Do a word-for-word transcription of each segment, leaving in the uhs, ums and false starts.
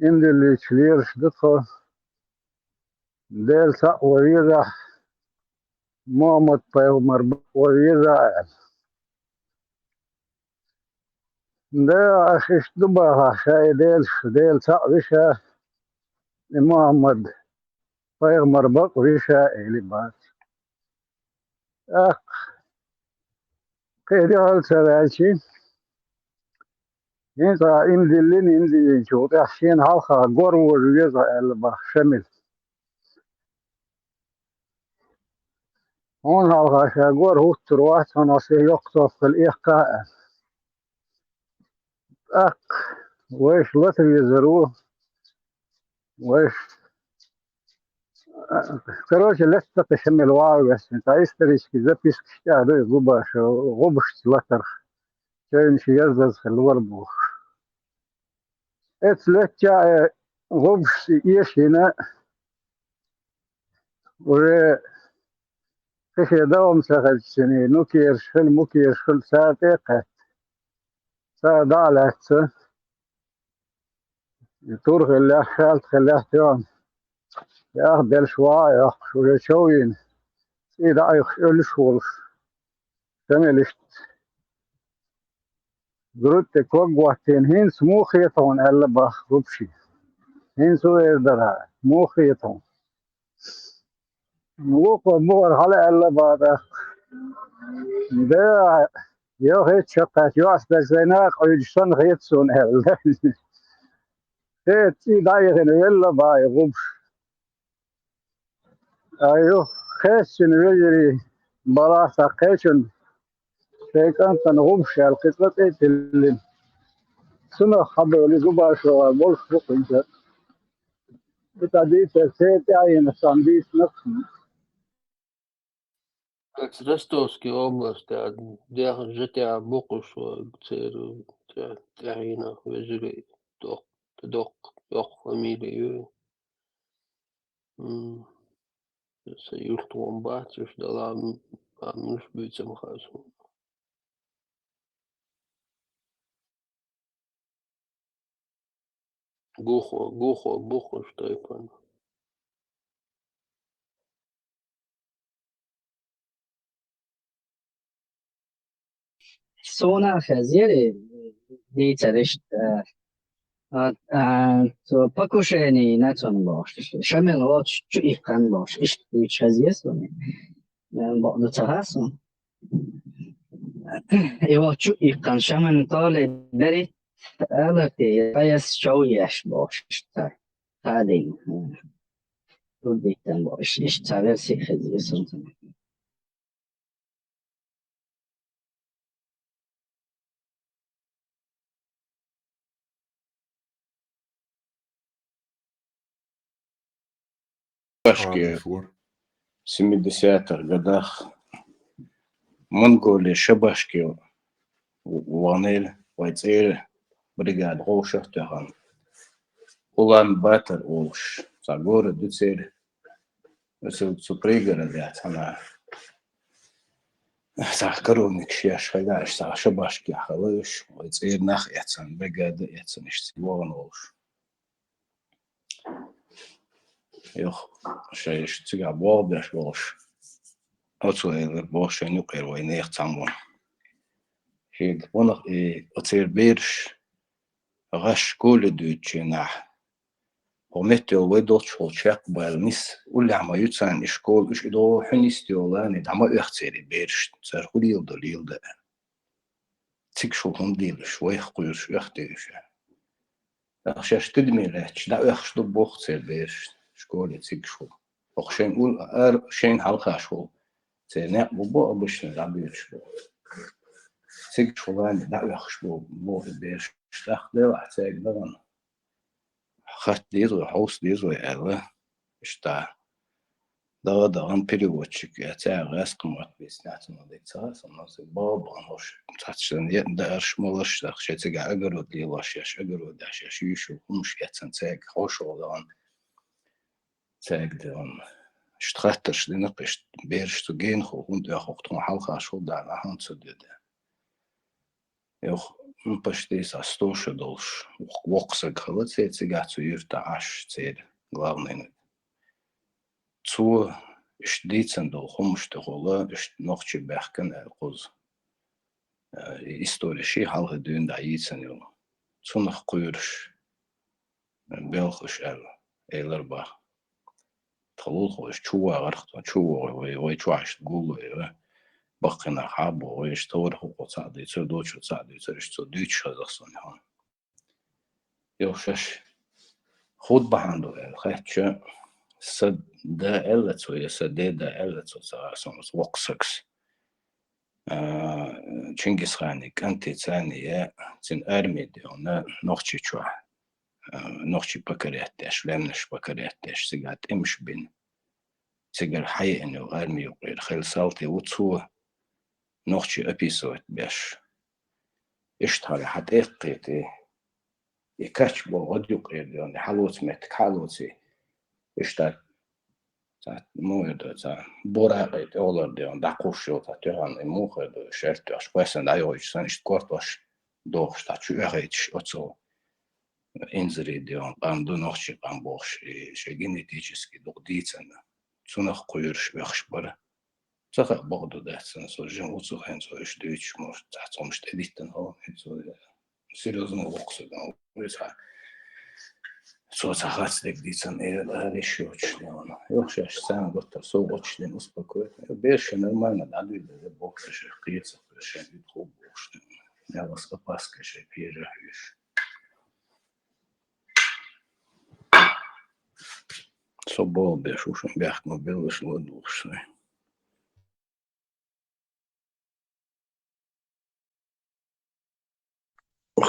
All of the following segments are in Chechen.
иман диллича лелаш ду тхо, Дела цхьаъ ван везахь, Мухьаммад-пайхамар бакъ ван везахь аьлла. Да, аш иштта ду бахахь, ша и Делаш, Дела цхьаъ виша, и Мухьаммад-пайхамар бакъ виша, эли бац. ТӀаккха кхин дехьал ца ваьлчи, хӀинца иман диллина, иман диллинчул тӀаьхьа шена хьалха гор вожа веза аьлла бах Шамил. Хьуна хьалха ша гор хӀуттур вац, хьуна аса йоккха топ хила эккха а. ТӀаккха вайша лата везар ву, вайша. Короче, лаьцна кхин Шамил вагӀа весна, цхьа исторический запискаш тӀехь ду и губаша, гӀубашца латарх. Чевнаш яздаза хила вара бохуш. Эцу летча а гӀубашца эшийна, уже кхин шен догӀма ца хезачу цуьнан, нукераш хила, мукераш хила, цара тӀе а кхетта, цара дӀа а лаьцна, и тур хиллехь, шаьлта хиллехь тоьхна, яха белш вагӀа а йоккхуш, уже чов йина, цӀий дӀа а йохуш, Ӏуьллуш а волуш, Шамил иштта грудь тӀе ког а хӀоттийна, хӀинца муха хета хьуна аьлла бах гӀубаши. ХӀинца ву эр дара, муха хета хьуна. Вукхо мухӀар хьала аьлла бах тӀаккха. Да, йо хӀетта шаккхаьчча, йоӀсберг сайн накха Ӏуьйдуш санна хета суна аьлла. ХӀета цӀий дӀа а йихина, велла бах и гӀубаш. Ай, юха кхеччина вежарий балахь цхьа кхечунна шайн кӀантана гӀубаш аьлла кхин цкъа цӀе а тиллина. Цунах хьабевлла губашо болуш бу кхин цкъа. И тӀадийцар церан тӀаьхьенах цхьана дийцинарг. Оцу Ростовский область тӀехь, житехь боккхуш вара церан тӀе-, тӀаьхьенах вежарий, доккха, доккха, доккха фамилия ю. М, сан юрт вон бац, уьш дала, м, а, муьлш буьйцу ма хаьа суна. Гухо, гухо, бухуш тайпана. Суна хезира дийцар иштта, а, а, цо покушение на цунна бохуш. Шамил воцуш чу иккхина бохуш. Иштта дуьйцуш хезира суна. Бакъду ца хаьа суна. И воцуш чу иккхина Шамилна толи берриг аларте, къаьсса чов еш бохуш иштта. Хадийна. Турдиттан бохуш. Иштта цхьа версия хезира суна. Шабашке, семидесятых годах Монголе шабашке ваханера вай цӀера бригада гӀовшах тоьхна. Улан-Батор олуш цхьа город ду церан. Оцу, цу пригороде цхьана цхьа коровникаш еш хилла, цхьа шабашкехь хилла уьш, вай цӀера нах эцна, бригада эцна, иштта вахана волуш. Юха шайша цигахь болх беш болуш, оцо элира боху шайна юкъера вай нехан цхьаммо. Шега гӀунах и оцеран бераш гӀаш школе дуьйцучу хенахь, хӀокху метта йолу вай долчух чекхбаьлла нис, уллехь ма ю царна и школа, уьш и догӀу хьуьнан йист йолу лани дӀа ма оьху церан бераш, цара хӀун леладо леладо аьлла. Цигахь хӀума дийла уьш, вайх кхоьруш оьху те уьш аьлла. ТӀаккха шаьш тидаме лаьтташ дӀаоьхуш ду боху церан бераш школе цигахь. ХӀокху шайн ур-, ар-, шайна хьалхаш волу церан некъ бу боху, обычно дӀабоьлхуш бу. Цигахь лани дӀаоьхуш бу боху бераш, тӀаккха делахь цаьрга дахана. Хатта деза вай, хьовса деза вай аьлла, иштта. Дагадаган переводчик, я цаьрга гӀаьскхи мотт бийцинехь цунах дика ца хаьа, со ма ца баха бахана хӀорш, цхьацца шайн еана даарш, маларш даха, шайн цигахь огород лелош еш, огородехь шаьш йуьйш йолу хӀумаш эцна цаьрга хьошалгӀа дахана, цаьрга дахана. Иштта хаттарш дина-кх, иштта бераш цу генахула хӀунда оьху, тхуна хьалхаш хӀунда дӀа, хьуна ца дуьйда. Юха ну, почти са сто шу долуш, воккха, воккха саг хилла церан цигахь цу юьртахь Ӏаш церан главный. Цо иштта дийцина долу хӀуманаш тӀехула, иштта нохчий баьхкина аьлла кхуза. Э, и история шен хьалхе дуьйна дӀа йийцина йолу. Цунах кхоьруш, э, белхаш аьлла, элар бах. Тхо лулахо иштта чу вагӀарх, тхо чу вогӀий, вай, вай чохь иштта гулло, э, баккхий нах хьабогӀу, вай иштта товр хӀокхо цхьаъ дуьйцура, дочо цхьаъ дуьйцура, иштта цо дуьйцуш хеза суна хьуна. Йо, шаьш хӀун бахьана ду аьлла хаьттича, сан да аьлла цо, я сан ден да аьлла цо, ца гӀар суна оцу воккха сагас. А, Чингисханан кӀанте царна я, цуьнан арми де хьуна Нохчийчохь, а, нохчий покорять деш, лаьмнаш покорять деш, цигахь тӀемаш бина. Цигара хьаеана йолу арми юкъера хилла салти ву цо, нохчий описывать беш. Иштта хьала хьан тӀе а кхетий, и кач боху гӀад юкъера де хьуна, хьалоцу меттиг хьалоций. Иштта, цхьа, муха эр ду, цхьа, буракъе тӀехулара де хьуна, дӀакхуссуш йолу цхьа туьхьал, и муха эр ду, шаьртош, кхоьссина дӀайохуьйтуш санна, иштта кортош дохуш, цхьа чу оьхуьйтуш оцу инзаре де хьуна къам ду, нохчий къам бохуш, и шайн генетически дукха дийцина. Цунах кхоьруш оьхуш бара. Ца хаьа, бакъду, дац сан, со жима ву цу хенахь, цо уьш дуьйцуш, может, цхьацца хӀумнаш тӀедиттина хьо, хӀинца серьёзно воккха саг ву иза. Цо цхьа харц дерг дийцина, э, ара йиш йоцуш, де хьуна. Йо, шаьш царна гуттар а совгӀаташ дина, успокоить. Бераш нормально дӀадуьйла, боккха шайн кхеташ, шайн уьйту хӀу бохуш, де хьуна. Ялас опаска шайн пхьежа хьуьйш. Со боху беш ву шун бехк ма беллаш ладугӀуш сайн.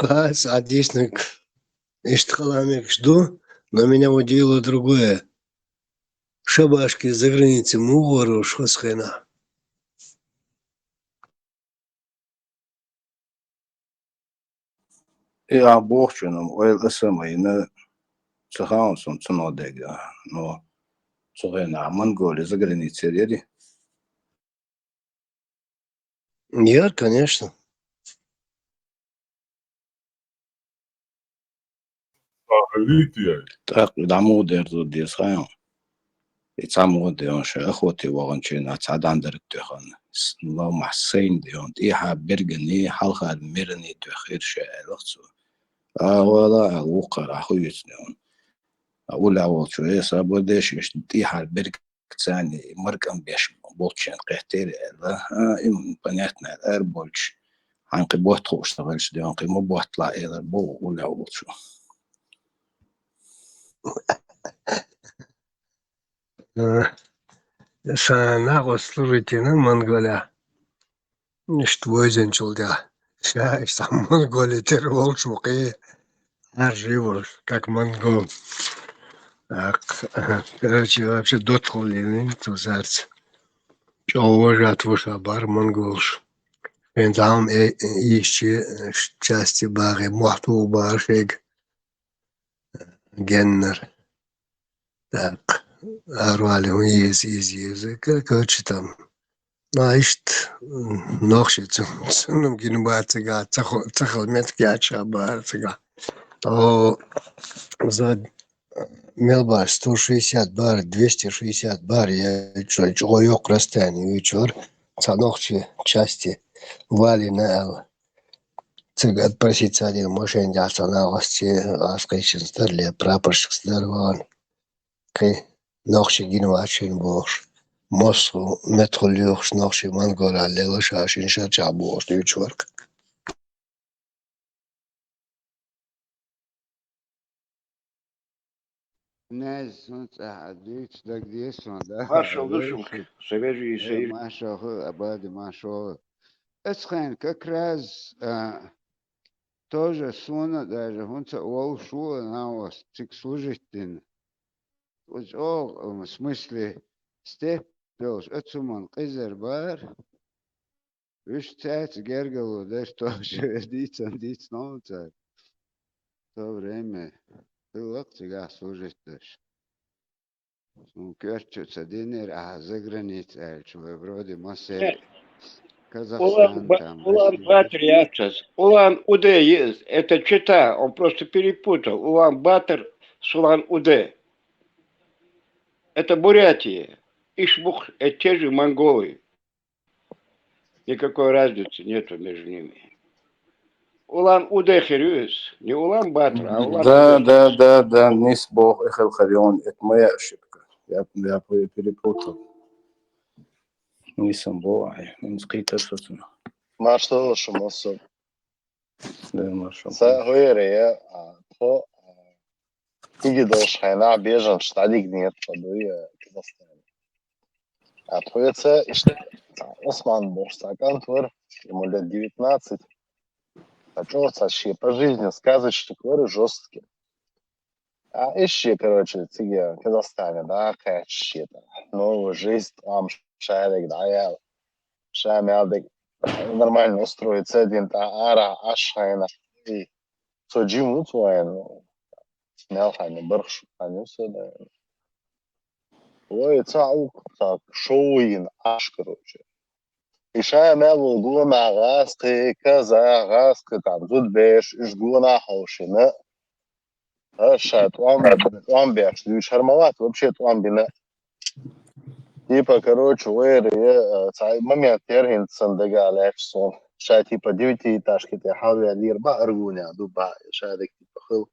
Хас, Ӏадиснаг, иштта хала мегаш ду, но меня удивило другое. Шабашки за границей муха гӀур ву шу оцу хенахь? И ахь бохучунна ойла аса а ма йина, ца хаьа суна цунах дерг, но цу хенахь Монголия за границей яра? Яра, конечно. ТӀаккха и дӀа муха дерзо деза хаьа. И цхьа муха де хьуна, шайн охоте ваханчийн цхьа дӀандерг тоьхна. С-, ломахь сайна де хьуна, тӀехьа бергане, хьалха меране тоьхира ша, аьлла цо. А, вала, аьлла, вукхара ахь хуьйцу де хьуна. А уллехь волчо, э, сабар де, иштта тӀехьара берг царна маркӀан беш болчарна кхеттера аьлла. А, и понятно аьлла, ара болчу. Хьайн кхин ботт хууш ца хилча, де хьуна кхин ма ботталахь, элира боху уллехь волчо. Э, сан нахос служить йина Монголехь. Иштта вайзинчул тӀаьхьа. Ша иштта Монголе тера волчу ву кхин. Ӏаржий волуш, как монгол. Так, короче, вообще доттагӀалла йина цу цаьрца. ЧӀогӀа вожатый ву ша бара монголаш. Шен зама э, э, йисча, э, части багӀий, мохь туху бара шайга. Геннара. Так, арвали хӀун еза, иза еза, короче, там. А иштта, м, нохчий цу-, цунна гина бара цигахь, ца хо-, ца хала меттиг яц ша бара цигахь. О, за, мел бара сто шестьдесят бара, двести шестьдесят бара, я чо-, чӀогӀа йоккха расстояние вуьйцуш вара, цхьа нохчий части валийна аьлла. Цига отпроситься дина машен тӀехь цхьа нахаца, аз кхечанца дара ле, прапорщикца дара вахана. Кхин нохчий гина вац шайна бохуш. Мосхо меттахула лоьхуш нохчий Монголехь лелла ша шина шарчохь бохуш дуьйцуш вара. Наз, хӀун цӀахь а дуьйцу, дагадеса хьуна, да? Маршалла ду шуьга, сан вежарий, э, сан йижарий. Маршалла хуьлда, Абади, маршалла хуьлда. Оцу хенахь как раз, а, тоже суна даже хӀунда ца волуш ву нахаца цига служить дина. Оцу чӀогӀа, м, в смысле, степь йолуш, оцу хӀуманна къизар бара. Уьш цаьрца гергарло дерш тоже дийцина, дийцина хьуна цара. То время хилла-кх цигахь служить дерш. Суна коьрта чу ца динера ахьа заграница аьлча, вай вроде массеран Казахстан, Улан-Ба-, там, Улан-Батор яц из. Улан-Удэ есть. Это чита. Он просто перепутал. Улан-Батор с Улан-Удэ. Это Бурятия. Ишбух — это те же монголы. Никакой разницы нету между ними. Улан-Удэ хэр юэс. Не Улан-Батор, а Улан-Удэ. Да, да, да, да, нийса боху, эхел хэр ю, это моя ошибка. Я, я пе-, перепутал. Нийса боху, ай, нийса кхийтар со цунна. Маршалла шуна, массо. Да, маршалла. Са хӀуэри, а, тхо, а, тиги долуш хьайна бежан штадиг нет, подуя Казахстане. А тхоца ишта, Осман бохуш цхьа кӀант вара, ему лет девятнадцать. А чӀогӀа цхьа шен по жизни сказочник вара, жёсткий. А ишши, короче, цига Казахстане, да, кхаьчча шен тӀа. Новая жизнь, тӀом шадерг дӀаяьлла. Ша мел дерг нормально устроиться дина, тӀаккха ара Ӏаш хьайна. И со жим ву цу вайн, мел хьайна, бархаш хьайна ву со, да. Вай, цхьа укх, цхьа шоу йина Ӏаш, короче. И ша мел ву гонахь гӀазкхий, казах, гӀазкхий, там, зудабераш, уьш гонахь хьовшийна. А, ша тӀом, тӀом беш дуьйцуш хӀара ма вац, вообще тӀом бина. Типа, короче, вайра, э, цхьа момент яра хӀинца сан дагахь лаьтташ суна. Ша, типа, девятиэтажки тӀе хьалваьллера, баӀар гонехь ду, баӀ, ша дерг, типа, хила.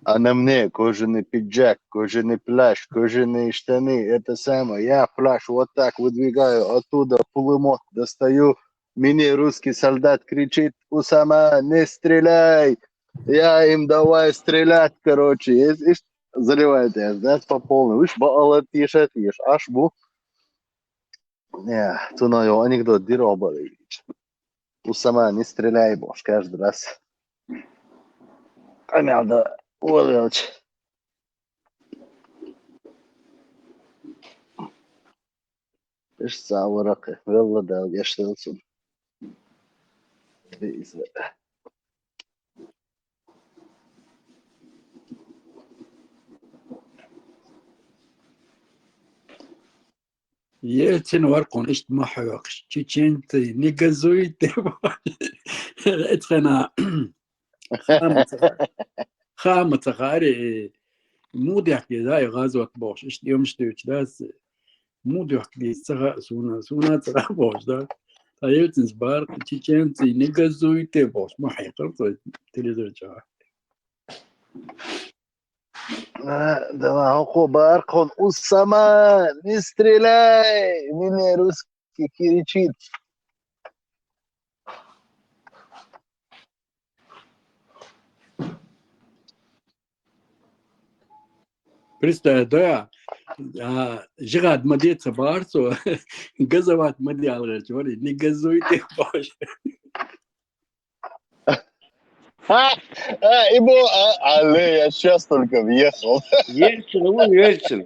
А на мне кожаный пиджак, кожаный плащ, кожаные штаны, это самое. Я плащ вот так выдвигаю, оттуда пулемёт достаю. Мне русский солдат кричит: «Усама, не стреляй!» Я им давай стрелять, короче. Иш, иш заливает я, знаешь, по полной. Уьш баалла теша теша, Ӏаш бу. Не, цунах йо анекдот дира оха бара. «Усама, не стреляй», бохуш, каждый раз. Къамел дан волавелча. Иштта цхьа вара кхин, велла Дала гечделла цунна. Иза. Ельцин вара кхунна иштта ма хьоькхуш, чеченцы, не газуйте. Эцхьана хаа ма ца хаари, муха дехкий, да, и гӀазот бохуш, иштта емаш дуьйцуш, да, муха дехкий ца хаьа суна, суна ца хаьа бохуш, да. Ткъа Ельцинс бара, чеченцы, не газуйте бохуш, ма хьекхара цо телевизор чохь. А, давай, хӀокхо бара кхунна: «Усама, не стреляй! Мне русский кричит». Представь, да, а, жигӀад ма де ца бара цо, газовать ма де аьлла гӀерташ вара, не газуйте бохуш. А, а, и бо-, а, алле, я сейчас только въехал. Ельцин, вон Ельцин.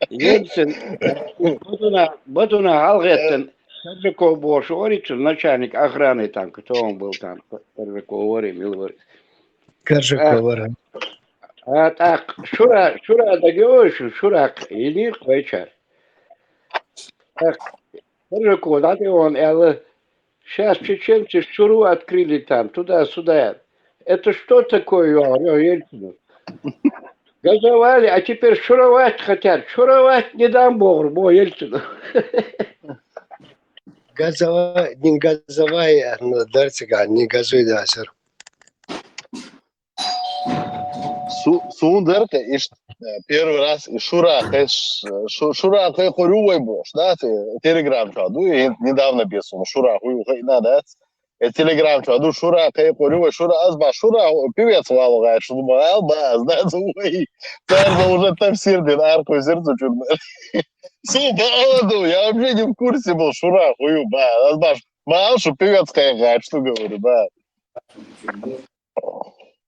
Ельцин, э, Бадуна, Бадуна хьалгӀеттина, Коржаков бохуш вара, цу начальник охраны там, кто он был там, Коржаков вара, мила вара. Коржаков вара. А, тӀаккха Шура, Шура дагайовши, Шура йинийра кхойчара. ТӀаккха Коржаков дӀатӀевахана аьлла: «Щас чеченцы Шуру открыли там, туда-сюда. Это что такое?» — йоах, йоах Ельцину. «Газовали, а теперь шуровать хотят. Шуровать не дам», — бохура бо Ельцину. Газова-, не газовая, но дара цигахь, не газуй дацара. Су-, суна дара-кх иштта, э, первый раз и Шура кхайш-, Шу-, Шура кхайкхор ю вай бохуш, да, те-, Telegram чохь ду, и недавно бен суна Шура хӀу ю хаийна дац. Э, Telegram чохь ду, Шура кхайкхор ю вай, Шура, аз бах, Шура, певец вала гӀайша ду ма аьлла, ба, аз дац вай. Цара уже тафсир дина, арахь кхуьйсира цу чуьра. Су ба а ду, я вообще не в курсе был, Шура хӀу ю, ба, аз бах, ма аьлла шу певец кхайкха гӀайша ду, говорю, ба.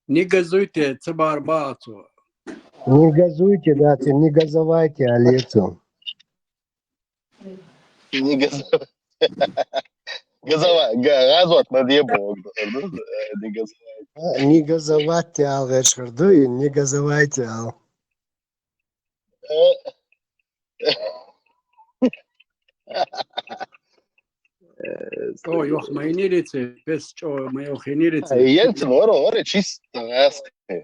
Не газуйте, ца бара баха цо. Не газуйте, да, те не газовайте, а летом. Не газовайте. Газова-, га-, газовать надо было, э, не газовать. А, не газовать, а, вечер, да, и не газовайте, а. Э. Э, О, йох, ма йинийриц, пес чӀо, ма йох йинийриц. Ельцин, ора, ора, чисто гӀаскхи.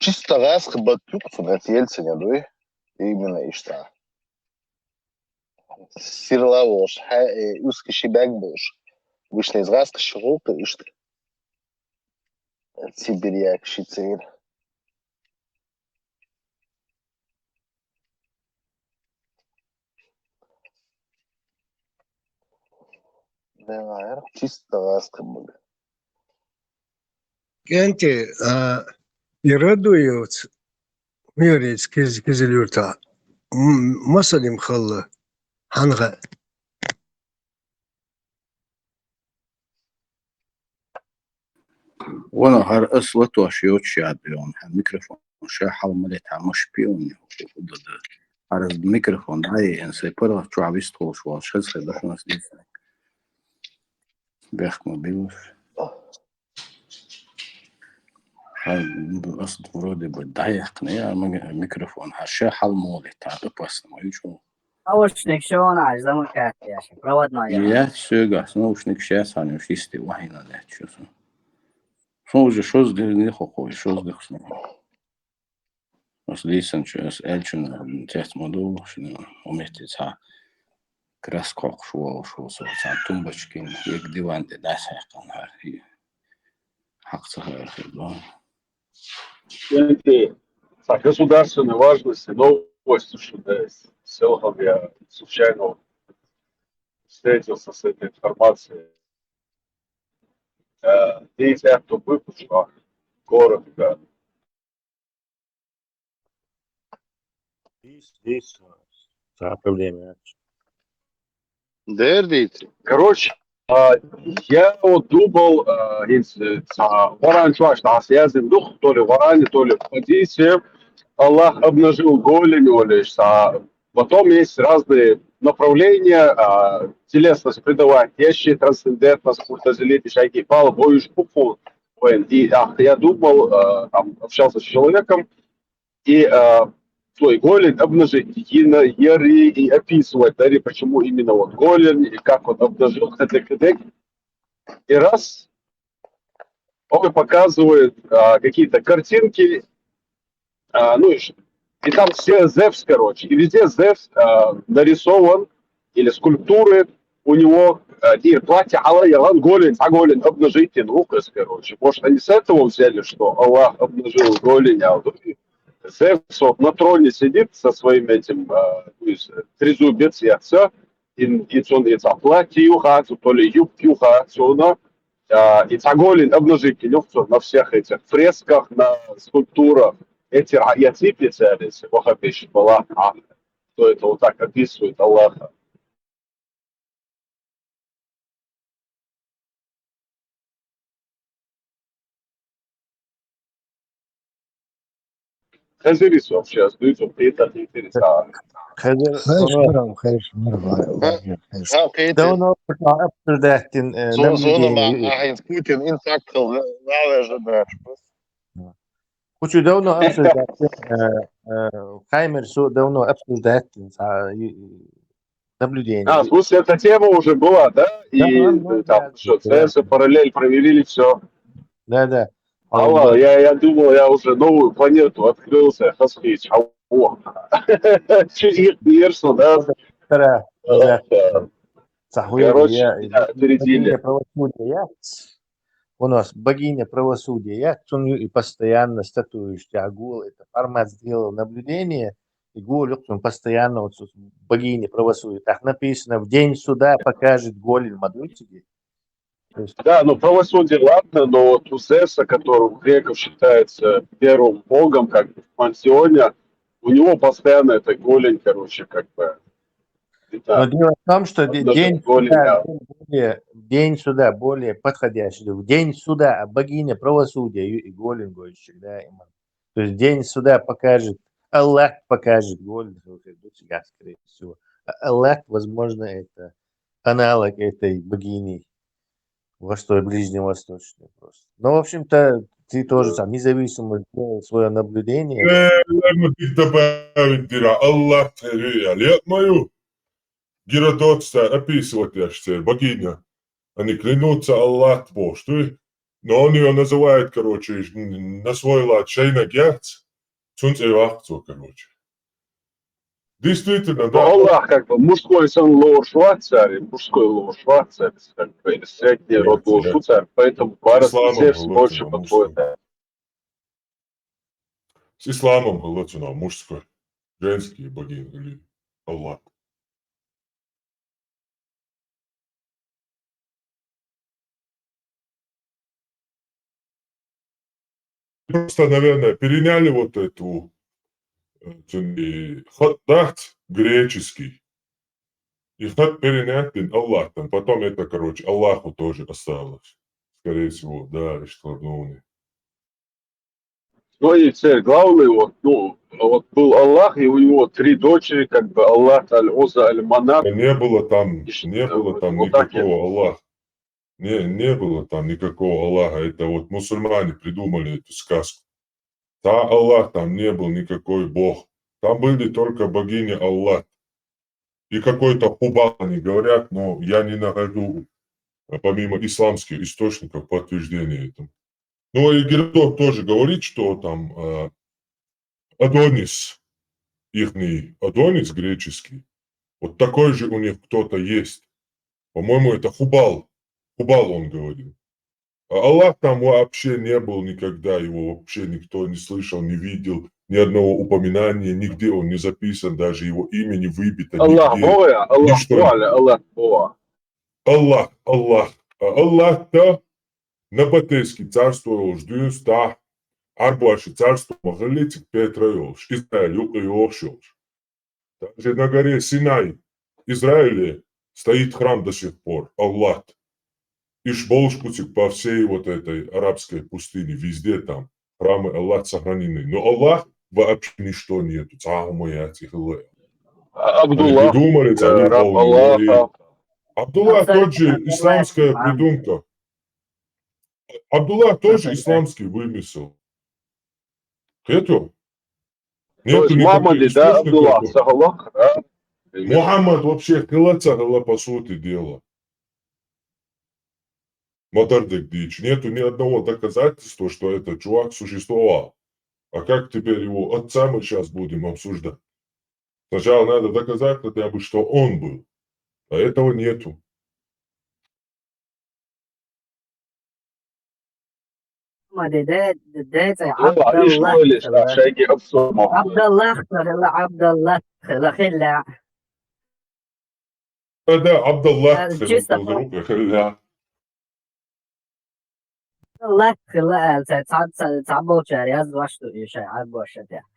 Чисто гӀаскхи баттук цун эс Ельцин, я дуй. Именно ишта. Сирла вош, хӀа, э, уски шибаг бош. Вишнес гӀаскхи шугъулкъи ишта. Сибирь як шицир. Чисто гӀаскхи бага. Кенти, а, и радуются, мирец киз-, кизилюрта. М-, масалим халла, ханга. Вана гьар ас латош йоч яд йон, гьар микрофон ша хьал малет, гьар муш пион, худада. Гьар аз микрофон дай, эн сай пара чуа вист холш вал, шаз хай дашунас дисна. Бехк ма билуш. Гьар ас вроде бы дай яхне, а микрофон гьар ша хьал малет, гьар опасно, ма ючу. Наушник шона, аж замыкать, я же, проводной, я. Я сёгас, наушник сейчас, они уж исти вахина, да, чё су. Су уже шоз дыр не хохо, шоз дыр хсна. Ас лисан чё, ас эльчун, тяс модул, шина, уместит ха. Крас кок шуол, шуол, со, сан тумбочкин, як диван де, да, сай кан хар. Хак ца хар, хар, да. Кенти, са государственной важности новости, что да, с селом я случайно встретился с этой информацией. Э, Десятку выпуска коротко. Здесь, здесь, э, проблема. Дердит. Короче, а, я вот думал, а, из, э, а, варан чуваш, да, связан дух, то ли варане, то ли в Одессе. Аллах обнажил голень, олиш, а потом есть разные направления, а, телесность придавать, ящи трансцендентность, куртазелит, шайки пал, боюш пупу. И, а, я думал, а, там, общался с человеком, и, а, то и голень обнажить, и на яри, и описывать, да, и почему именно вот голень, и как он обнажил, кадык, кадык. И раз, он мне показывает, а, какие-то картинки, а, ну, и, ш- и там все Зевс, короче, и везде Зевс, а, нарисован, или скульптуры у него, а, и платье алая, он голень, а голень, обнажитель, указ, короче. Может, они с этого взяли, что Аллах обнажил голень, а вот Зевс вот на троне сидит со своим этим, а, то есть, э, трезубец и отца, и, и он, и там платье юха, то ли юбки юха, всё равно, а, и ца голень обнажитель, ну, всё, на всех этих фресках, на скульптурах, эти ра-, я цепи целись, вахабиш, была, а, кто это вот так описывает Аллаха. Хезирис вообще, сдаются, это интересно. Хезир, Хайш, марам, хайш, марам, хайш. Ха, кайти. Давно обсуждать, э, Зона, зона, ма, наблюдение. ахин Путин, инсак кыл, валежа даш. Хочу давно обсуждать, э, э, Хаймер, всё давно обсуждать, а, и- и наблюдение. А, в смысле, эта тема уже была, да? И Да, да, там да, что, да. С С параллель провели, все. Да, да. Алла, я, я думал, я уже новую планету открылся, Хасхич. А, о. Чё, их, да? Вторая, да. Сахуя, Короче, я- меня опередили. Богиня правосудия. У нас богиня правосудия. Я цуню и постоянно статуюсь, я гул, это формат сделал наблюдение, и гул, он постоянно вот с- богиня правосудия. Так написано, в день суда покажет голень мадуйчики. Да, ну правосудие ладно, но вот у Зевса, который у греков считается первым богом, как бы в пантеоне, у него постоянно это голень, короче, как бы. Но дело в том, что де- Даже день голень, суда да. более, день суда более подходящий. В день суда, а богиня правосудия и и голень гонщик, да, именно. То есть день суда покажет, Аллах покажет голень, слушай, ну, всегда, скорее всего. А Аллах, возможно, это аналог этой богини Восточной, ближневосточной просто. Ну, в общем-то, ты тоже сам независимо сделал свое наблюдение. Э, ему ты добавить дира, Аллах, э, я лет мою. Геродот цар описывать еш цар богиня. Они клянутся Аллат бохуш, дуй? Но он её называет, короче, на свой лад шайнаг яц, цунца и вакъ цо, короче. Действительно, да. Аллах как бы мужской сан лоруш вац цар, мужской лоруш вац цар, как бы средний род лоруш вац цар, поэтому барас Зевс больше подходит. С исламом хилла цунах мужской, женский богиня или Аллах. Просто, наверное, переняли вот эту, э, цуьнан хатӀ дац греческий. И хатӀ перенятдина Аллахьтан. Потом это, короче, Аллаху тоже осталось. Скорее всего, да, иштта хир ду. Ну и церковь главный, вот, ну, вот был Аллах, и у него три дочери, как бы Аллах, Аль-Узза, Аль-Манат. Не было там, не было там никакого Аллаха. Не, не было там никакого Аллаха. Это вот мусульмане придумали эту сказку. Там Аллах там не был, никакой Бог. Там были только богиня Аллат. И какой-то Хубал они говорят, но я не нахожу, а, помимо исламских источников, подтверждения этому. Ну, и Геродот тоже говорит, что там, а, Адонис, ихний Адонис греческий, вот такой же у них кто-то есть. По-моему, это Хубал. Хубал он говорил. А Аллах там вообще не был никогда, его вообще никто не слышал, не видел, ни одного упоминания, нигде он не записан, даже его имя не выбито нигде. Аллах боху, Аллах боху, Аллах боху. Аллах, Аллах. А Аллах-то набатейский царство йолуш дуьйна стахь, Ӏарбошан царство ма хиллий цига Петра йолуш, Израиль юкъа йогӀуш йолуш. Даже на горе Синай, Израиле, стоит храм до сих пор, Аллат. Иш болуш бу цига по всей вот этой арабской пустыне, везде там храмы Аллат сохранены. Но Аллах вообще ничто нету, цхьа а хӀума яц и хилла. Абдуллах, придумали, э, раб Аллаха. Абдуллах тот же, исламская придумка. Абдуллах тоже исламский вымысел. Кхетий? Нету никаких источников. Мухаммад, да, Абдуллах, сахалак, да? Мухаммад вообще хилла ца хилла, по сути дела. Ма-дарра дика дийцича, нету ни одного доказательства, что этот чувак существовал. А как теперь его отца мы щас будем обсуждать? Сначала надо доказать хотя бы, что он был. А этого нету. Ма де, де, де, цӀе Ӏабдаллах хила. Ӏабдаллах хила, Ӏабдаллах хила, хила. Да, Ӏабдаллах хила, чисто хила. Ӏабдаллах хила аьлла, ца, ца, ца, цхьаболчара яздеш ду и шайн Ӏарбошна тӀехь.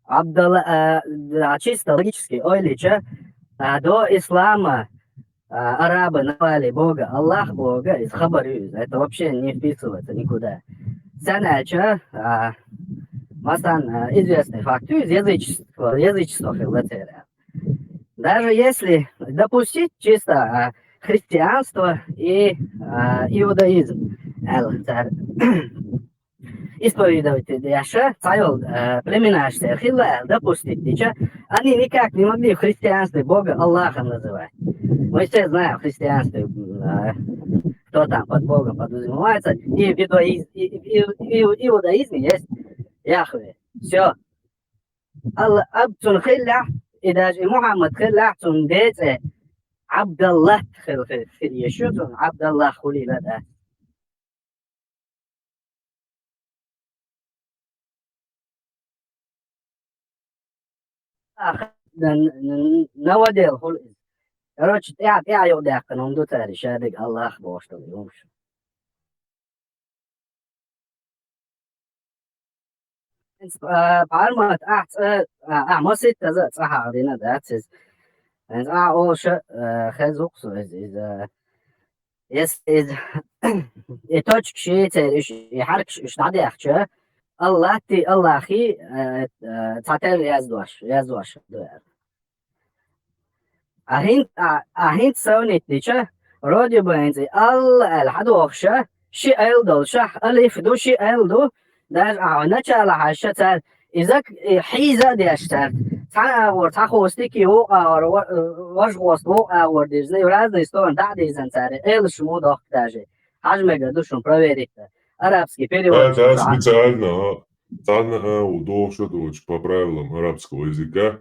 Ӏабдалла, а, а, чисто логически ойла йича, а, до ислама, а, арабы назвали Бога Аллах Бога, иза хабар ю иза. Это вообще не вписывается никуда. Царна аьлча, а, масалан, а, известный факт ю иза, язычество, язычество хилла церан. Даже если допустить чисто, а, христианство и, а, иудаизм, аьлла цара. Исповедовать деш, цхьайолу, э, племенаш церан хилла аьлла допустить дича, они никак не могли в христианстве Бога Аллахом называть. Мы все знаем в христианстве, э, кто там под Богом подразумевается, и в иудаиз-, и, и, и, и в иудаизме есть Яхве. Всё. Алла аб цунна хиллехь, и даже и Мухаммад хиллехь, цунна ден цӀе Ӏабдаллах хила, хила, хила еза ю цунна, Ӏабдаллах хуьлийла дац. Ах, н-, н-, н-, новодел хуьлу иза. Короче, тӀаьхьа, тӀаьхьа юкъадаьккхина хӀума ду цара, шадерг Аллах бохуш долу хӀумаш. ХӀинца, а, Пармат, ахь цӀа, а, ахь маситтаза а цӀа хьахадина дац иза. ХӀинца ахь олуша, а, хеза ву-кх со иза, иза, если иза, и точкаш, церан уьш, и хьаркаш уьш дӀадаьхча, Аллатти, Аллахи, а, а, цхьатерра яздош, яздош ду аьлла. А хӀин-, а, а хӀинца сравнить дича, вроде бы хӀинца и Алла аьлла хьадохуша, ши айла долуша, алиф ду, ши айла ду, даже ахьа начало хьаьжча цара, Иза, э, хьийза а деш цара. Цхьана агӀор, цхьа хостики вокъа агӀор, ва-, э, важа хост вокъа агӀор дирзина, разные стороны дӀа а дирзина цара, элаш мо дохк даже. Хьажа мега ду шун проверить. Арабский перевод. Да, да, специально, а. Царна, а, удобство очень по правилам арабского языка.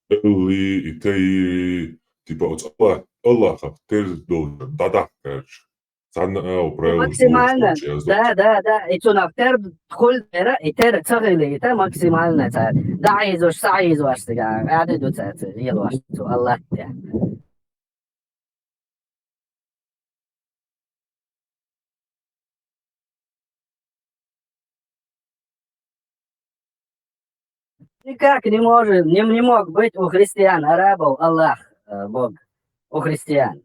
Элли и тейри, типа, вот Аллах, Аллахах тер должен, да, да, короче. Царна, а, правила. Максимально. Да, да, да. И цунах тер хул дера, и тер цагили, и та максимально цар. Да, изош, са изош, сига, гады ду цар, цар, елош, цу Аллах те. Никак не может, не, не мог быть у христиан, арабов Аллах, э, Бог. У христиан.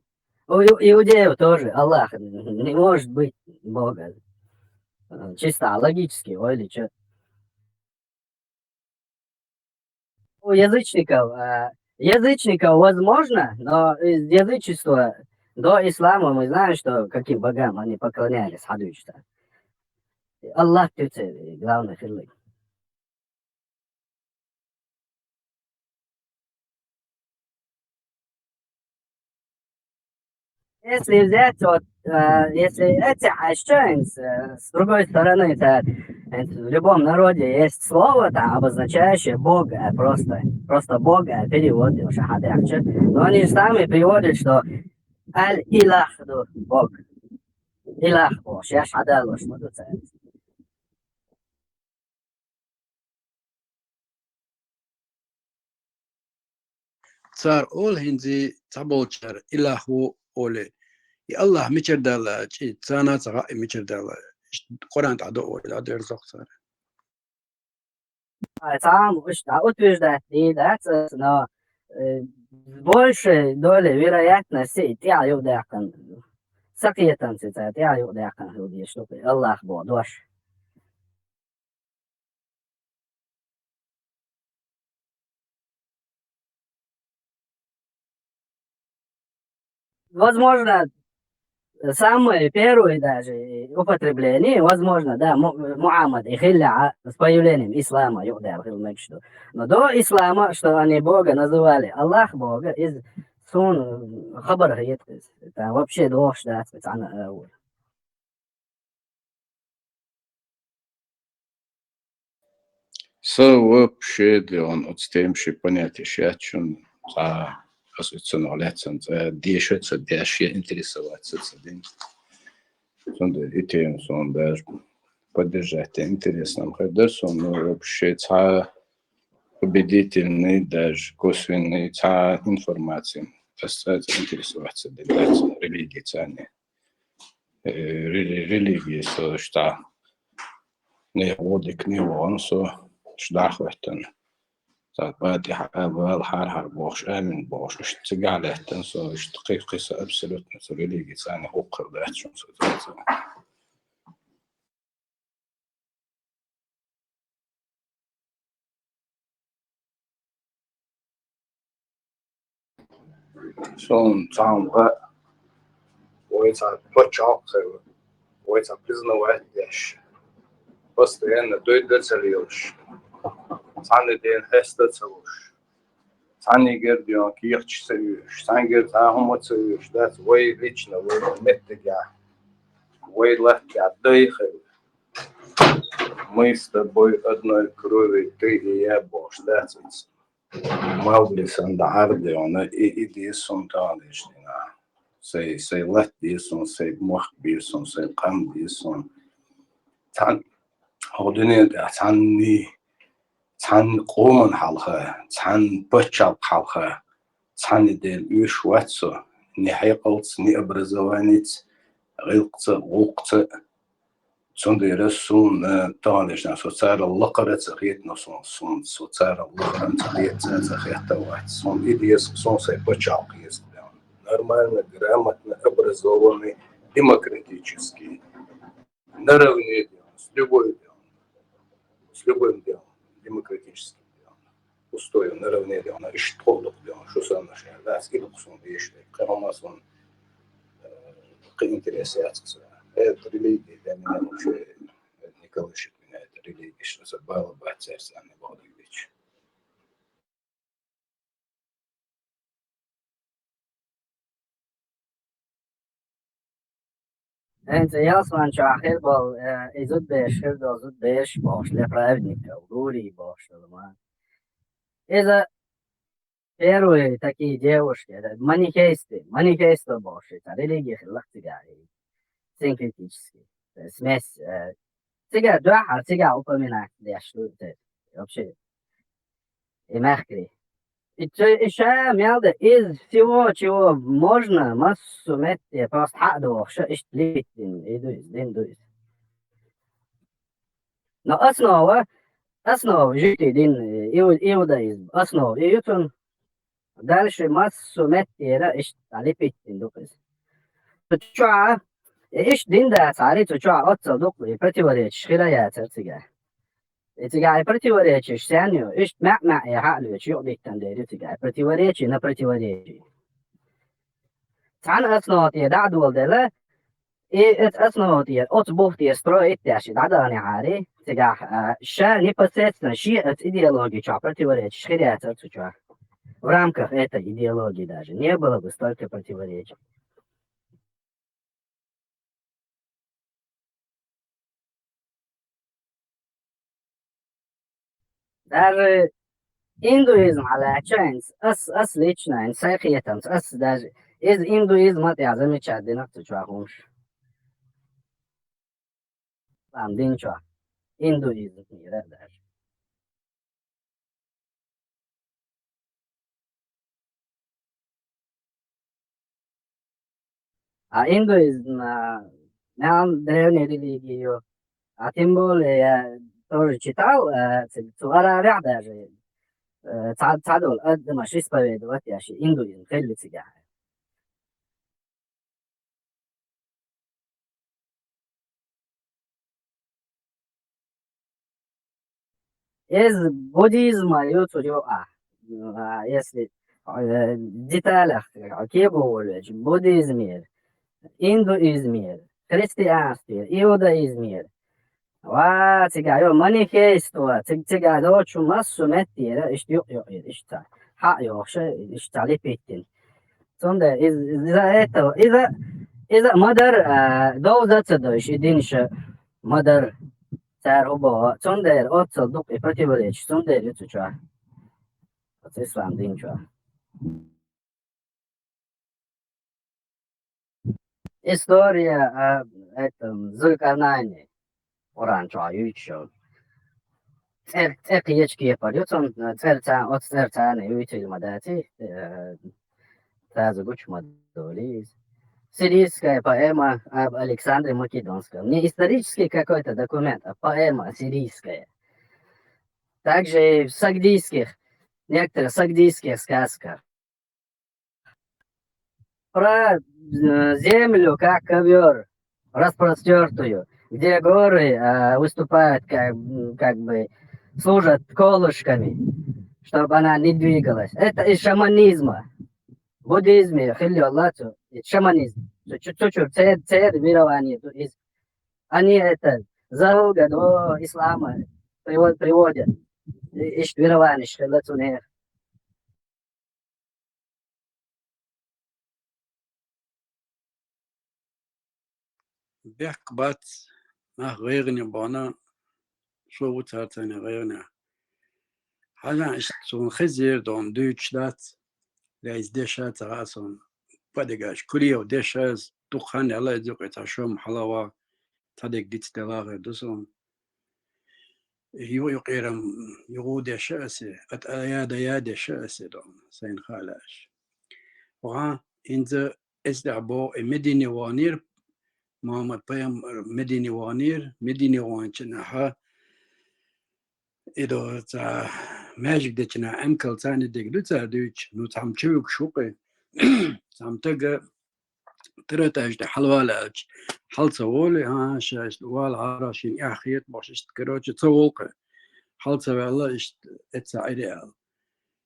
У ю-, иудеев тоже Аллах. Не может быть Бога. Э, чисто логически, ой, или чё. У язычников, э, язычников возможно, но из язычества до ислама мы знаем, что каким богам они поклонялись, хадуйчта. Аллах тюце, главный хиллы. Если взять, вот, э, если эти, а что, э, с другой стороны, это, это в любом народе есть слово, там, обозначающее Бога, просто, просто Бога, перевод, уж, а, да, чё? Но они же сами приводят, что аль-илах, ну, Бог. Илах Бог, я ж хьадалош, ма ду цара. Цар оал хӀинзи цхьаболчар илахь ву оле. И Аллахь мичара даьлла, чӀи царна ца хаьа, и мичара даьлла. Иштта Къуръан тӀа ду оле, дӀадерзох цар. Ай, цхьа ам иштта утверждать дий дац ас, но, э, большей долей вероятности тӀехьа юкъадаьккхина. Са кхетамца цар тӀехьа юкъадаьккхина хила дезаш ду-кх Аллахь боху дош. Возможно, самое первое даже употребление, возможно, да, Му-, Мухаммад и хилла, а, с появлением ислама, юкъадаьлла хила мегаш ду. Но до ислама, что они Бога называли, Аллах Бога, из сун хабар хетта, там вообще дохуш дац, цхьана, э, Со вообще де он оцу тайпа ши понятеш яц шуна, цхьа аса оцунах лаьцна цхьа деша ца деш, я интересоваться ца дина. Цундела и тема суна даже поддержать интересно хир дара суна, но вообще цхьа убедительный, даже косвенный цхьа информация аса цхьа интересоваться дина дац религица. Э, рели-, религия со иштта не вон дика не вон со иштта дӀахӀоьттина. Цхьа патихьа а бала хьар-хьар бохуш, амин бохуш, иштта цигахь лаьттина со, иштта кхин-, кхин со абсолютно цу религица цхьаьна хӀокхуьра дац шуна со цӀа-цӀа. Суна цхьамма хаьа, вай цхьа пачхьалкх хилла, вай цхьа признавать деш, постоянно дойда ца лелаш, цхьанна дена хьеста ца луш, цхьаннигара ден кехаташ ца оьшуш, цхьаьнгара цхьа хӀума ца оьшуш дац, вай лично, вай меттигехь, вай латтехь дай хилла. Мы с тобой одной крови, ты и я, бохуш дац иза. Мавлид санна дӀа Ӏар а девна, и, и деза суна тахана динахь. Сайн, сайн латта деза суна, сайн мохк беза суна, сайн къам беза суна. Цхьана хӀокху дуьнен тӀехь цхьанний, цхьана къоман хьалха, цхьана пачхьалкх хьалха, цхьанна ден оьшуш вац со, ни хьекъалца, ни образованица, гӀиллакхца, гӀуллакхца. Цундела суна, тахана дешна, со царал лакхара а ца хета, но суна, суна, со царал лакхара а ца хета, ца, ца хета а вац. Суна и деза, суна сайн пачхьалкх еза. Нормально, грамотно, образованный, демократический. Наравне делом, с любой делом. С любым делом. Демократическим делом. Устоев наравне делом. Иштта тхо дукха делом. Шу санна шаьр дац, и дукха суна деш. Кхин хӀума суна, э, кхин интерес яц аса. Это религия для меня вообще не колышет меня. Это религия, что за бала бацарь санна боху. ХӀинца ялсмани чохь хир болу, э, и зудбераш хир долу зудбераш бохуш, для праведников, гурий бохуш долу ма. Иза первые такие девушки, это манихейсты, манихейство бохуш, это религия хилла цигахь, синкретический, то есть смесь, э, цигахь дуьххьара, цигахь упоминать деш ду, это вообще и мехкарий. И ца-, и ша мел дан, из всего, чего можно, массо а метте просто хьа а дохуш, иштта липиттина, и ду иза, дин ду иза. Но основа, основа жуьгтийн дин, иу-, иудаизм, основа и ю цунна. Дальше массо а меттера иштта липиттина ду иза. Цу чохь, и иштта дин дацахьара, цу чохь оццул дукха и противоречиш хир а яцара цигахь. И цигахь и противоречиш сенна ю? Иштта маьӀ-маьӀӀе хьа а лоьцуш юкъадиттина дела ю цигахь, противоречие на противоречие. Цхьана основа тӀе дӀа а доладелла, и оцу основа тӀе, оцу бух тӀе строить деш и дӀадаханехьара, цигахь, а, ша непосредственно шен оцу идеологи чохь противоречиш хир яцара цу чохь. В рамках этой идеологии даже не было бы столько противоречий. Даже индуизм хьалаьцча, ас, ас лично, сайн хетамца, ас даже иза индуизм а тӀехь замечать дина цу чохь хӀумаш. Ислам дин чохь индуизм хир а даже. А индуизм, а, мел древняя религия ю. А тем более я тоже читал, э, ц-, цу Арабехь даже, э, ца-, цхьадолу адамаш исповедовать еш индуизм хилла цигахь. Иза буддизма ю цу юкъахь, а, если, э, деталях кего волуьйтуш, буддизмера, индуизмера, христианствера, иудаизмера. Ва, цигахь ю манихейство, циг-, цигахь доцучу массо а меттера, иштта юкъ-юкъера, иштта хьа а йохуш, иштта липиттина. Цундела иза, иза это, иза, иза ма дара, а, довза а ца дойуш, и динаш ма дара, цара хӀун боху. Цундела оццул дукха и противоречиш, цундела ю цу чохь. Оцу ислам дин чохь. История, а, это, Зулькарнайни. Къуръан чохь юьйцуш йолу. ЦӀер-, цӀе кхечу кепара ю цунна, цӀерца-, оцу цӀерца юьйцийла ма дац, э, таза гучу ма долу иза. Сирийская поэма об Александре Македонском. Не исторический какой-то документ, а поэма сирийская. Также и в сагдийских, некоторых сагдийских сказках. Про, э, землю, как ковёр, распростёртую, где горы, а, выступают, как, м, как бы, служат колышками, чтобы она не двигалась. Это из шаманизма. В буддизме хилла йолу цу, и шаманизм. Цу, цу, цу чуьра церан, церан верование ду иза. Они это задолго до ислама приво-, приводят. И, иштта верованиш хилла цунах. Бехк бац, нах гӀайгӀане бахана, со ву царцане гӀайгӀане. Хьажа, иштта суна хезира, дона дуьйцуш дац, я иза деша ца хаьа суна. Падигаш Кулиев деша, дукха хан яла иза юкъе цхьа шо-м хьалава, цхьа дерг диц делахь а ду суна. Ю-, юкъерам юха деша асе, ат-, а, я, да, я деша асе дона, сайна хаалаш. Ваха, инза эс дӀа бо, э, Медине ванир, Мухаммад пайхамар Медине ванир, Медине ванча наха, и до ца маьжиг дечина эмкал царна диг ду ца дуьйч, ну, цхьам чуьгуш ву кхе. Цхьам тага тара этажа тӀе хьалавала аьлча, хьал ца волу, а, ша иштта вала хьара шина эхь хета бохуш, иштта, короче, ца волу кхе. Хьал ца ваьлла, иштта, эца Ӏири аьлла.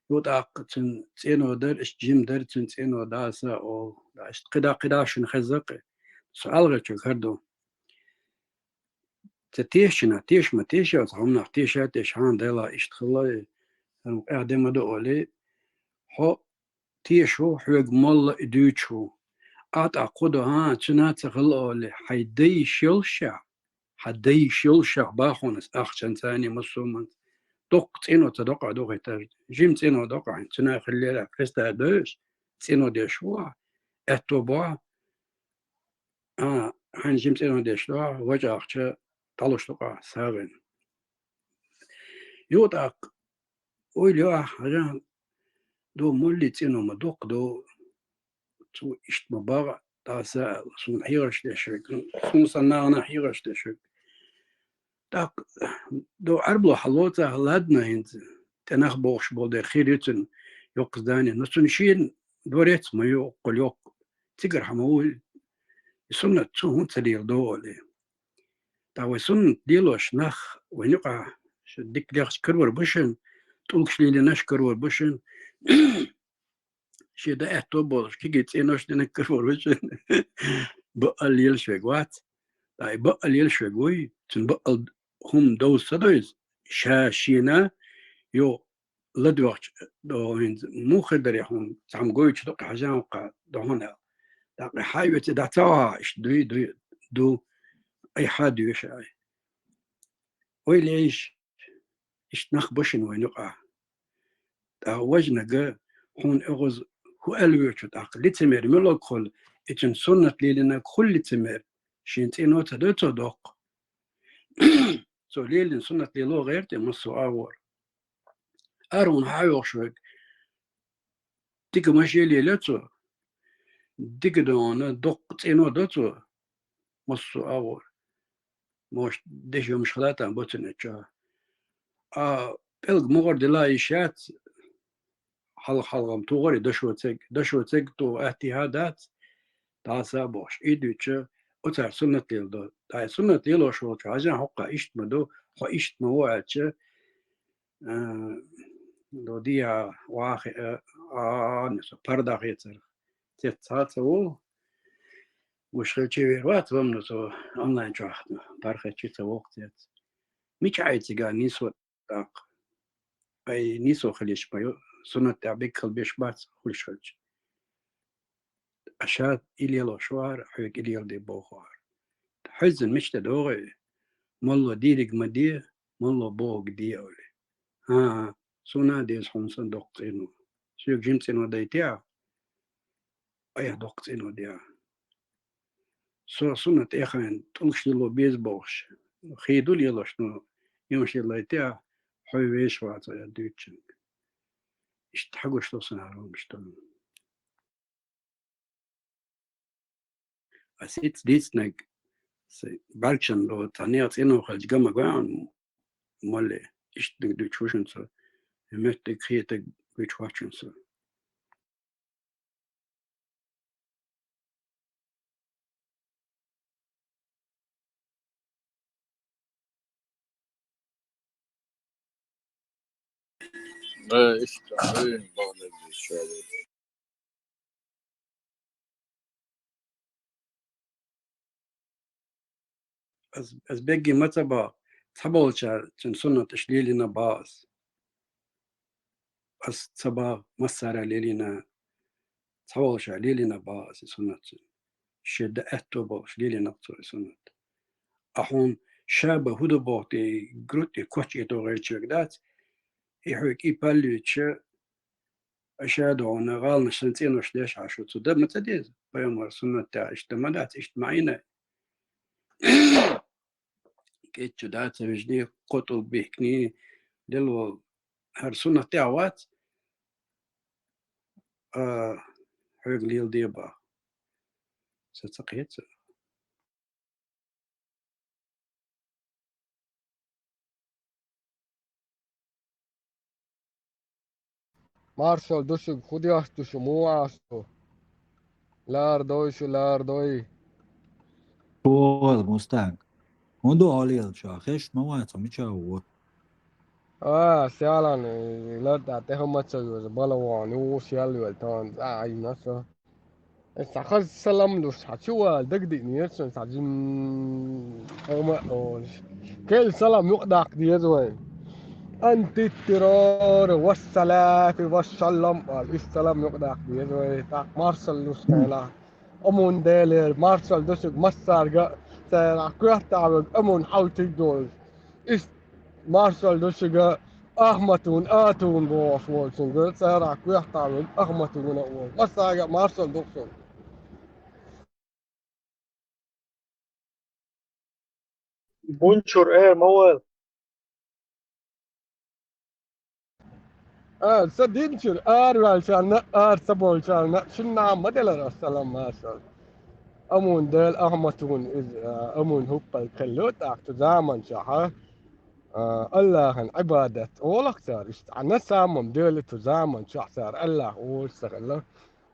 Ю тӀаккха цуьнан цӀено дара, иштта жима дара, цуьнан цӀено даса олу. Да, иштта кхидӀа, кхидӀа шуна хеза кхе. Со ӀалгӀачуьнга хӀара ду. Ца тешачунах, теша ма теша, оцу хӀуманах теша, теша, хьан Дела иштта хилла, хӀара къаьхьа де ма ду олий, хьо теша ву, хьоьга молла и дуьйцуш ву. Ӏа тӀаккха хӀу ду, хӀа, цуьнан ца хилла олий, хьайн дай йиш йолушехь, хьан дай йиш йолушехь бахонас ахчанца а, массо а хӀуманца. Доккха цӀенош ца доккху ахь духийтар. Жима цӀено доккху ахь, цуьнан хиллера, хеста а дойуш, цӀено деш ву ахь, аьтто бу ахь, а, хьайна жима цӀено деш ду ахь, вача ахча дӀалуш доккху ахь сагӀина. Юха тӀаккха ойла йо ахь, хьажахь, ду, молли цӀено ма доккха ду, цо иштта ма бахьа, дӀаса аьлла, суна хьехарш деш верг, суна санна нахана хьехарш деш верг. ТӀаккха ду Ӏарбало хьалоцахь, ладна, хӀинца тӀе нах бохуш болу дерг хир ю цуьнан йоккха здани, но цуьнан шена дворец ма ю, оккхул йоккха. Цигара хьан ма ву и суннат, цо хӀунда ца леладо олий. ТӀаккха вай суннат лелош нах вайна юкъахь, шу дика лехча карор бу шуна, тӀулгаш лелийнарш карор бу шуна. Шен дан аьтто болуш, кегий цӀенош динарг карор бу шуна. Бакъал лелаш верг вац. ТӀаккха и бакъал лелаш верг вуй, цуьнан бакъал хӀума довза ца довза, ша шена, йо, ладоьгӀча, до, хӀинца муха хир дара хьуна, цхьамма гойтуш ду-кх, хьажахь хӀокху, ду хьуна аьлла. ТӀаккха хьан а оьций, дӀа ца вахьа, иштта дуй, дуй, ду, айхьа а доьшу ай. Ойла йо, иштта нах бу шуна вайна юкъахь. ТӀаккха важнага хьуна оьгӀаз хӀу аьлла воьдуш ву тӀаккха, лицемер мила хуьлу, и цуьнан суннат лелийнарг хуьлу лицемер, шена цӀено ца до цо доккха. Цо лелийна суннат лело гӀерта массо а агӀор. Ара хьуна хьан а йохуш верг, дика машен лелайо цо, дика ду хьуна, доккха цӀено до цо, массо а агӀор. Может, деши хӀумнаш хила там бу цуьнан чохь. А пӀелг мугӀар дила йиш яц, хьалха-хьалха-м тухур ю дашо церг, дашо церг туху атта хӀа дац, дӀаса а бохуш, и дуьйцу, оцара суннат леладо. ТӀаккха и суннат лелош волчу хьажахь хӀокху иштта ма ду, хьо иштта ма ву аьлча, а, до диа вахи, а, а, а, со парда хецар. Цец ца ца ву. Уьш хилчи вер вац вамна со онлайн чохь, пархачи ца воккху цец. Мича Ӏай цига нийсо тӀаккха? Ай, нийсо хилиш ма ю, суннат тӀехь бегхал беш бац хуьлуш хилча. Аша и лелош вара, хьоьга и леладе боху вара. Хьоьззина мича тӀе догӀий? Молло дийриг ма де, молло бохург де олий. ХӀан-хӀа, суна а деза хьуна сан доккха цӀено. Соьга жима цӀено дайтехь, айхьа доккха цӀено дехьа. Со суннат тӀехь хьайна тӀулгаш лело беза бохуш, хи ду лелош, но йимаш лелайтехь, хьо вешан вац аьлла дуьйцучуьнга. Иштта хьагуш ду сан хӀара хӀумнаш ду. Ас хӀинца дийцинарг, сан бӀаьргашна ло, цхьа нехан цӀено хилча ган ма гойту хьуна, молли, иштта дика дуьйцуш ву шуна со, и моьттиг, хетарг гуьйцуш вац шуна со. Э, иштта, э, бахьана дийшаьлла. Ас, ас бегги ма ца боху, цхьаболчара цуьнан суннат аша лелийна боху ас. Ас ца боху, массара а лелийна, цхьаболчара лелийна боху ас и суннат цуьнан. Шен дан аьтто болуш лелийна цо и суннат. Ахьа хьуна ша бан хӀу ду боху тӀе, грудь тӀе коча итто гӀерташ верг дац, и хьоьга и паллуьйтуша, аша а догӀуна, гӀаланаш санна цӀенош деш хьан шу цу дан ма ца деза, пайхамар суннат тӀехь иштта ма дац, иштта ма Ӏийна. КӀечча дац, вежарий, кхо тӀулг бихкиний, делла волу, хӀара суннат тӀехь вац, а, хьоьга леладе боху. Сан ца кхета. Маршалла ду шуьга, хӀун деш ду шу, муха ву шу? Лара дой шу, лара дой. Шола, Мустанг. ХӀун ду хьо лелаш, хезаш ма вац хьо, мичахь ву? А, селан, лар тӀехь тӀе хӀума ца веза, бала вахана, юха сел вела, тахана цӀа Ӏийна со. Аса хаза салам луш, хьан чу вала дагадиънера цунна, цхьа жим хӀума а олуш. Кхел салам юкъадаккха деза вай. Антиттирора, вассалати, вассалам аьлла, иштта салам юкъадаккха деза вай. ТӀаккха маршалла луш хьайна. Амун Делера маршалла ду шуьга массаьрга а, царах коьртехь верг амун хьовсийта долуш. Иштта маршалла ду шуьга Ахматун Атун бохуш волчуьнга, царах коьртехь верг Ахматуна а волу. Массаьрга а маршалла ду шуьга. Бунчур, э, ма вайла. А, сан динчуьра араваьллачарна а, ара ца болчарна а, шинна а ма делара ас салам маршалла. Амун Дела Ахматуна иза, а, амун хӀуппалг хилла тӀаккха цу заманчохь, а, Аллахьан Ӏибадат олу-кх цара, иштта, а, на самом деле цу заманчохь цара Аллахь олуш ца хилла,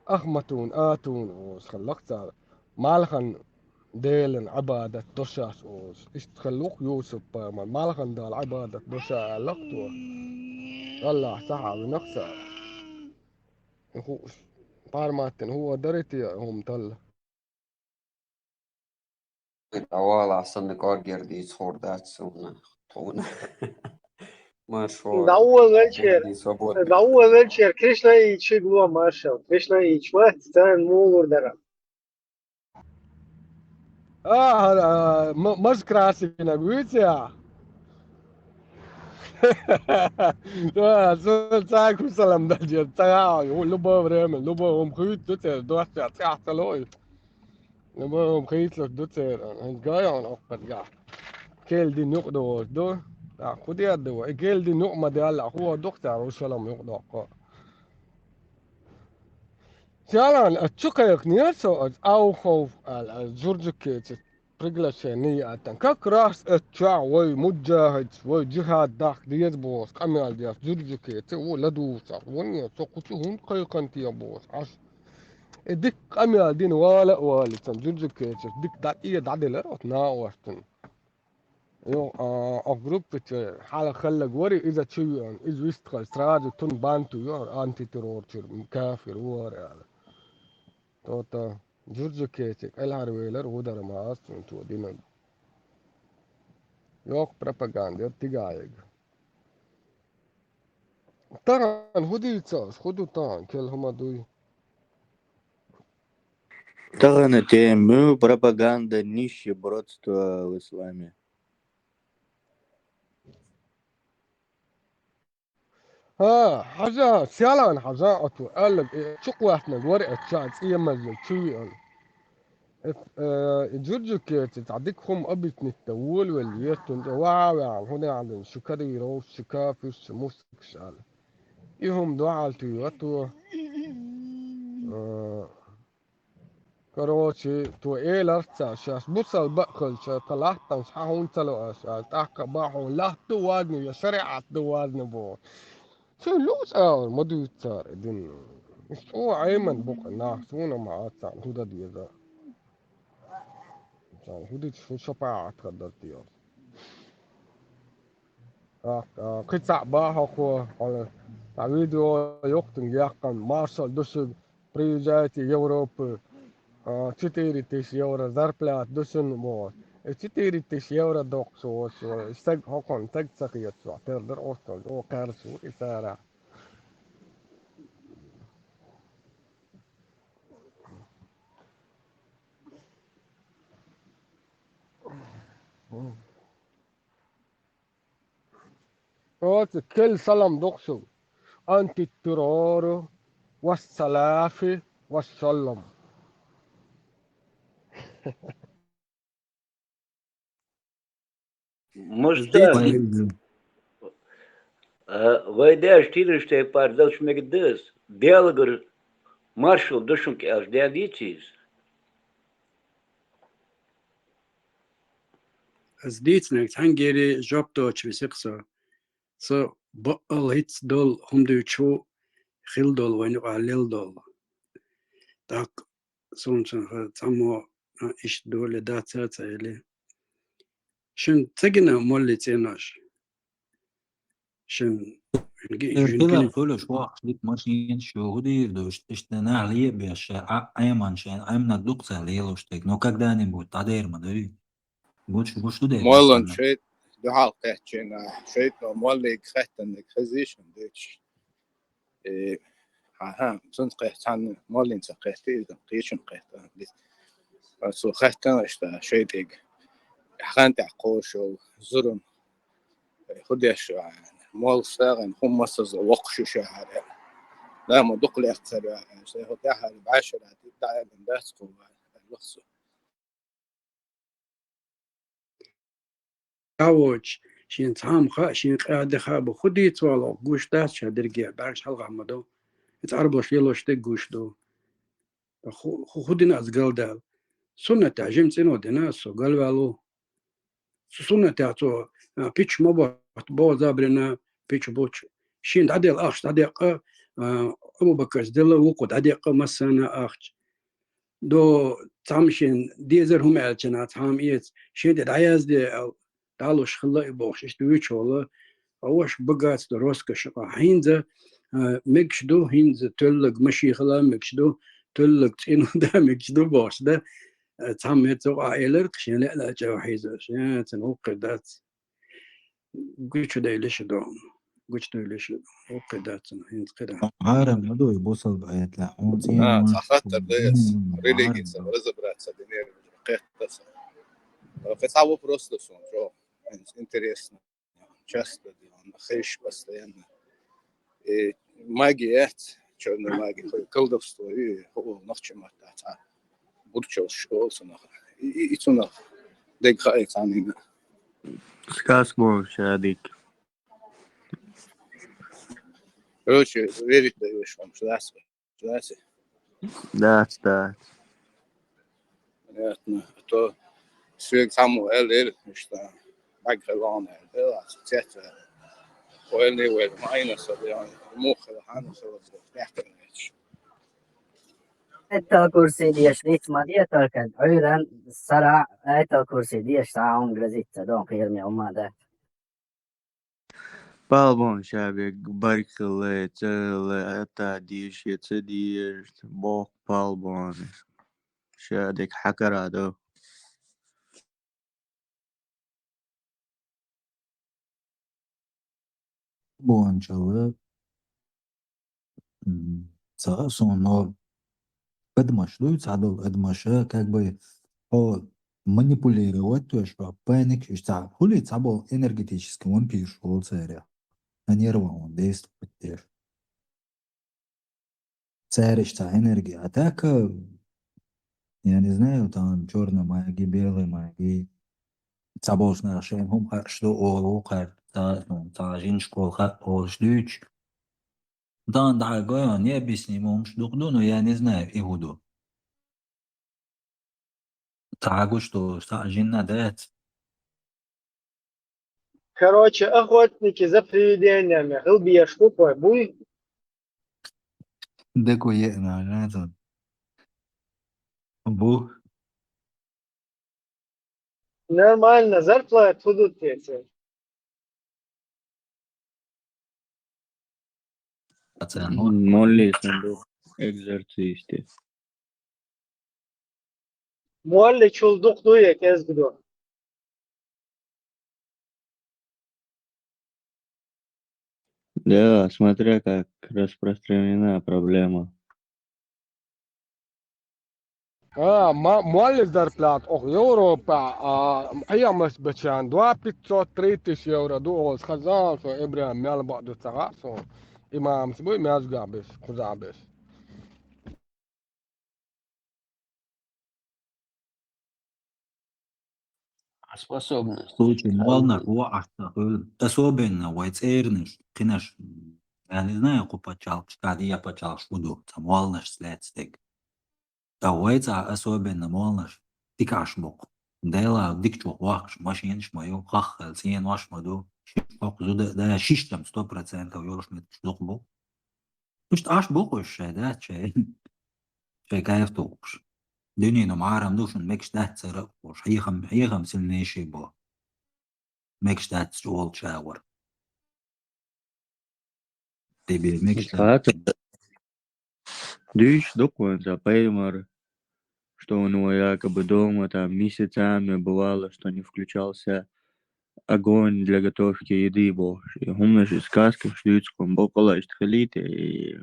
Ахматун Атун олуш хилла-кх цара. Малхан Делан Ӏибадат до шаьш олуш. Иштта хилла-кх Юсуп-пайхамар, малхан Далла Ӏибадат до ша аьлла-кх цо. Аллахь схьа а вина-кх цара. И хууш, парматтина хӀун а дара те хӀума талла. ДӀавала, санна кӀоргера дийца хуур дац суна, тхуна. Маршо. ДӀаволавелчера, дийца свободно. ДӀаволавелчера Кришнаичиг ло маршалла. Кришнаич вац, царна муха лур дара. А, а, м-, маза красивинаг вуьйцу ахь? Да, цу цаьрга хӀун салам дан деза? Ца яа, любое время, любое хӀума хуьйцу церан дош, цхьаьна ца ло иза. Любое хӀума хуьйцуш ду церан. ХӀинца гайон оккхазгахь. Кел дина юкъа догӀуш ду. ТӀаккха хӀун дер ду? И кел дина юкъа ма даьлла, хӀун ду-кх цара вушалам юкъа доккху? Селан, а чу кхайкхинера со, аса Аухов аьлла, аса Джурджукеца приглашение яийтина. Как раз аса чохь вай муджахидаш, вай джихад дахка деза бохуш, къамел деш Джурджукеца ву ладугӀуш. Вон, со кху чу хӀунда кхайкхина те бохуш, Ӏаш. И дика къамел дина вала а валийцина, Джурджукецас дика дӀа-, тӀе дӀаделира оцу накъостана. Йо, а, оха группа чу хьалха хилларг вара иза чу веана, иза вистхилла, сразу тун банту йора, антитеррор чуьра кафир ву хӀара аьлла. То-то, Джурджукеца кӀелхьарвелар, гӀо дара ма ас цунна цо динарг. Йоккха пропаганда яра тигахь яга. Тахана хӀун дийца ас? ХӀун ду тахана? Кел хӀума дуй? Тахана тема ю: пропаганда, нищебродство в исламе. ХӀа, хьажа, селан хьажа оцу аьлларг, э, чукхоьттинарг вара, э, ша цӀе мазлиг чу веана. Э, э, и Джурджукеца цхьа дика хӀума объяснить дан волавелла веана, тӀе ваха а ваьхьна, хӀун аьлла, шу кадыровцаш, шу кафирш, шу мушрикаш аьлла. И хӀума дуьхьал туьйхира цо. Э, короче, цо элира цара, шаьш бусалба а хилча, тхан латтанаш хьан хӀунда ца ло аша аьлла, тӀаккха бан хьуна латта ду вазна я шариӀат ду вазна боху. Цуьнан луъу цӀа ма дуьйцу цара и дин. Уьш чӀогӀа Ӏемина бу-кх нах, суна ма хаьа царна хӀун дан деза. Царна хӀун дича, хӀун шапаӀат хир дара те. А, а, кхин цхьаъ бан хьо, хьо, хьо, цхьа видео йоккхунга яьккхина, маршалла ду шуьга, приезжайте в Европу, а, четыре тысячи евро зарплата ду шуна боху. И четыре тысячи евро доккхуш волуш, стаг хӀокхунна стаг ца хеташ, тера дара оццул, о, кхаьрдаш ву и цара. Оцу кел салам доккху шуна. Антитеррору, вассалафи, вассалам. Может, так. Здесь, а, вай деш тираш тайпара далуш мегар дас, Делгар маршалла ду шуьнга аьлча, ден дийций иза? Ас дийцинарг цхьаьнггере жоп доцуш висира со. Со баккъал хӀинца долу хӀума дуьйцуш ву, хилла долу, вайна юкъахь лелла долу. ТӀаккха суна цхьаммо, а, иштта долу дац а ца элира. Шуна ца гина молли цӀенош? Шуна, шуна ги-, шуна хилар гина. Хуьлуш вахаш дика машинаш ю, хӀун дийр ду, иштта нах лебеш, а, Ӏеман шайн, Ӏемнарг дукха ца лелош тайга. Но когда-нибудь дӀадер ма дуй. Гуш, гуш ду дера. Моллан шайт-, дуьхьал кхаьччина, шайтӀа моллиг хеттаниг хезий шуна дечу? Э, Хьа-хьа, цунца кхетта, цхьанна моллица кхетта, иза кхечун кхетта. Цо хаьттан иштта шайтӀега. Хан тӀехь кхоша йолу зурма. ХӀун деш ю аьлла. Молла сагӀина хӀумма ца зо воккхуш ю ша аьлла. Да, ма дукха лекхара аьлла. Шайн хӀу тӀаьхьара бӀаьшара тӀе дӀа аьлла дац кху аьлла цо. Ца воцуш, шен цхьамма хаьа, шен къаьхьа де хаьа бу, хӀун дийца валахь гуш дац ша дерриге, бӀаьргаш хьалха ма ду. Иза Ӏарбоша лелош дерг гуш ду. ХӀу-, хӀу-, хӀун дина аса галдаьлла? Суннатехь жима цӀено дина аса со, галваьлла ву. Цу суннатехь цо, а, пичча ма бохту, боху забрина, пичча бучу. Шен дӀаделла ахча дӀадеккха, а, Абу-Бакарс делла вукхо дӀадеккха массарна ахча. До цхьамма шен дезар хӀума аьллачу наха цхьамма эца, шен тӀе дӀаязде аьлла, дӀалуш хилла и бохуш, иштта вуьйцуш волу, ткъа ваша багац ду, роскоши къа. ХӀинца, а, мегаш ду, хӀинца тоьллаг машен хила мегаш ду, тоьллаг цӀено да мегаш ду бохуш да. А, цхьамма хӀинца цо къа элира, шен лаьа-лаьа чӀагӀо хьийзаш, а, цуьнан хӀокхуьр дац. Гучудевлла шу ду. Гучудевлла шу ду. ХӀокхуьр дац цуьнан, хӀинца кхидӀа. Хьарам ма ду и бусалба аьтла. Хьуна цӀена А, ца хаттар да яс. Религица разобраться динер кхетта сан. Кхин цхьа вопрос да сон, чӀогӀа интересно. Часто дело, хеш постоянно. И магия яц, чёрная магия, хӀу колдовство, и хӀу нохчи матта цхьа бурчалш олу цунах. И, и, и цунах дег хаий цхьаннина. Сказка бохуш, Шадик. Короче, верить даешь вам, что да? Знаете? Да, да. Понятно. А то соьга цхьаммо аьлла, иштта, бага хила вахана аьлла, аьлла, цец аьлла. Ойла не вайла, ма айна со, я, муха хила, хьана хила, бехкана вецаш. Айтал курси деш, ниц ма де, только Ӏуьйран сара Айтал курси деш, цхьа хӀума грозится, дон кхераме хӀума дац. Палбон Шабек, баркалла, ца хилла, атта дийша, ца дийша, боху Палбон. Шадик хьакара ду. Бончалла. М, ца а суна, но адамаш дуй, цхьадолу адамаша, как бы, хьо манипулировать, то есть, хьо паник, иш цхьа, хули цхьаболу энергетический вампирш волу церан. На нервы он действовать деш. Церан иш цхьа энергия атака, я не знаю, там чёрная магия, белая магия. Цхьаболчу наха шайна хӀума хаарш ду олу, кхара цхьа, цхьа жин школа хаьа олуш дуьйцуш. Дан дӀа гойон, необъяснимо хӀумаш дукха ду, но я не знаю, и хӀун ду. Ца гуш ду, ца жинна дац. Короче, охотники за привидениями хила беш бу кхой, буй? Деко еана, гӀазот. Бу. Нормально, зарплата хӀу ду теца? Ацан. Молли сан ду, экзорцисты. Молли чул дукха ду я кӀезга ду? Да, смотря как распространена проблема. А, ма-, молли зарплата, ох, Европа, а, хьемас бечан, два пятьсот, три тысячи евро ду, олс хазан, со Ибрахим мел баъ ду цагӀа, со имамс буй, мязгах беш, кхуза беш. Способность. Случай, молнаш ву ахьа хуьлу. Особенно вай цӀернаш, кхинаш, я не знаю, кху пачалкаш, кадия пачалкаш хӀу ду, ца молнаш след стег. Ца вай цӀа особенно молнаш, дика Ӏаш бу кху. Дела дика чу вахкаш, машинаш ма ю, хаххал цӀенош ма ду, шиш хӀокху зуда, да, шиш там сто процентов йолуш метраш дукха бу. Иштта Ӏаш бу кхуьш шай, да, шай. Шай кайф тухуш. Дуьненан марам ду шуна мегаш дац цара а бохуш. Хьехам, хьехам сильнейший бо. Мегаш дац чӀогӀа чагӀар. Тебе мегаш дац. Дуьйш ду кхунца пайхамар, что у него якобы дома там месяцами бывало, что не включался огонь для готовки еды бохуш. И хӀуманаш и сказкаш дуьйцу кхунна боккъала иштта хилийта, и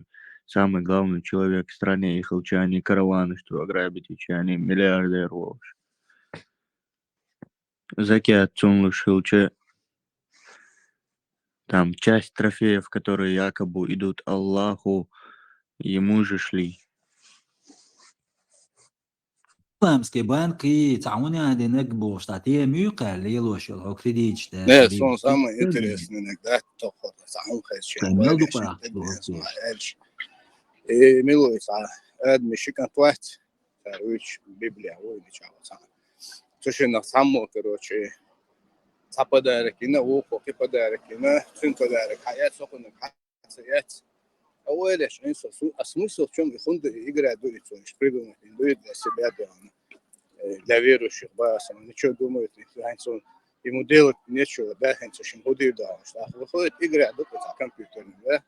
самый главный человек в стране, и хилча караван, что ограбить, и чё, они миллиардер, в общем. Закят цунлуш хилча, там часть трофеев, которые якобы идут Аллаху, ему же шли. Исламский банк и цхьа хӀуна а динаг бохуш, цхьа тема ю кхаьлла лелош йолу хьо кредиташ деш. Не, сон самое интересное наг дац тоххара, цхьа хӀума хезча. Мел дукха ахча боху. Э, милой цхьа, адми шикан твац, цара вуьйцу Библия вуй, ничего цхьа. Цу шиннах цхьаммо, короче, цхьа подарок йина, вукхо кхин подарок йина, цуьнан подарок хьаэц, сокхуннаг хьа ца эц. А ойла еш, Ӏин со, су-, а смысл в чём? И хӀунда и игра ду и цо, иш придумать ин ду и для себя делано. Э, для верующих, ба, сама ничего думает, и хӀинца ему делать нечего, да, хӀинца шин худий да, что выходит игра ду по компьютерным, да?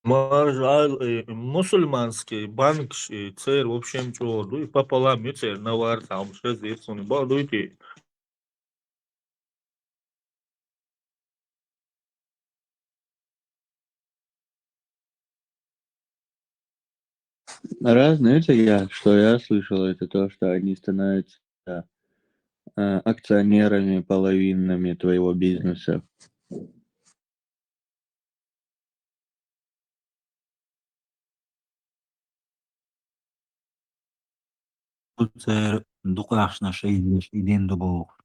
Маржа аьлла, э, мусульманский банкаш, э, церан вообще чӀогӀа ду, и пополам ю церан навар, там, шазир, суна бакъ дуй те. Разные это я, что я слышал, это то, что они становятся, э, акционерами половинными твоего бизнеса. Цара дукха ахчанаш айдеш, и дин ду боху.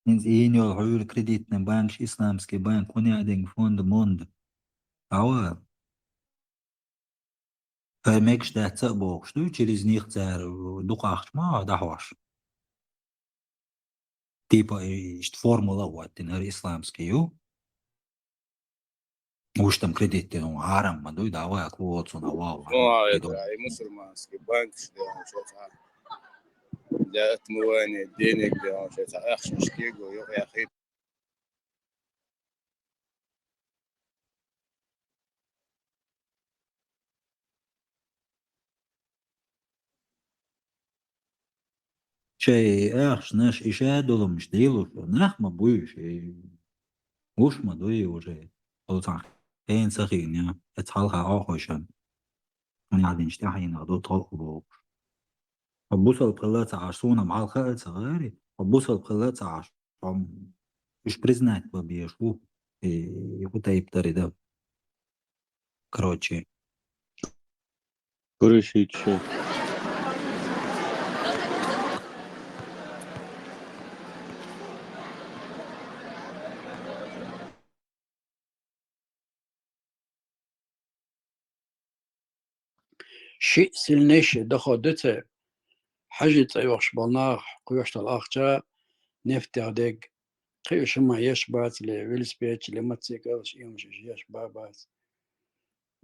ХӀинца ийна йолу хьуьйра кредитный банкаш, исламский банк, хӀун яа динга фонда монда. Ава. Хай мегаш дац а бохуш ду, через них цара дукха ахча ма дӀахьош. Типа, иштта формула а хӀоттина, хӀара исламский ю. Уж там кредит дина, хьарам ма дуй, давай, а клуоцун, а вау, Ой, это, и мусульманский банк, что он сейчас, а, для отмывания денег, где он сейчас, а, ахшаш кего, ё, я хит. Шайн ахчанаш иша долумаш дийла шу, нах ма буй шайн. Гуш ма дуй уже. Хьо цхьа хен ца хиъна, эца хьалха Ӏохуьйшан. Хьуна яхьдинчу тӀаьхьенах ду тхо а бохуш. Хьо бусалба хилла а ца Ӏаш, суна-м хьалха а ца гӀари, хьо бусалба хилла а ца Ӏаш, хьо уьш признать бан безаш ву, и, и хӀун тайпа дара и дан. Короче. Куришича. Шиъ сильнейший доход ду церан. Хьажи цӀа йохуш болу нах, кхоьшуш долу ахча, нефтех дерг, кхин уьш хӀума еш бацале, велосипедаш, мотоциклаш, и хӀумаш еш ба-бац.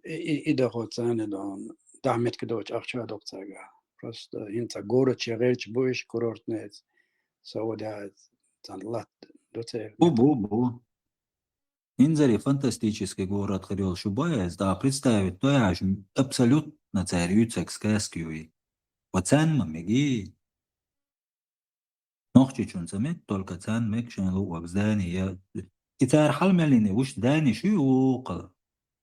И, и, и доход царна ду, дахьа меттиг доцу ахча а доккху цаьрга. Просто хӀинца городче гӀерташ бу уьш, курортнеца, Саудица, царна латта ду церан. Бу, бу, бу. Инзаре фантастический город хир йолуш ю баьза, да, представить, то яж абсолютно цара юьцаг сказка юй. Ва царна ма меги. Нохчичун ца мег, только царна мег шайн луъург здание я. И цара хьал меллине вуш здание шу ю вукхал.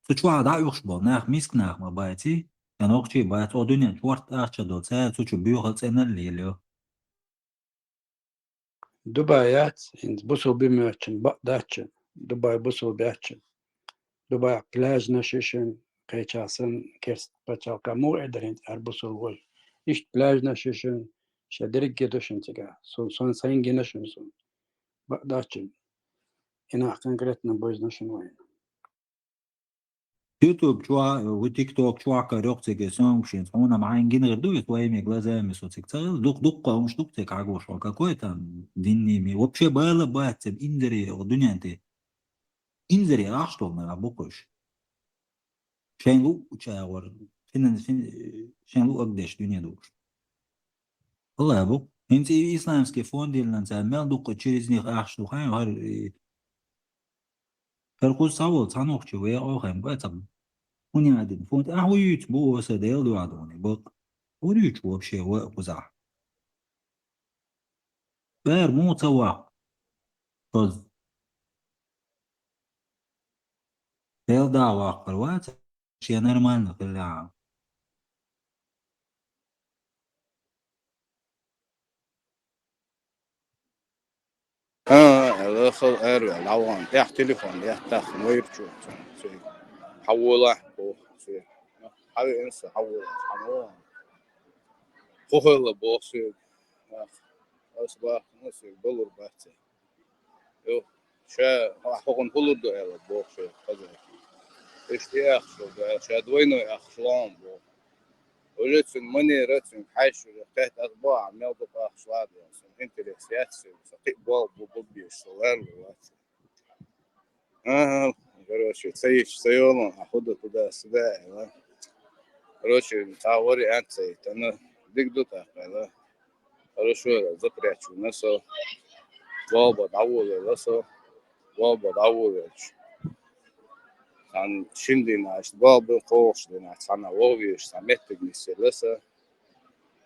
Цу чохь дӀа а юхуш болу нах, миска нах ма баций, я нохчий бац, о дуьнен чорт ахча до цара, цу чу буьйхал цӀена а лелайо. Дубай яц, хӀинца бусулба моьттучун бакъ дац шуна, Дубай бусулба яц шуна. Дубайхь пляжнаш ю шуна, кхечахь санна, керста пачхьалкхехь муха эр дара хӀинца аьрра бусулба вай. Иштта пляжнаш ю шуна, ша дерриге ду шуна цигахь. Сон, сон сайн гина шуна сон. Бакъ дац шуна. И нах конкретно бевзина шуна вайна. YouTube чохь, ву TikTok чохь кара йоккха цига сонгушинца, хьуна ма хьайн гина гӀир ду, и своими глазами со цига ца хилла, дукха-дукха хӀумаш ду цига хьагуш, хьо какой там динный ми-, вообще бала бац, цеб инзаре, дуьнен тӀе. Инзаре ахча долу нах бу кхуьш. Шайн луъучу агӀор, финан-, фин-, шайн луъург деш дуьне дууш. Алла бу. ХӀинца и исламский фонд диллина цара мел дукха через них ахча ду хьайн, хӀара, и, хӀара кхуза схьаволу цхьа нохчи вай, оха хьайн, бай ца ХӀуни гӀадин, фунт, ахьа вуьйцу бу оса Дела дуьхьа дуни, бакъ. ХӀуьйцу вообще ва кхузахь. Бер муха ца ваккха? Соз. Дела да ваккхар вац, шен нормально хилла. А, ала хал эр вел, лаван, тӀехь телефон, я тах, мойр чу, цу, цу. Хьавола, бо, цу. Хьави инса, хьавола, хьамо. Хохола, бо, цу. Ах, ас бах, ну, цу, болур бац. Йо, ша, хьо-, хьо хӀун хулур ду аьлла, боху шайх хаза. Иштта и ахча ду аьлла, ша двойной ахча лоам боху. Уже цуьнан манера, цуьнан хьаьжча, уже кхетта ас боху, мел ду ахча лада, цуьнан интерес яц, со кхин болх бу, бу беш, со ларла вац. Ага, короче, ца йиш, ца йолун, а худа туда-сюда, аьлла. Короче, цхьа вариант ца йита, ну, диг ду тӀаккха, аьлла. Хорошо, запрячу на со. Болба дӀаволла со. Болба дӀаволлачу. Цхьана шин дийнахь, иштта болба кхочуш дийнахь, цхьана вовъеш, цхьа меттиг нисъелла со.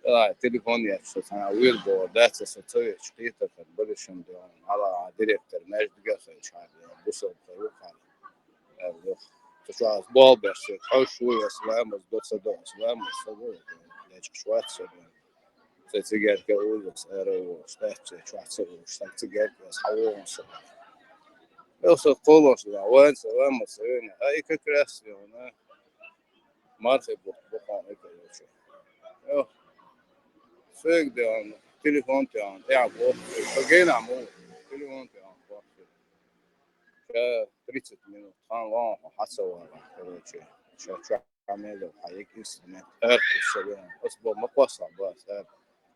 Ай, телефон яц со, цхьана вуьйр боху, дац со ца вечу, кхетар хир бара шин дийнахь. Хьала директор маьждига хилча, хьала бусалба хир ву хьала. Аьлла, цу чохь ас болх беш, хьоьжуш ву ас, ламаз до ца до ас, ламаз ца до, лечкъаш вац со. Цу цигаьрка уллас ара а волуш, дац цу чохь ца уллуш, сан цигаьрка ас хьавогӀун со. Эл со кхолош дина, вайн ца, ламаз ца вена, а и как раз вена. Мархи бу, бу хьан и короче. Эл, соьга де, телефон тӀе, тӀе бу, со гена му, телефон тӀе бу. Ша тридцать минут хан лан хьо хьацавала, короче. Ша чохь мел хьан ек инструмент. Эр кхуссален. Ас бо ма кхоссал ба, эр.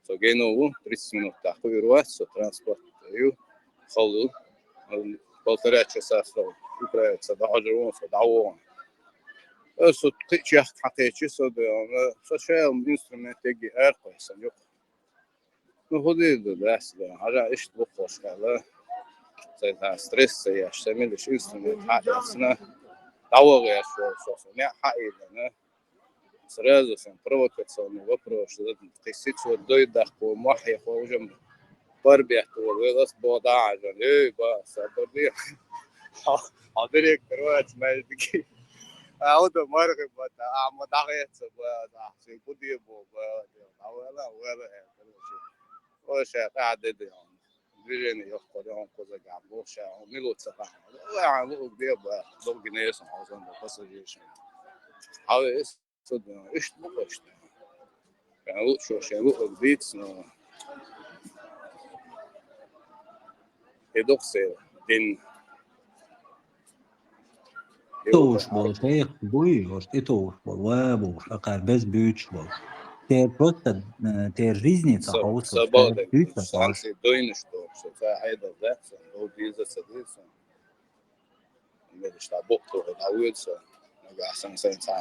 Со гено ву, тридцать минут тӀаккха ир вац, со транспорт ю, халу. Полтора часа со управиться дӀахьожур ву, со дӀавогӀун. Ас со кхин чехка хьакхечи, со де, со шайл инструмент еги эр кхоссал юкъа. Ну, хӀун дийр ду, дац, да. Хьажа иштта бу кхош аьлла. Цай цхьа стресс ца еш, ца милаш инструмент хьаэцна. ДӀаваха еш вара со, со неӀ хьаийдана. Сразу сан провокационный вопрос задал. Кхин сиц вот дой даккхо, мохь яхо, уже парбет волу, вел ас бо дӀа а хьажан. Эй, ба, сабар де. Хьо, хьо директор вац, маьждиге. А, хӀун ду, мархи бата, а, ма дӀахеца, ба, да, ши гуде бо, ба, да, вала, вала, э, короче. О, ша, а, де, де, он. Движение йохкор, он коза гам, бо, ша, он милуца хан. Ой, а, луг де, ба, долги не сон, а, сон, ба, пассажиршин. А, э, с-, с-, ишт, бу, ишт. Прям лучше, ша, луг бит, но. И доксел, дин. И вот, ТӀетовш а, болу шайх буй, ош тӀетовш болу, ва бу, шакар без буьйцуш болу. Тер просто, э, тер жизни ца хьовсу, са-, сабаде, тер буьйцу ца хьовсу. Санкций дойнаш долу, со ца айдал, да, со, дол диза ца диза. Мелаш та боккхо дӀавоьду со, нагахь сан сайн цхьа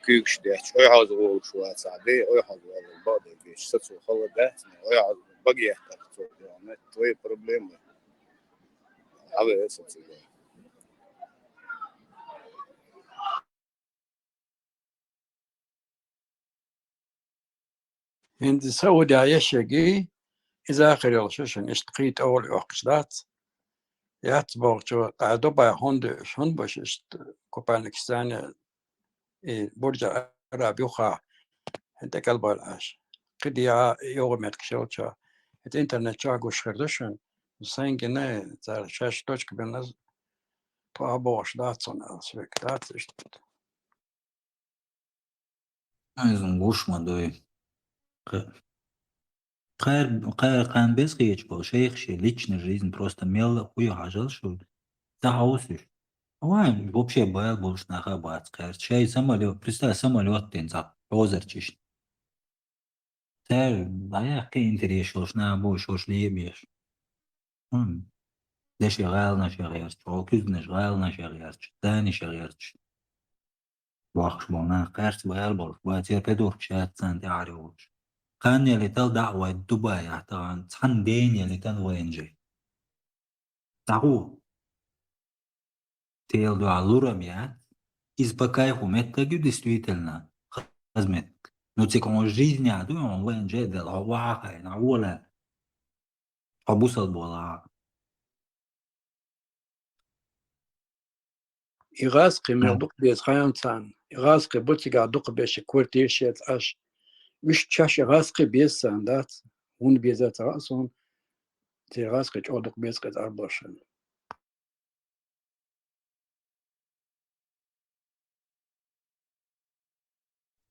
куьйгаш детташ, ойхьаза волуш вац, а де, ойхьаза волу бакъдерг деш, сацо хала дац, ойхьаза баге еттар цо, твои проблемы. Хьаве сацо. ХӀинца Саудехь еш йиги, иза ахир йолуш шуна иштта кхин тӀе олу йоккхуш дац. Яц бохучу, ткъа Дубай хӀунда, хӀунда баш иштта купальник сцена, и Бурджа Араб юха, хӀинца тӀекӀалбала аша. Кхидиа йогӀу меттигаш йолча, хӀинца интернет чохь гуш хир ду шуна, сайн гина, цара шаьш точка бина, тхо а бохуш дац хьуна, алсвек дац иштта. Иза гуш ма дуй. Кхе-, кхаьр-, кхаьр-, кхаьрна беза хеташ болу шайх шен личный жизнь просто мелла а хуй хьажал шу. Ца хьовсуш. Вайн вообще бал болуш наха а бац кхаьрца. Шай самолёт, представь, самолёт ден цхьа хьозарчишна. Цаьрга дӀаяьккхи интерес йолуш наха бу, шош лебеш. ХӀун? Деши гӀаланаш яхъярчу, хьо куьзганаш гӀаланаш яхъярчу, даниш яхъярчу. Вахаш болу нах кхаьрца баьр болуш, бацера педуркаш яц царна тӀаьхьара йолуш. Кханна ялитал дӀа а вай Дубай ахь тахана, цхьана дена ялитал вайна жай. ДӀагӀо. Тела дуьхьа лурам яц. Из по кайфу меттаг ю, действительно, хазмет. Ну, цига хьона жизнь а ду, хьона вайн же дела, хьо ваха, хьо вола, хьо бусалба вола. И гӀазкхий мел дукха беза хьайна царна. И гӀазкхий бу цига дукха беш, квартира шеца Ӏаш. Уж чаш и гӀазкхий беза царна дац. ХӀунда беза ца хаьа сона, церан гӀазкхий чӀогӀа дукха беза кхы Ӏарбошна.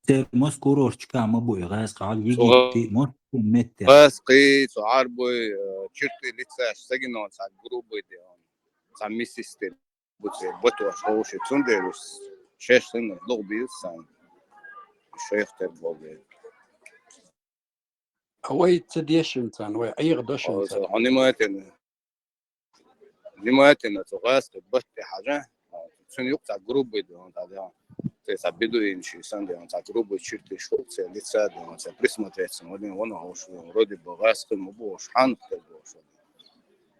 Церан Москва курорташка ма бу и гӀазкхий, хьал вигити Москва метте. ГӀазкхий, цу Ӏарбой, э, чирти лицаш сагино цхьа грубый де он. Цхьа миссис те буце, батош ховши, цундела уж шеш сына лугӀ бийс сан. Шайх тер бовле. А вай ца дешин цан, вай Ӏийгъ дошин О, цан. Хьо нима тена. Внимательно, цу гӀазкхий батте хьажа. Цун юкъ цхьа грубый де он, цхьа де он. Те цхьа бедуин ши сан де он, цхьа грубый чирти шо, це лица де он, це присмотреться, вон, вон, вон, вроде бы гӀазкхий ма бу, хьанх те бу.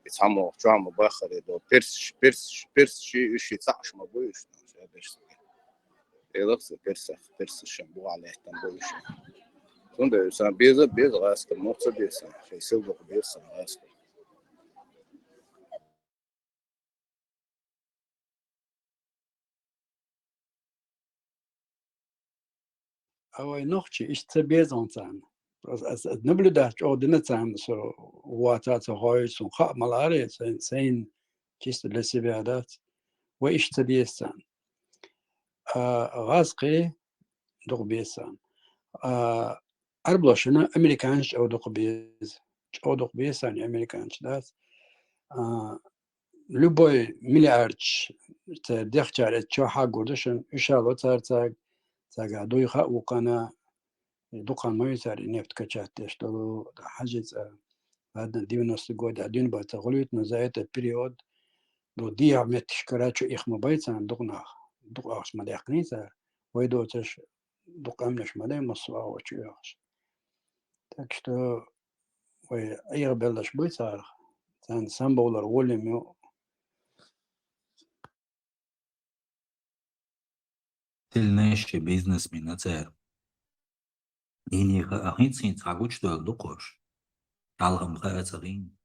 И цхьа мо, чу ма бахаре до, перс, перс, перс ши, ши цхьа ма бу, ши, ши, перс. Элах це персах, перс ши, бу алехтан бу, ши. Цунда сан беза, беза гӀазкхий, мо ца беза, ши сил бу беза гӀазкхий. А вай нохчи иштта ца беза царна. Ас, ас, ас наблюдать чӀогӀа дина царна, со ваца ца хой, сун хаа маларе, сайн, сайн чисто для себя дац. Вай иштта ца деза царна. А, гӀазкхий дукха беза царна. А, Ӏарбошна американцаш чӀогӀа дукха беза. ЧӀогӀа дукха беза царна американцаш дац. А, любой миллиардш, цар дехчар эт чо хьагур дашан, уьшало цар цаг, цага дуй хаа вукхана, дукхан ма ю цар и нефть качать деш долу, хьажи цӀа. Ладно, девяностый год а дуьйна баца гӀулуьйту, но за этот период ду дехьа метташ кара чу их ма бай царна дукха нах, дукха ахча ма даьккхина цар, вай доцаш дукха къаьмнаш ма дай, массо а чу яхаш. Так что вай Ӏийгъа беллаш буй царах, царна самбовлар волем ю. Сильнейший бизнесмен а цара. Йиниха а хӀинца-хӀинца хьагучадойл ду кхош. Хьалхам хаа ца хин.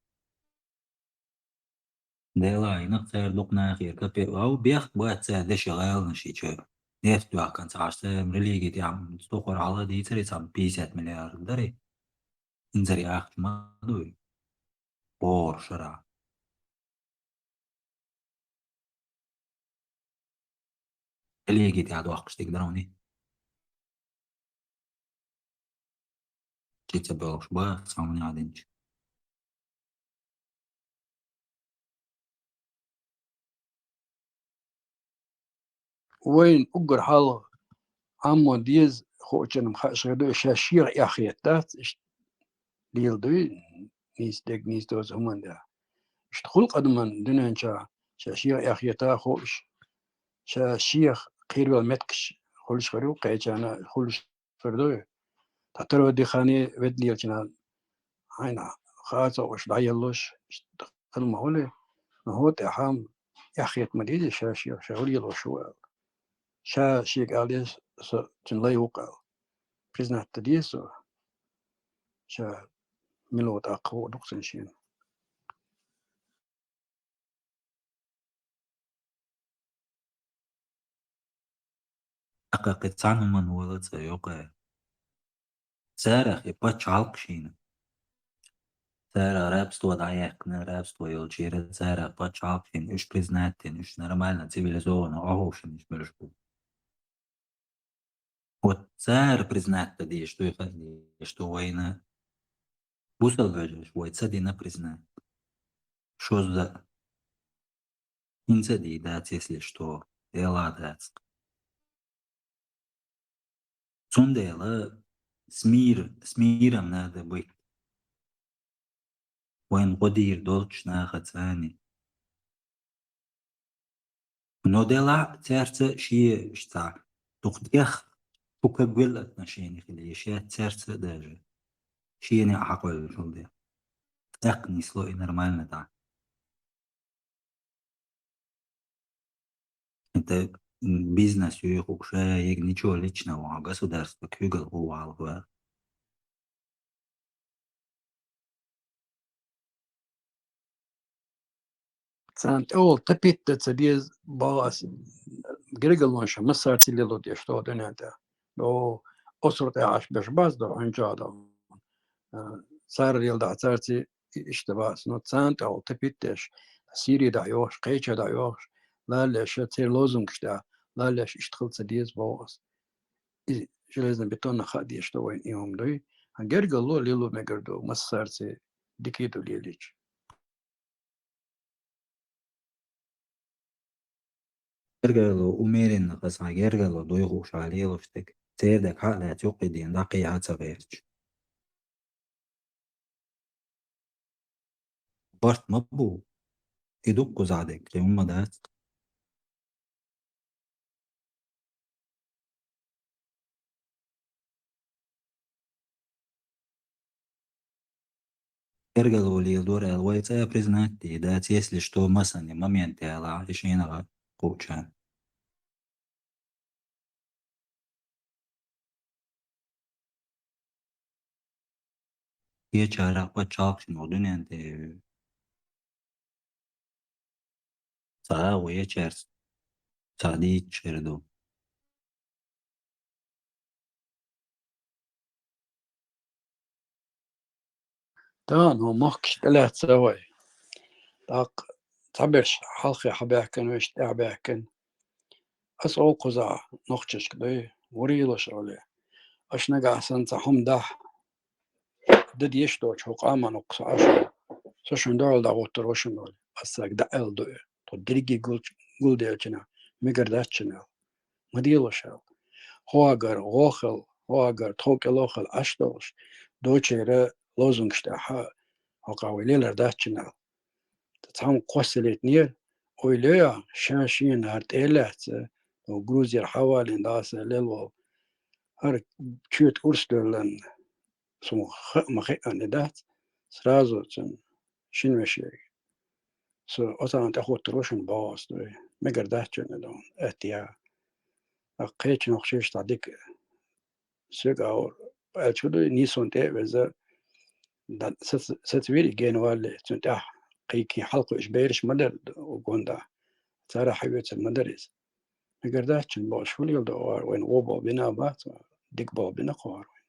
Дела, инах цара дукха нахера капе, ау, бехк бац цара деши гӀаланаш и чу. Нефть доахкан ца хьаш цара религия тӀехь, сохор хьала дийцари цхьа пятьдесят миллиард дари. Инзари ахча ма дуй. БогӀур шара. Религия тӀехь дохкаш дика дарони. Чи ца боьлхуш ба, цхьа хӀума яхь динчу. Вайн уггар хьалха Ӏаммо деза хуучунам хаа шайга ду, ша шех эхь хета дац, иштта лела дуй, нийса дег, нийса доцу хӀуманна тӀехь. Иштта хуьлу адаман дуьнен чохь, ша шех эхь хета хууш, ша шех кхийрвелла меттигаш хуьлуш хир ю, кхечарна хуьлуш хир ду. Ткъа таро дихане ведда лелачунна хьайна хаа ца хууш, дӀаеллуш, иштта хила ма хуьлу. Но хӀун тӀехь-м эхь хета ма деза, ша шех, ша хӀун лелош ву аьлла. Ша шега ала деза, со цуьнан лай ву-кх аьлла. Признать дан деза со. Ша мила ву тӀаккха хуур ду-кх цунна шена. ТӀаккха кхин цхьана хӀуманна вала ца йокъа. Царах и пачхьалкх шийна. Царах рабство дӀаяьккхина, рабство йолчера, царах пачхьалкх шийна, уьш признать дина, уьш нормально, цивилизованно, охьушина уьш муьлш бу. Вот цара признать дан дезаш ду, и хаза дезаш ду вайна. Бусалба вежарша вай ца дина признать. Шозза. ХӀинца а дийр дац, если что, эла а дац. Цундела с мир-, с миром надо быть. Вайн гӀо дийр долчу нахаца цхьаьна. Но делахь а цаьрца шен, иштта, дукха тӀех, шуьга гӀоьлла отношение хила еза, цаьрца а даже. Шена а хьакхоьллина хила де. ТӀаккха нисло и нормально дӀа. ХӀинца бизнес юй хӀокху ша, ега ничего личного, государство куьйгалла гӀо валахь. Царна тӀехула тапитта ца деза боху ас, гергарлонаш массаьрца лело деш тхо дуьнен тӀехь. О, осур тӀехь Ӏаш берш бац до, хьуьнчохь до. А, цара леладахь царца и-, иштта бац. Но царна тӀехула тапитта деш, Сири дӀа йохуш, кхеча дӀа йохуш, лаллеш, церан лозунгаш тӀехь, лаллеш иштта хила ца деза боху ас. И железно-бетонно хаа дезаш ду вайна и хӀума дуй. Хьан гергарло лело мегар ду, массаьрца дика ду лелийча. Гергарло умеренно, хаза гергарло дуй хууш а лелош дерг. Церан дерг хьа а лаьцна юккъе дийна дӀакхехьа ца гӀерташ. Барт ма бу. И дуккхузахь дерг, кхин хӀумма дац. Гергарло леладора аьлла, вай цӀа признать де дац, если что, масане момент аьлла, и шена гӀа кхуча. Кхечара пачхьалкхашна ву дуьнен тӀе. Цхьа а ву ечаьрца цхьа дийцча хир ду. Тахана хӀун махкаш тӀелаьцна вай. ТӀаккха цхьаберш хьалхе хьабаьхкина, вешан тӀаьхьабаьхкина. Ас олу кхузахь нохчашка дуй, вурийлаш олий. Аша нагахь санна цхьа хӀума дахь, дан дезаш доцу хӀокху къаман оккха со Ӏаш. Со шуна дуьхьал дӀагӀуттур ву шуна олий. Ас цаьрга дӀааьлла ду и. Тхо дерриге гулч-, гулделчина, мегар дац шуна аьлла. Ма делаш аьлла. ХӀогӀагара гӀо хила, хӀогӀагара тхов кӀело хила Ӏаш долуш, дочера лозунгаш тӀехь хӀокху вай лелар дац шуна аьлла. Цхьамма кхоссалийтинера, ойла йо, ша шена хӀара тӀе а лаьцна, Грузера хьавалийна дӀаса лелволу. ХӀара чоьтан урс доьллан, суна хаа ма хиъна и дац, сразу цуьнан шина вешега. Со оцарна тӀехӀуттур ву шуна боху ас дуй. Мегар дац шуна и дан, аьтта я. Ткъа кхечу нохчаша цхьа дика соьга а аьлла чу дуй, нийсонан тӀе а веза, дан сац-, сацвира и генвалле, цуьнан тӀехь кхайкхий хьалакхуьуш бераш ма дара гонда. Цара хьаоьцур ма дара иза. Мегар дац шуна боху, шу леладо вара, вайна вон болу бина а бац, дика болу бина кху вара вайна.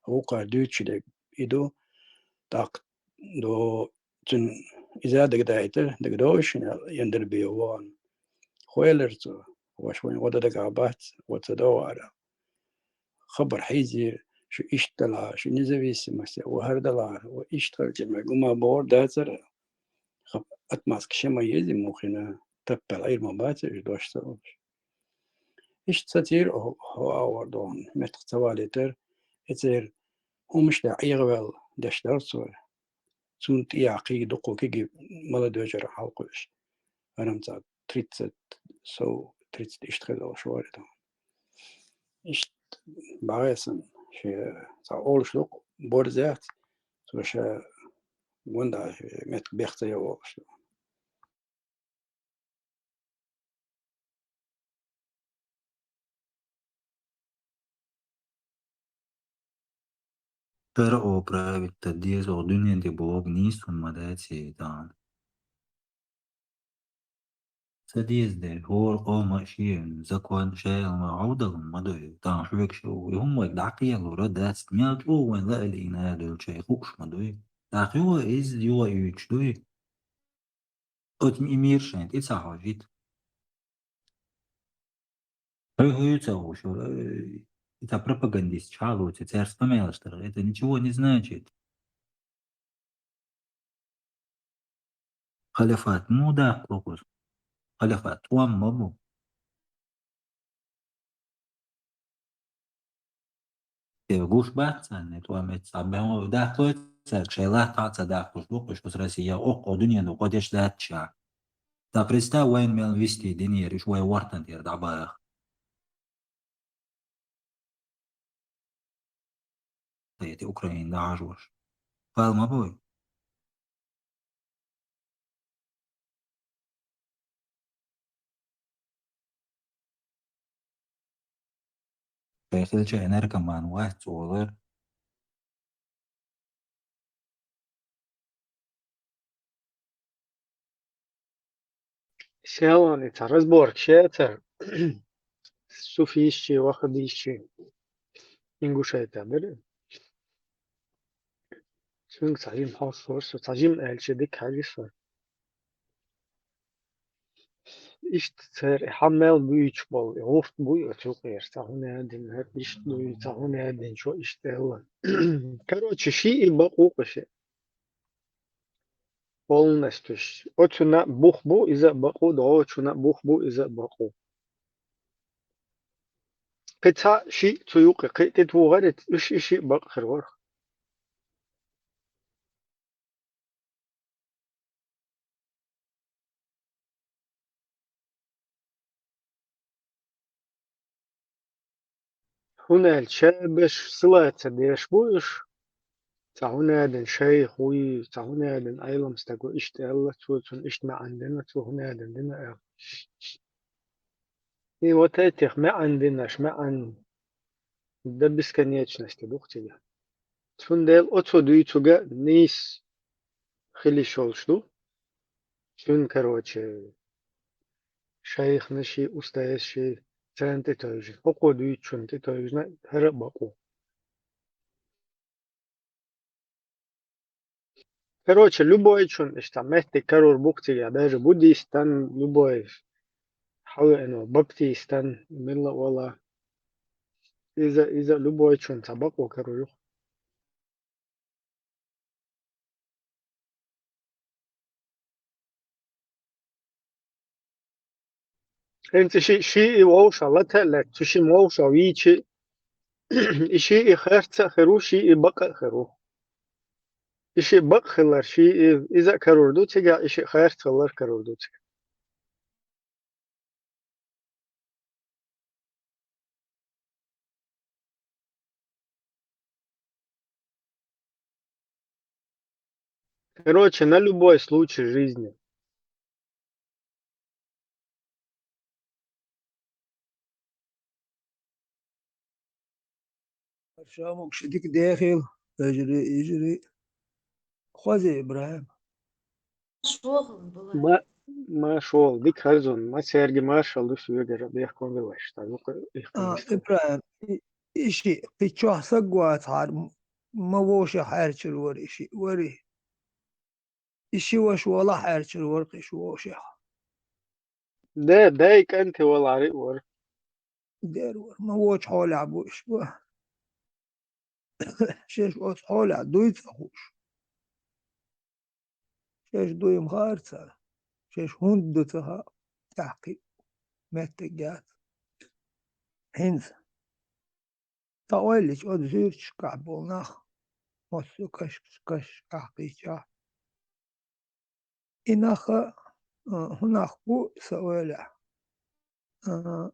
Вукхара дуьйцуш дерг и ду, тӀаккха до цуьнан иза дагадайтира, дагадогӀуш шуна аьлла, Яндарбиев вон. Хьо элира цо, ваша вайна гӀо дан дагахь бац, гӀо ца до вара. Хабар хьийзийра, шу иштта далахь, шу независимость, ва хӀара далахь, ва иштта хилча ма гума бохура дацара. Хаб-, отмазка шен ма еза муххина, таппел Ӏийр ма бац уьш дош ца луш. Иштта сацийра хӀо-, хӀо а вара дохуна, меттах ца валийтара, и церан хӀуманаш тӀехь Ӏехаваьлла деш дара цо. Цунна тӀехь кхин дуккха кегий молодёжь хьалакхуьуш. ХӀара-м цхьа тридцать, сов, тридцать иштта хир долуш вара и тахана. Иштта бӀе санна, шен цхьа олуш ду-кх, борз яц, цо ша гонда меттах бех ца йо олуш ду. ШарӀо править дан деза, оха дуьнен тӀе боху нийса хӀума ма дац и тахана. Ца деза дерг, хӀора къоман а шен закон, шаьлма гӀовдалун ма дуй. Тахана хьоьгуш ю, и хӀума вайга дӀакхелур а дац, мел чӀогӀа вайн лаалийна а дуьллучу хууш ма дуй. ТӀаккха юха иза юха а юьйцуш дуй. Оцу и мир шайна тӀе ца хьожийта. Хьуьхуьйцу а ву шура, и цхьа пропагандист чхьалоцу, цаьрца къамелаш дара. Это ничего не значит. Халифат муха даккхало кхуза? Халифат тӀом ма бу. Э, гуш бац царна тӀом, эццахь бен даккхалой цаьрга, шайн латтахь а ца даккхалуш бу-кх уьш оцу Россия, оккхо дуьненан кхо деш дац ша. Ткъа представь, вайна мел вистий динера, уьш вай вортан тӀера дӀабаха. Тхайти Украина дӀахьажош. Пал ма бой. Кхетача наркоман вац олар. Селани ца разборка шецар. Суфийчи, вахабийчи. Ингушетия бери. Цунга ца жим хьалсор со, ца жим аьлча дика хьажи со. Иштта цар и хьа мел буьйцуш болу, и гӀурт буй оцу юкъера, ца хӀун аьдина, хӀара иштта дуй, ца хӀун аьдина, чо иштта аьлла. Короче, шиъ и бакъ ву кху шиъ. Полностью. Оцунна бух бу, иза а бакъ ву, догӀочунна бух бу, иза а бакъ ву. Кхин цхьа шиъ цу юкъе, кхин тӀе тухура, уьш и шиъ бакъ хир вара. ХӀунда аьлча шаьш беш силаца деш бу уьш. Ца хӀун аьдина шайх вуй, ца хӀун аьдина Ӏелам стаг ву, иштта аьлла цо, цунна иштта маьӀна дина, цо хӀун аьдина дина аьлла. И вот этих маьӀна динаш, маьӀна до бесконечности ду-кх цига. Цундела оцо дуьйцург нийса хила йиш йолуш ду. Цуьнан, короче, шайханаши, устазаши, царна тӀетевжина. ХӀокхо дуьйцучунна тӀетевжина, хӀара а бакъ ву. Короче, любойчун иштта меттиг карор бу-кх цига, даже буддистан, любой хьавеана, баптистан, милла а вала. Иза, иза любойчун цхьа бакъо карор ю-кх. ХӀинца ши, шиъ и вовшах лата а лаьтта, цу шимма вовшах вийча, и шиъ и харц а хир ву, шиъ и бакъ а хир ву. И шиъ бакъ хилар, шиъ и, иза а карор ду цига, и шиъ харц хилар карор ду цига. Короче, на любой случай жизни. Шамук, ши дика дехийла, вежарий, йижарий. Хоза, ИбрахӀим. Ма, ма шолгӀа, дика хазон, ма цаьрга маршалла ду соьгара, бехкам велаш, та юкъа их. А, ИбрахӀим, и, и шиъ кхин чохь саг вацахьара, м-, ма вовшех хьаьрчар вара и шиъ, вари. И ши ваша валахь хьаьрчар вара кхин шу вовшех. Де, дай кӀанте валахьара а вара. Дера вара. Ма вочу хьолехь бу уьш бу. Шаьш оцу хьолехь дуй ца хууш. Шаьш дуй-м хаьара цара. Шаьш хӀунда ду ца хаьа, тӀаьхьакхиъ меттиг яц. ХӀинца. Ткъа ойла йича, оцу зуьрташкахь болу нах, массо а каш-, кашкахь кхийчахь. И нах а, а, хӀун нах бу, сан ойлехь? А,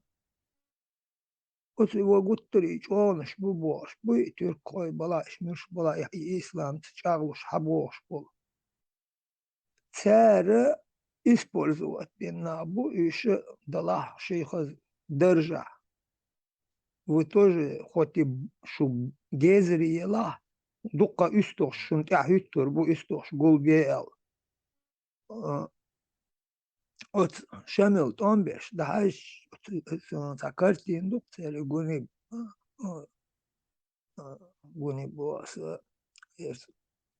оцу вай гуттарий чӀогӀанаш бу бохуш, бу и туьркхой балахь, и муьлш балахь, и исламца чӀагӀлуш хьан бохуш болу. Цара использовать бина нах бу, уьш далахь шайхаза даржехь. Вы тоже, хоть и шу гезаре елахь, дуккха уьстагӀаш шуна тӀаьхьа хӀуьттур бу, уьстагӀаш гулбе аьлла. А, оцу Шамил тӀом беш, дахьаш, оцу, оцу, цхьа картина ду-кх церан гуни, а, а, гуни бу аса, эс,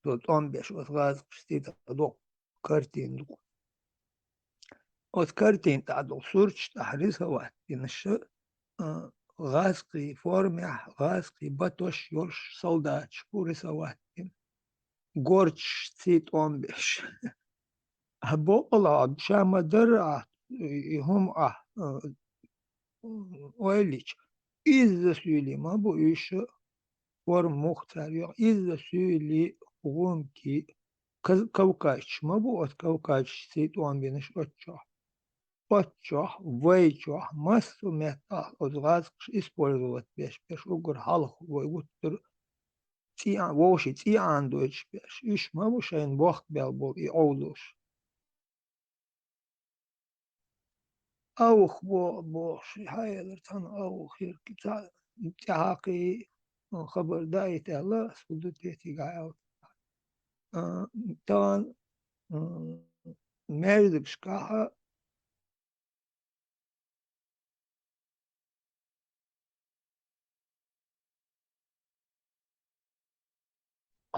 цо тӀом беш, оцу гӀазкхашца тӀе доккха картина ду-кх. Оцу картина тӀехь долу сурташ тӀехь рисовать бинарш, а, гӀазкхий формехь, гӀазкхий батош йолуш солдаташ бу рисовать бина. Горчашций тӀом беш. А боккъала ша ма дарра ахь, и хӀума ахь, а, ойла йича, изза суьйли ма бу уьш, форма муха цара йо, изза суьйли, гӀумки, каз-, кавказчаш ма бу, оцу кавказчашций тӀом бинарш оцу чохь. Оцу чохь, вай чохь, массо а меттехь оцу гӀазкхаша использовать беш, беш уггар хьалха вай гуттар а цӀе-, вовшийн цӀе Ӏанадойтуш беш. Уьш ма бу шайна бохк бел болу и Ӏовдалш. АвгӀа бо-, бохуш, и хьаэлира цхьана авгӀа хирг, цхьа тӀаьхьакхий хабар даийта аьлла, фу ду те тигахь аьлла. А, тахана, м, маьждигашкахь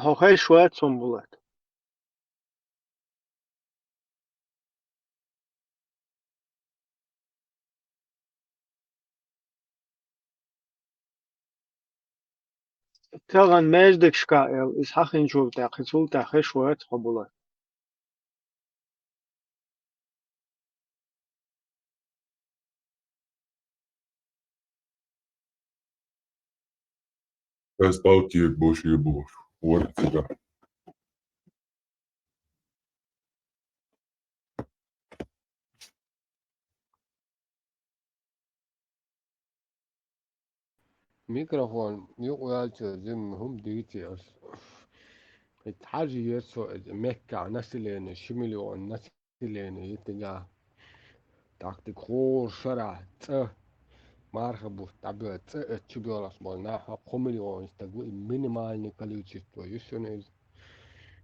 Хьо хезаш вац, Сомбулат? Тахана маьждигашкахь аьлла, иза хьахинчул тӀаьхьа, кхин цул тӀаьхьа хезаш вац хьо, Булат. Ас алти боши бу. Вот тебя. Микрофон юкъаваьлча, жимма хӀума дийци ас. ХӀета хьажа еза со иза, Меккахь население, ши миллион население йитига. ТӀаккха дика хӀора шарахь цӀа, марха бутт дӀабоьлла цӀа, эццу чу боьлхуш болу нах кхо миллион стаг ву, и минимальный количество ю шуна иза.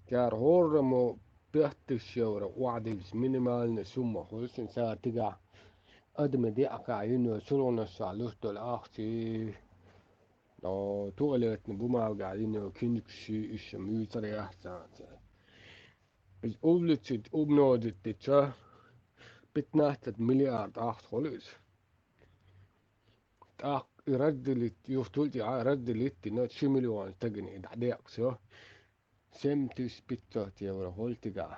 Цара хӀораммо пять тысяч евро охьадивча, минимальная сумма хуьлу шуна цара тигахь. Адамийн деа кхаъ йина йолу чулгӀанаш чохь луьтталу ахчий, о, туалетный бумага йина йолу кинигаш, иша муьйцур яц царна. Иза увеличить, умножить дича, пятнадцать миллиард ахча хуьлу иза. ТӀаккха и разделить, юхтул тӀехьа разделить дина, ши миллион стагана и дӀадекъаш ю. Семь тысяч пятьсот евро хуьлу тигахь.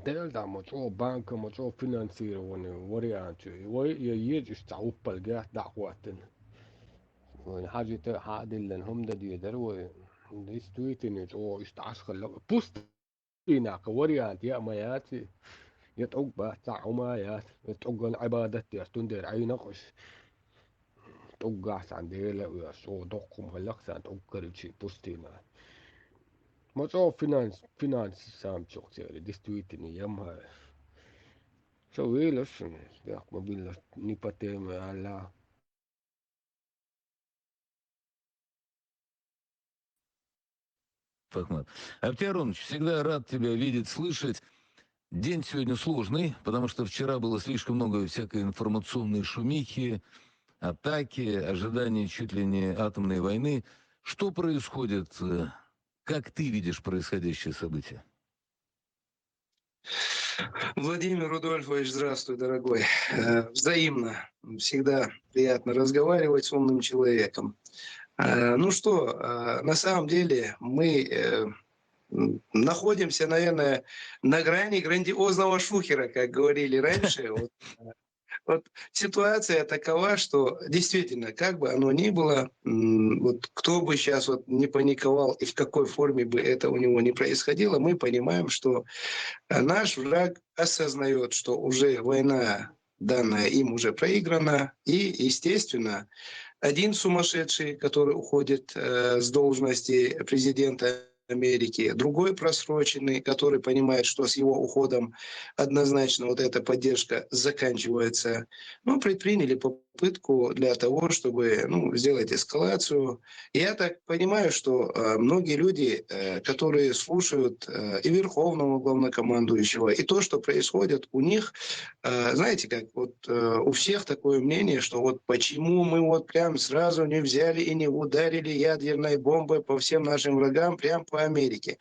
Дела дӀа ма чӀогӀа банка, ма чӀогӀа финансирование вариант ю. Вай я еза иштта цхьа уппалгех дӀа а хӀоттина. Вайна хьажийта а хьа а диллина хӀума дан дезара вай. Действительно, чӀогӀа иштта Ӏаш хилла. Пустый нах, вариант я а ма яц и. Я тӀуг бац, цхьа а хӀума а яц. Я тӀуган Ӏибадат деш, цундела Ӏийна-кх уьш. ТӀуггахь цхьана Дела а веш, чӀогӀа доккха хӀума хилла-кх царна тӀуг каричи пустына. Ма чӀогӀа финанс, финанс самчух церан, действительно, ямма. Со вела шуна, дехк ма билла, не по теме аьлла. Фахмат. Аптий Аронович, всегда рад тебя видеть, слышать. День сегодня сложный, потому что вчера было слишком много всякой информационной шумихи, атаки, ожидания чуть ли не атомной войны. Что происходит? Э, как ты видишь происходящее событие? Владимир Рудольфович, здравствуй, дорогой. Э, взаимно. Всегда приятно разговаривать с умным человеком. Э, ну что, э, на самом деле мы, э, м, находимся, наверное, на грани грандиозного шухера, как говорили раньше. Вот, э, вот ситуация такова, что действительно, как бы оно ни было, м, вот кто бы сейчас вот не паниковал и в какой форме бы это у него не происходило, мы понимаем, что, э, наш враг осознает, что уже война данная им уже проиграна, и, естественно, один сумасшедший, который уходит, э, с должности президента Америки, другой просроченный, который понимает, что с его уходом однозначно вот эта поддержка заканчивается, ну, предприняли попытку для того, чтобы, ну, сделать эскалацию. Я так понимаю, что, э, многие люди, э, которые слушают, э, и верховного главнокомандующего, и то, что происходит у них, э, знаете, как вот, э, у всех такое мнение, что вот почему мы вот прям сразу не взяли и не ударили ядерной бомбой по всем нашим врагам, прям по Америке.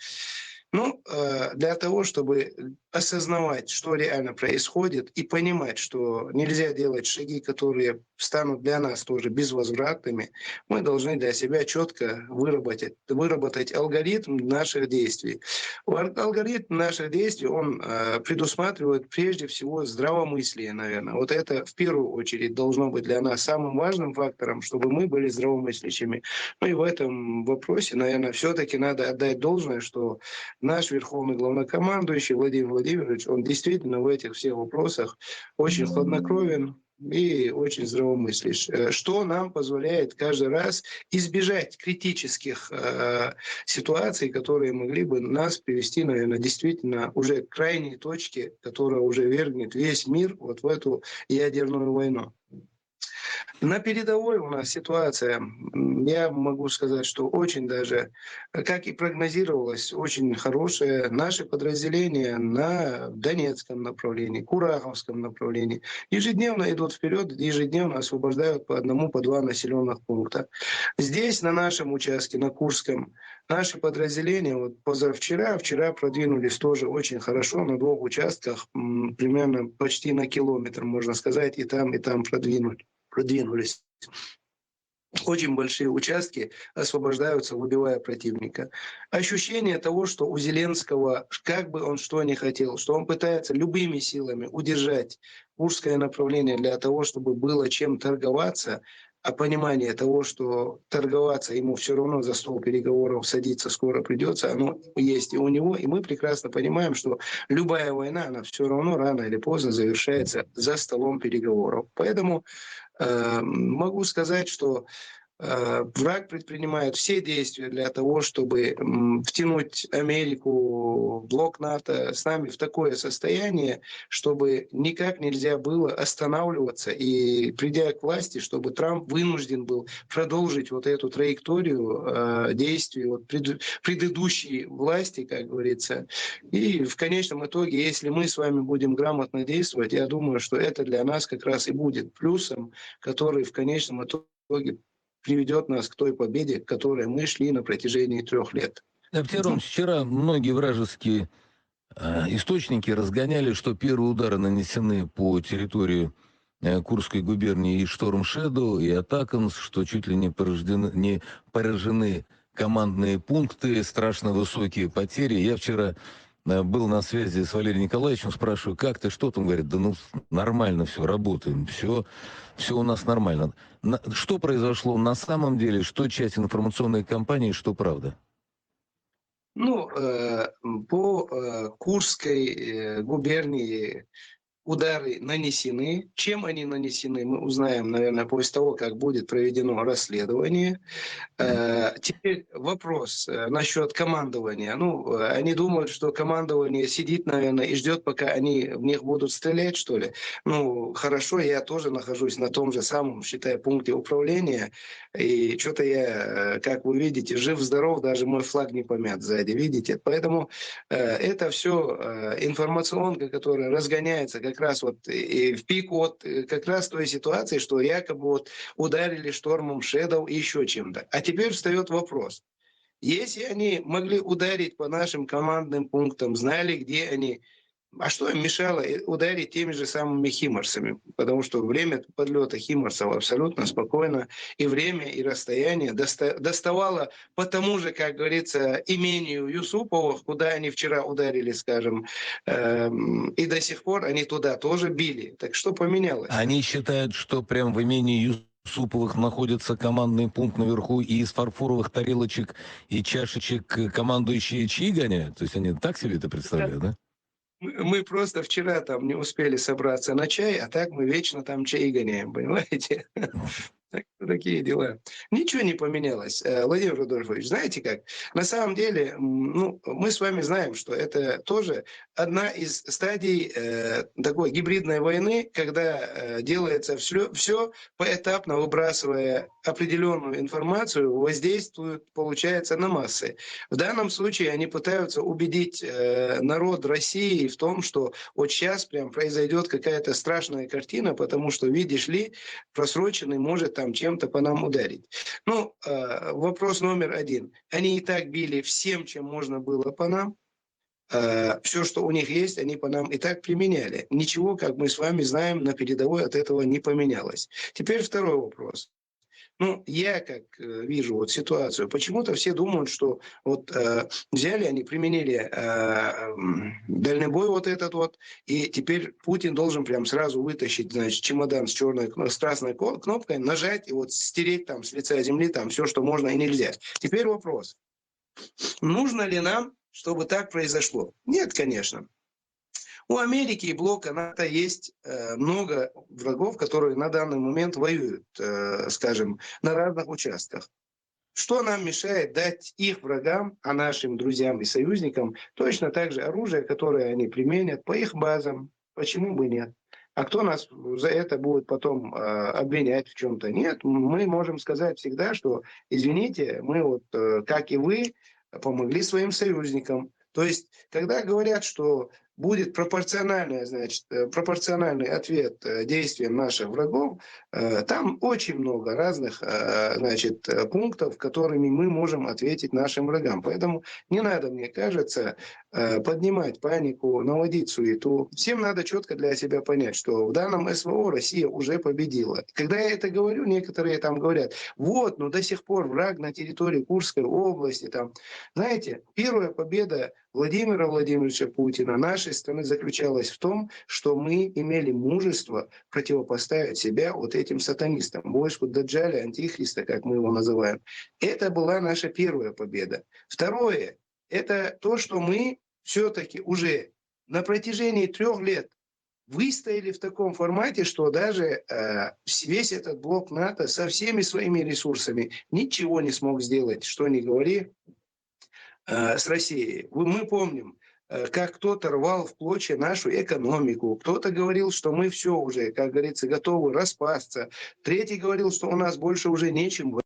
Ну, э, для того, чтобы осознавать, что реально происходит, и понимать, что нельзя делать шаги, которые станут для нас тоже безвозвратными, мы должны для себя четко выработать, выработать алгоритм наших действий. Ал-, алгоритм наших действий, он, э, предусматривает прежде всего здравомыслие, наверное. Вот это в первую очередь должно быть для нас самым важным фактором, чтобы мы были здравомыслящими. Ну и в этом вопросе, наверное, все-таки надо отдать должное, что наш верховный главнокомандующий Владимир Владимирович, он действительно в этих всех вопросах очень хладнокровен и очень здравомыслящ, э, что нам позволяет каждый раз избежать критических, э, ситуаций, которые могли бы нас привести, наверное, действительно уже к крайней точке, которая уже вергнет весь мир вот в эту ядерную войну. На передовой у нас ситуация, м, я могу сказать, что очень даже, э, как и прогнозировалось, очень хорошая. Наши подразделения на Донецком направлении, Кураховском направлении ежедневно идут вперед, ежедневно освобождают по одному, по два населенных пункта. Здесь, на нашем участке, на Курском, наши подразделения вот позавчера, вчера продвинулись тоже очень хорошо на двух участках, м, примерно почти на километр, можно сказать, и там, и там продвинули, продвинулись. Очень большие участки освобождаются, выбивая противника. Ощущение того, что у Зеленского, как бы он что ни хотел, что он пытается любыми силами удержать Курское направление для того, чтобы было чем торговаться, а понимание того, что торговаться ему все равно за стол переговоров садиться скоро придется, оно есть и у него, и мы прекрасно понимаем, что любая война, она все равно рано или поздно завершается за столом переговоров. Поэтому э, могу сказать, что э, враг предпринимает все действия для того, чтобы м, втянуть Америку, блок НАТО с нами в такое состояние, чтобы никак нельзя было останавливаться и, придя к власти, чтобы Трамп вынужден был продолжить вот эту траекторию э, действий вот пред, предыдущей власти, как говорится. И в конечном итоге, если мы с вами будем грамотно действовать, я думаю, что это для нас как раз и будет плюсом, который в конечном итоге приведет нас к той победе, к которой мы шли на протяжении трех лет. Да, Петр Иванович, вчера многие вражеские э, источники разгоняли, что первые удары нанесены по территории э, Курской губернии и Storm Shadow, и Атакамс, что чуть ли не поражены, не поражены командные пункты, страшно высокие потери. Я вчера э, был на связи с Валерием Николаевичем, спрашиваю, как ты, что там? Говорит, да ну, нормально все, работаем, все, все у нас нормально. На- что произошло на самом деле, что часть информационной кампании, что правда? Ну, э, по э, Курской э, губернии удары нанесены. Чем они нанесены, мы узнаем, наверное, после того, как будет проведено расследование. Э, теперь вопрос э, насчет командования. Ну, э, они думают, что командование сидит, наверное, и ждет, пока они в них будут стрелять, что ли. Ну, хорошо, я тоже нахожусь на том же самом, считай, пункте управления. И что-то я, э, как вы видите, жив-здоров, даже мой флаг не помят сзади, видите. Поэтому э, это все информационка, которая разгоняется как раз вот и в пику вот э, как раз той ситуации, что якобы вот ударили Storm Shadow и еще чем-то. А теперь встает вопрос. Если они могли ударить по нашим командным пунктам, знали, где они, а что им мешало э, ударить теми же самыми химарсами? Потому что время подлета химарсов абсолютно спокойно. И время, и расстояние доста- доставало по тому же, как говорится, имению Юсуповых, куда они вчера ударили, скажем, эм, и до сих пор они туда тоже били. Так что поменялось? Они считают, что прям в имении Юсуповых находится командный пункт наверху, и из фарфоровых тарелочек и чашечек э, командующие чаи гоняют? То есть они так себе это представляют, да? Мы мы просто вчера там не успели собраться на чай, а так мы вечно там чаи гоняем, понимаете? Так что такие дела. Ничего не поменялось. Э, Владимир Рудольфович, знаете как? На самом деле, м, ну, мы с вами знаем, что это тоже одна из стадий э, такой гибридной войны, когда э, делается все, все поэтапно, выбрасывая определенную информацию, воздействует, получается, на массы. В данном случае они пытаются убедить э, народ России в том, что вот сейчас прям произойдет какая-то страшная картина, потому что, видишь ли, просроченный может там чем-то по нам ударить. Ну, э, вопрос номер один. Они и так били всем, чем можно было по нам. Все, что у них есть, они по нам и так применяли. Ничего, как мы с вами знаем, на передовой от этого не поменялось. Теперь второй вопрос. Ну, я как э, вижу вот ситуацию, почему-то все думают, что вот э, взяли они, применили э, м, дальнобой вот этот вот, и теперь Путин должен прям сразу вытащить, значит, чемодан с черной, кно- с красной ко- кнопкой, нажать и вот стереть там с лица земли там все, что можно и нельзя. Теперь вопрос. Нужно ли нам, чтобы так произошло? Нет, конечно. У Америки и блока НАТО есть э, много врагов, которые на данный момент воюют, э, скажем, на разных участках. Что нам мешает дать их врагам, а нашим друзьям и союзникам точно так же оружие, которое они применят по их базам? Почему бы нет? А кто нас за это будет потом э, обвинять в чем-то? Нет, мы можем сказать всегда, что, извините, мы вот, э, как и вы, помогли своим союзникам. То есть, когда говорят, что будет пропорциональный, значит, э, пропорциональный ответ э, действиям наших врагов, э, там очень много разных, э, значит, э, пунктов, которыми мы можем ответить нашим врагам. Поэтому не надо, мне кажется, э, поднимать панику, наводить суету. Всем надо четко для себя понять, что в данном СВО Россия уже победила. Когда я это говорю, некоторые там говорят: «Вот, ну до сих пор враг на территории Курской области». Там, знаете, первая победа Владимира Владимировича Путина, нашей страны, заключалась в том, что мы имели мужество противопоставить себя вот этим сатанистам, войску Даджаля, Антихриста, как мы его называем. Это была наша первая победа. Второе, это то, что мы все-таки уже на протяжении трех лет выстояли в таком формате, что даже э, вс- весь этот блок НАТО со всеми своими ресурсами ничего не смог сделать, что не говори, э, с Россией. Вы- Мы помним, э, как кто-то рвал в клочья нашу экономику, кто-то говорил, что мы все уже, как говорится, готовы распасться, третий говорил, что у нас больше уже нечем.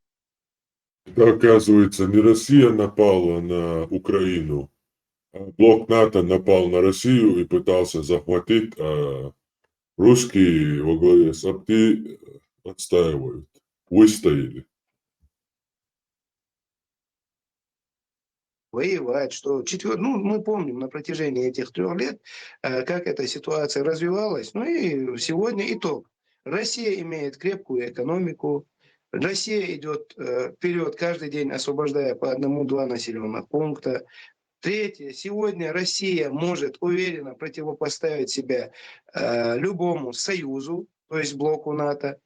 Это, оказывается, не Россия напала на Украину, а блок НАТО напал на Россию и пытался захватить, а русские во главе с Апти отстаивают, выстояли. Воевать, что четвер... ну, мы помним на протяжении этих трех лет, э, как эта ситуация развивалась. Ну и сегодня итог. Россия имеет крепкую экономику, Россия идет э, вперед каждый день, освобождая по одному-два населенных пункта. Третье. Сегодня Россия может уверенно противопоставить себя э, любому союзу, то есть блоку НАТО.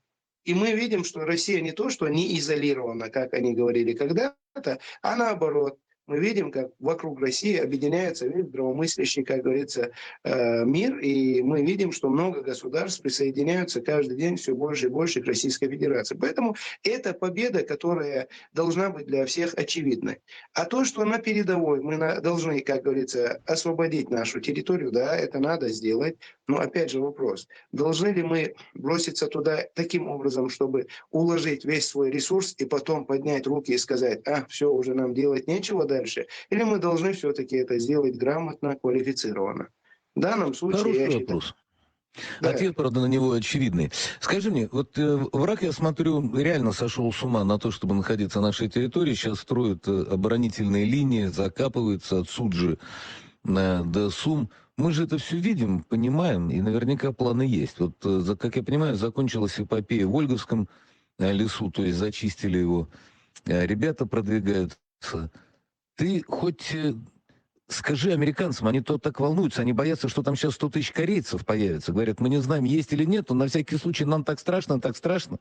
И мы видим, что Россия не то, что не изолирована, как они говорили когда-то, а наоборот, мы видим, как вокруг России объединяется весь здравомыслящий, как говорится, э, мир, и мы видим, что много государств присоединяются каждый день все больше и больше к Российской Федерации. Поэтому это победа, которая должна быть для всех очевидной. А то, что на передовой мы на- должны, как говорится, освободить нашу территорию, да, это надо сделать. Но опять же вопрос, должны ли мы броситься туда таким образом, чтобы уложить весь свой ресурс и потом поднять руки и сказать: «А, все, уже нам делать нечего дальше»? Или мы должны все-таки это сделать грамотно, квалифицированно? В данном случае, я Хороший считаю, вопрос. да. Ответ, правда, на него очевидный. Скажи мне, вот э, враг, я смотрю, реально сошел с ума на то, чтобы находиться на нашей территории. Сейчас строят э, оборонительные линии, закапываются от Суджи э, до Сум. Мы же это все видим, понимаем, и наверняка планы есть. Вот, э, за- как я понимаю, закончилась эпопея в Ольговском э, лесу, то есть зачистили его. Э, Ребята продвигаются. Ты хоть э, скажи американцам, они то так волнуются, они боятся, что там сейчас сто тысяч корейцев появится. Говорят: «Мы не знаем, есть или нет, но на всякий случай нам так страшно, так страшно».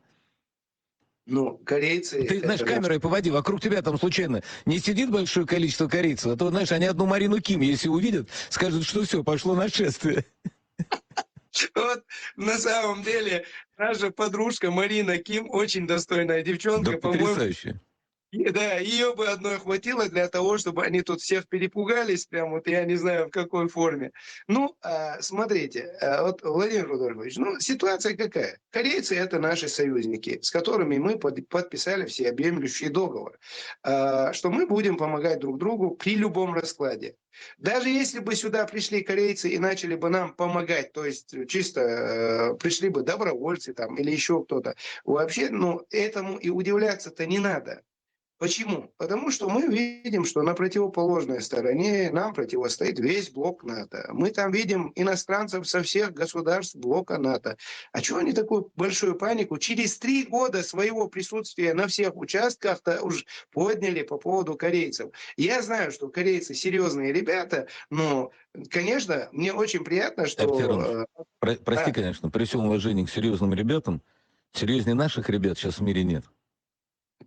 Ну, корейцы... Ты, знаешь, это наш- камерой поводи, вокруг тебя там случайно не сидит большое количество корейцев, а то, знаешь, они одну Марину Ким, если увидят, скажут, что все, пошло нашествие. Вот на самом деле наша подружка Марина Ким очень достойная девчонка, Да, по-моему. Потрясающе. И- Да, ее бы одной хватило для того, чтобы они тут всех перепугались, прям вот я не знаю в какой форме. Ну, а, смотрите, а, вот, Владимир Рудольфович, ну, ситуация какая? Корейцы — это наши союзники, с которыми мы под- подписали всеобъемлющий договор, а, что мы будем помогать друг другу при любом раскладе. Даже если бы сюда пришли корейцы и начали бы нам помогать, то есть чисто э, пришли бы добровольцы там или еще кто-то, вообще, ну, этому и удивляться-то не надо. Почему? Потому что мы видим, что на противоположной стороне нам противостоит весь блок НАТО. Мы там видим иностранцев со всех государств блока НАТО. А чего они такую большую панику? Через три года своего присутствия на всех участках-то уж подняли по поводу корейцев. Я знаю, что корейцы серьезные ребята, но, конечно, мне очень приятно, что... Аптирон, э, про- прости, Да. Конечно, при всем уважении к серьезным ребятам, серьезнее наших ребят сейчас в мире нет.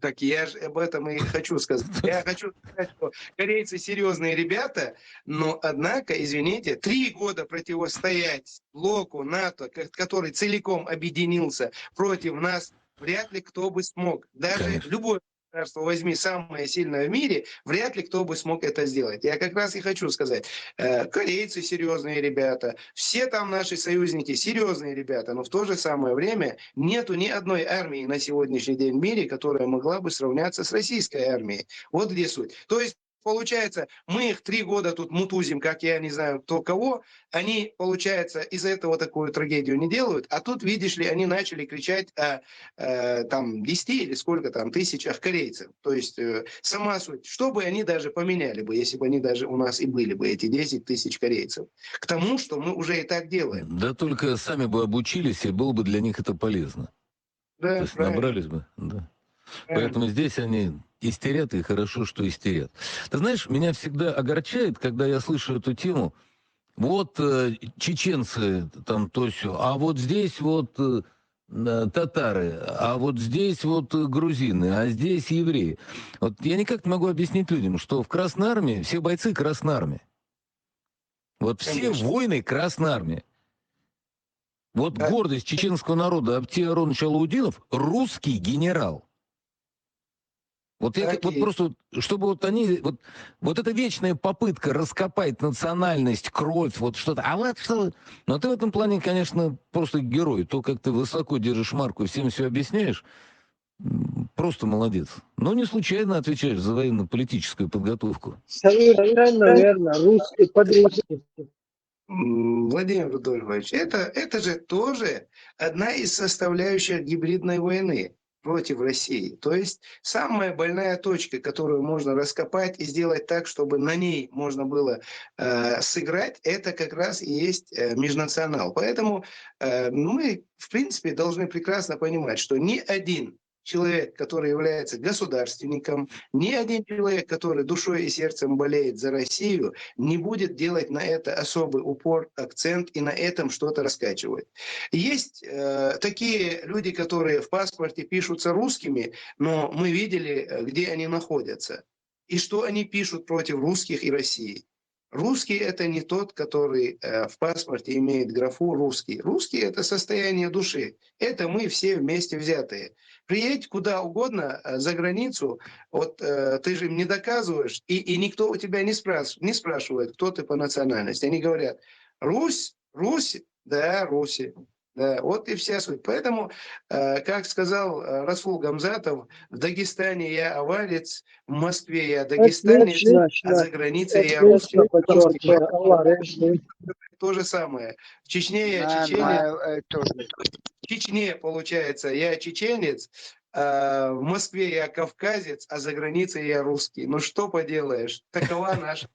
Так я же об этом и хочу сказать. Я хочу сказать, что корейцы серьезные ребята, но однако, извините, три года противостоять блоку НАТО, ко- который целиком объединился против нас, вряд ли кто бы смог. Даже Конечно. Любое государство возьми, самое сильное в мире, вряд ли кто бы смог это сделать. Я как раз и хочу сказать, э, корейцы серьезные ребята, все там наши союзники серьезные ребята, но в то же самое время нету ни одной армии на сегодняшний день в мире, которая могла бы сравняться с российской армией. Вот где суть. То есть получается, мы их три года тут мутузим, как я не знаю кто кого, они, получается, из этого такую трагедию не делают, а тут, видишь ли, они начали кричать о э, там десяти или сколько там тысячах корейцев. То есть э, сама суть, что бы они даже поменяли бы, если бы они даже у нас и были бы, эти десять тысяч корейцев, к тому, что мы уже и так делаем. Да только сами бы обучились, и было бы для них это полезно. То Да, есть правильно. Набрались бы, да. правильно. Поэтому здесь они истерят, и хорошо, что истерят. Ты знаешь, меня всегда огорчает, когда я слышу эту тему. Вот э, чеченцы там то все, а вот здесь вот э, э, татары, а вот здесь вот э, грузины, а здесь евреи. Вот я никак не могу объяснить людям, что в Красной Армии все бойцы Красной Армии. Вот все Конечно. Воины Красной Армии. Вот Да. Гордость чеченского народа Абти Аронович Алаудинов — русский генерал. Вот я Так как- вот и есть. Просто, чтобы вот они, вот, вот эта вечная попытка раскопать национальность, кровь, вот что-то, а вот что, но ты в этом плане, конечно, просто герой. То, как ты высоко держишь марку и всем все объясняешь, м, просто молодец. Но не случайно отвечаешь за военно-политическую подготовку. Совершенно верно, русский патриотизм. М, Владимир Рудольфович, это, это же тоже одна из составляющих гибридной войны против России. То есть самая больная точка, которую можно раскопать и сделать так, чтобы на ней можно было э, сыграть, это как раз и есть э, межнационал. Поэтому э, мы, в принципе, должны прекрасно понимать, что ни один человек, который является государственником, ни один человек, который душой и сердцем болеет за Россию, не будет делать на это особый упор, акцент и на этом что-то раскачивать. Есть э, такие люди, которые в паспорте пишутся русскими, но мы видели, э, где они находятся и что они пишут против русских и России. Русский — это не тот, который э, в паспорте имеет графу «русский». Русский — это состояние души. Это мы все вместе взятые. Приедь куда угодно э, за границу, вот э, ты же им не доказываешь, и, и никто у тебя не, спраш, не спрашивает, кто ты по национальности. Они говорят: «Русь, Русь, да, Руси». Да, вот и вся суть. Поэтому, э, как сказал э, Расул Гамзатов, в Дагестане я аварец, в Москве я дагестанец, Отлично, а за границей я отлично русский. подчеркнул, аварец. То же самое. В Чечне я Nein, чеченец, nein, э, тоже. в Чечне, получается, я чеченец, а в Москве я кавказец, а за границей я русский. Ну что поделаешь, такова наша.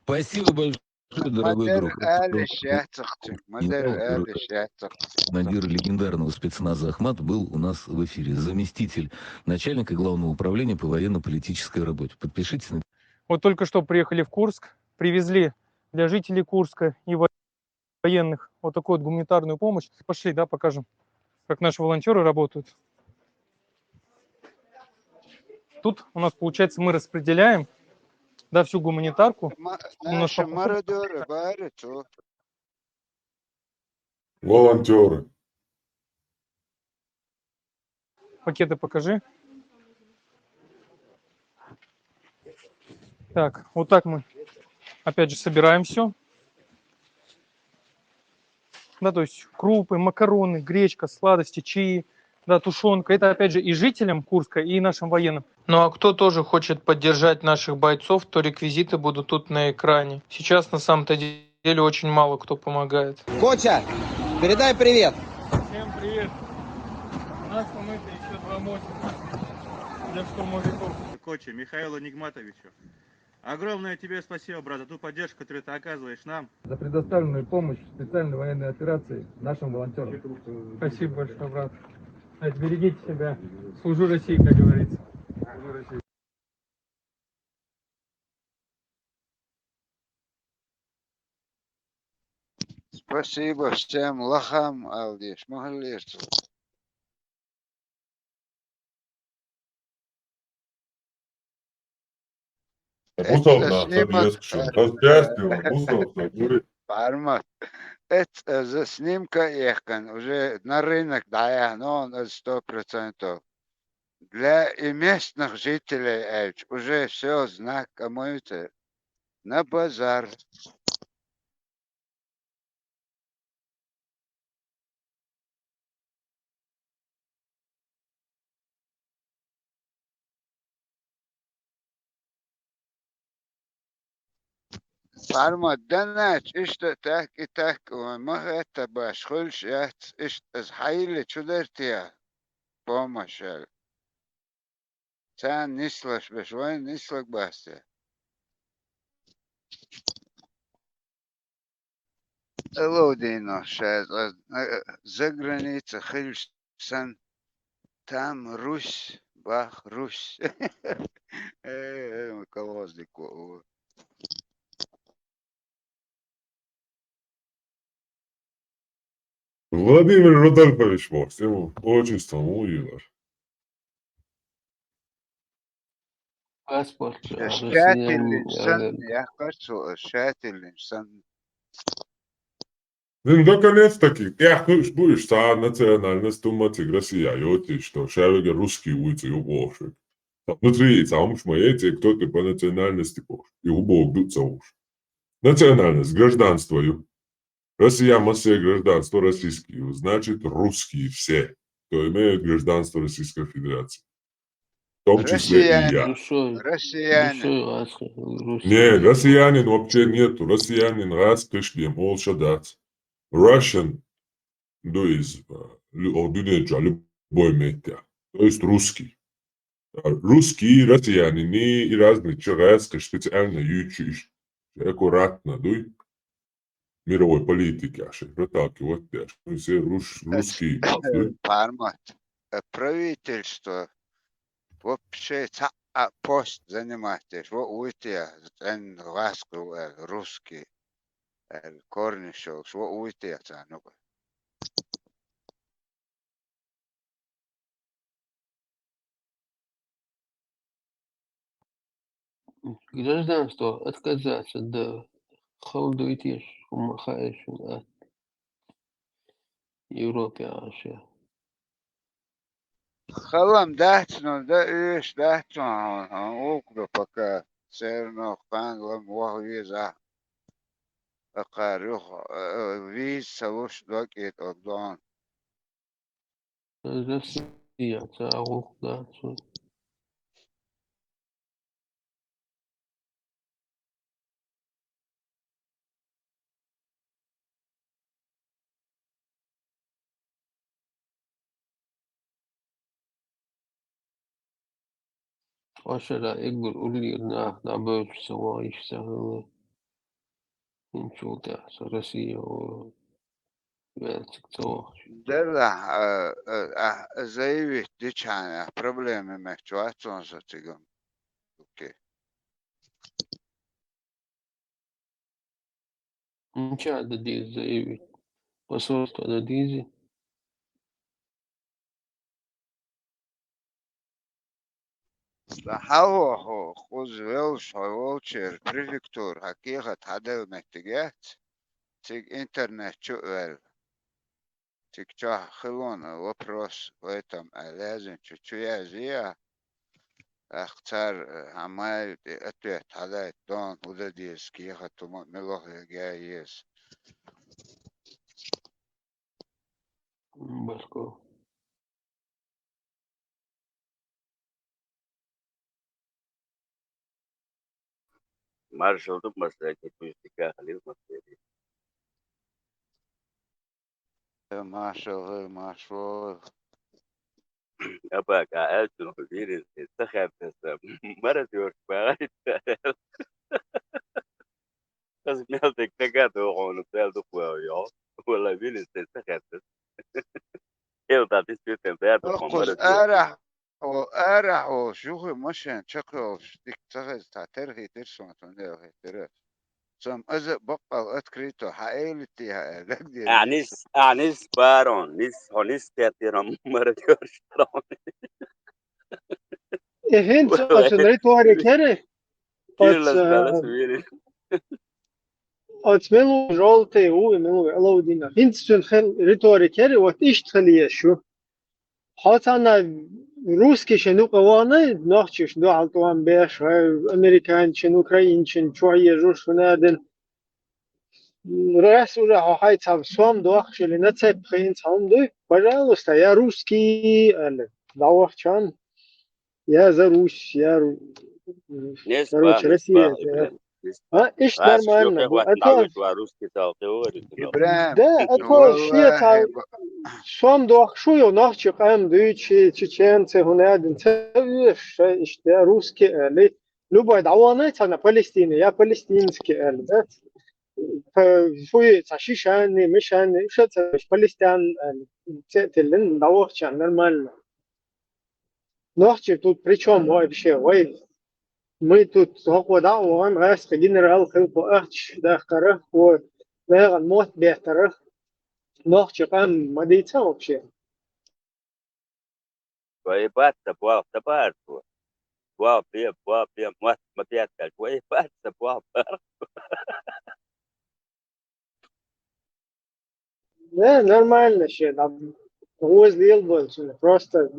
Спасибо большое, дорогой Мадер друг. Али Шацахтин. Мадер Генерал, Али Шацахтин. Командир легендарного спецназа «Ахмат» был у нас в эфире. Заместитель начальника Главного управления по военно-политической работе. Подпишитесь на Вот только что приехали в Курск, привезли для жителей Курска и военных вот такую вот гуманитарную помощь. Пошли, да, покажем, как наши волонтеры работают. Тут у нас, получается, мы распределяем, да, всю гуманитарку. Ma- У нас Наши по- мародеры, баре, чё? Волонтеры. Пакеты покажи. Так, вот так мы, опять же, собираем все. Да, то есть крупы, макароны, гречка, сладости, чаи, да, тушенка. Это, опять же, и жителям Курска, и нашим военным. Ну а кто тоже хочет поддержать наших бойцов, то реквизиты будут тут на экране. Сейчас на самом-то деле очень мало кто помогает. Коча, передай привет. Всем привет. У нас помыто еще два мотика для штурмовиков. Коче Михаилу Нигматовичу. Огромное тебе спасибо, брат, за ту поддержку, которую ты оказываешь нам. За предоставленную помощь в специальной военной операции нашим волонтерам. Спасибо большое, брат. Берегите себя. Служу России, как говорится. Спасибо всем лахам алдиш, махаллиш. Бусална, Снимок. Сашка, по счастью, бусална, говорит. Парма. Это за снимка ехкан, уже на рынок, да, я, но он сто процентов. Для и местных жителей аьлча, уже всё, знак кому это? На базар. Парма данач, иштта тӀаккха, и тӀаккха вай ма хетта баш хуьлуш яц, иштта аз хьайилле чу дара те, помощь аьлла. Царна нислуш беш, вайна нислаг бац те. Алавдина, ша, э, заграница хилча сан, там Русь, бах, Русь. Э, э, колхозник во, во. Владимир Рудольфович боху, цӀе ма, отчество ма ву йилар. Паспорт, э, Шатилин Россиян, сан, э, яхкар цо, шатилин сан. Ну, наконец-таки, тӀехь хуьлуш бу уьш, цхьа национальность хӀума цига Россия йоцийша, что ша вегар русский вуй цига юкъа вохуш верг. Ткъа внутри цхьа хӀумаш ма яц, кто ты по национальности бохуш. И хӀун боху ду ца хууш. Национальность, гражданство ю. Россия массе гражданство российский ю. Значит, русские все, кто имеют гражданство Российской Федерации. В том числе и я. Россиянин. Душой. Россиянин. Душой гӀаскхи-, русский. Не, россиянин вообще нету. Россиянин гӀаскхи бен олуш дац. Russian ду иза, э, лю-, о, дуьнен чохь любой метте. То есть русский. А русский, россиянин и разные чу гӀаскхи специально юьйцу иштта. Аккуратно дуй. Мировой политики аша проталкивать деш. Ну, все руш-, русский, э, дуй. Пармат, э, правительство вообще цхьа а пост занимать деш, во уйти я, цӀен гӀаскхи ву аьлла, русский, аьлла, корниш йолуш, во уйти я царна юкъа. Гражданство отказаться, да, хала дуй теша, хӀума хаьа шуна атта. Европе Ӏаш я. Хала-м дац, но дан оьшуш дац хьуна, хьуна уллохь ду пока, церан кхана лам ваха веза. Акхар юха, э, э, виза ца луш дог кӀетӀалг дона. Россия ца гӀуллакх дац. Ткъа шера уггар уллера нах дӀабевлча ца вахийта ца хилла. ХӀинцул тӀаьхьа со Россия ву, ваьлла цига ца вахча. Делахь, а, а, а, заявить дичхьана, а, проблема мегаш вац хьуна со цига. Окей. ХӀинца а дан деза заявить. Посольство дан дезий? Ткъа хьан ву хьо, кхуза веллаш хьо волчеран префектура, хьан кехат хьаделла меттиг яц, цига интернет чу а ваьлла. Цига чохь хилла вопрос в этом, аьлла, лаьзначу чу язъе, тӀаккха цара, э, хьан майле тӀе ответ хьадайта дона, хӀун дан деза, кехат хӀума мила хьега еза. Баркалла. Маршалла ду массаьрга, кхин куьйга дика хилийла массаьрга. Э, маршалла, маршалла. Апа, ка аьллачунах вирус ца хаьттас, мара доьрташ бахийтта. Ас мел дика дага а догӀу хьуна, мел дукха ваьв йо. Валла, вилиз тӀе ца хаьттас. Эл дӀа дисвитин баьрда хьо. Кхуза мара арахь, о, арахь волуш, юххе машен чекхйолуш, дика ца хеза, цхьа терхийтира суна, цунна ял хетира. Цом аза а баккъал открыто хьан элитти хьан аьлла, дагадеъна. Ахьа нис, ахьа нис барон, нис, хьо нис кхеттира, мара доьрташ барон. И хӀинца оцу риторикера, оцу, оцу мила ву, жовтый ву, и мила ву, Алаудина. ХӀинца цуьнан хел риторикера, вот иштта хила езаш ю. Хьо цхьанна Русский шен юкъа вахана, нохчаш дуьхьал тӀом беш, хӀай, американцашен, украинцашен чохь езаш хӀуна а дина. Рас уже хьо хьай цхьа сом дохкаш или на цепь хиъна цхьа хӀума дуй, пожалуйста, я русский аьлла, дӀавахчан, я за Русь, я ру-, короче, Россия, я. А, иштта нормально ду. А то, да, а то шен цхьа сом дохкаш ву, йо, нохчи къам дуй, чи чеченцы, хӀуна а дина, ца веш, ша иштта, я русский аьлла. Любой дӀавахана цхьана Палестина, я палестинский аьлла, да? Фу ю, цхьа шишани, мишани, уьш а ца веш, палестян аьлла, цӀе а тиллина, дӀавахчан, нормально. Нохчи тут при чём вообще? Вай, мы тут хӀокхо дӀа а вахана, гӀаьскхи генерал хилла, кхо ахча дахкара, кхо нахана мотт беттара, нохчи къам ма дийца вообще. Вай бац ца болх ца бара цо. Болх бе, болх бе, мотт ма бетталаш. Вай бац ца болх бара. Не, нормально шен, дӀа-, гӀоза лелабойла цунна. Просто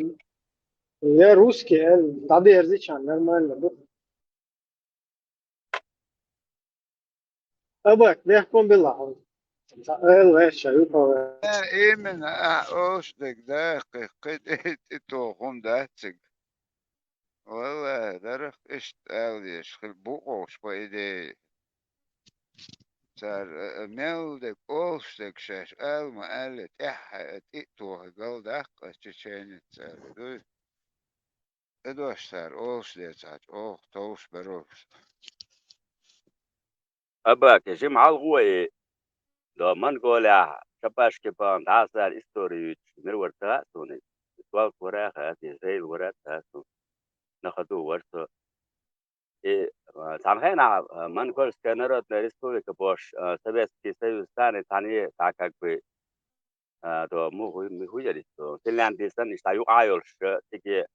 я русский, э, дӀадерзича нормально ду. Абак, бехкон била хьо. Эл ваьшша, юкъа ваьшша. Э, именно, а, ош дег, да, кхы, кхы, тӀе, тӀе тохум дац цига. Валлахьи, дарах иштта ала дезаш хила бу ош, по идее. Цара, э, э, мел дерг, олуш дерг шаьш ала ма аьлле, тӀаьххьа, э, тӀе а тохий, галдаккха чеченец цара, дуй? И дош цара олуш децахь, чӀогӀа товш беро уьш. Абаке, жима хьалхо и, до Монголехь шапашки бахана дӀасара истори юьйцуш мир вара ца хаьа суна иза. Иза долк вара а хаьа, иза жайла вара а ца хаьа суна. На ходу вара со. И, а, цхьана хенахь, а, Монгольская Народная Республика бохуш, а, Советский Союз царна цхьаьна, цхьа как бы, а, до, муха, муха яра иза, до Финляндия санна, иштта юкъахь йолуш, а, циге,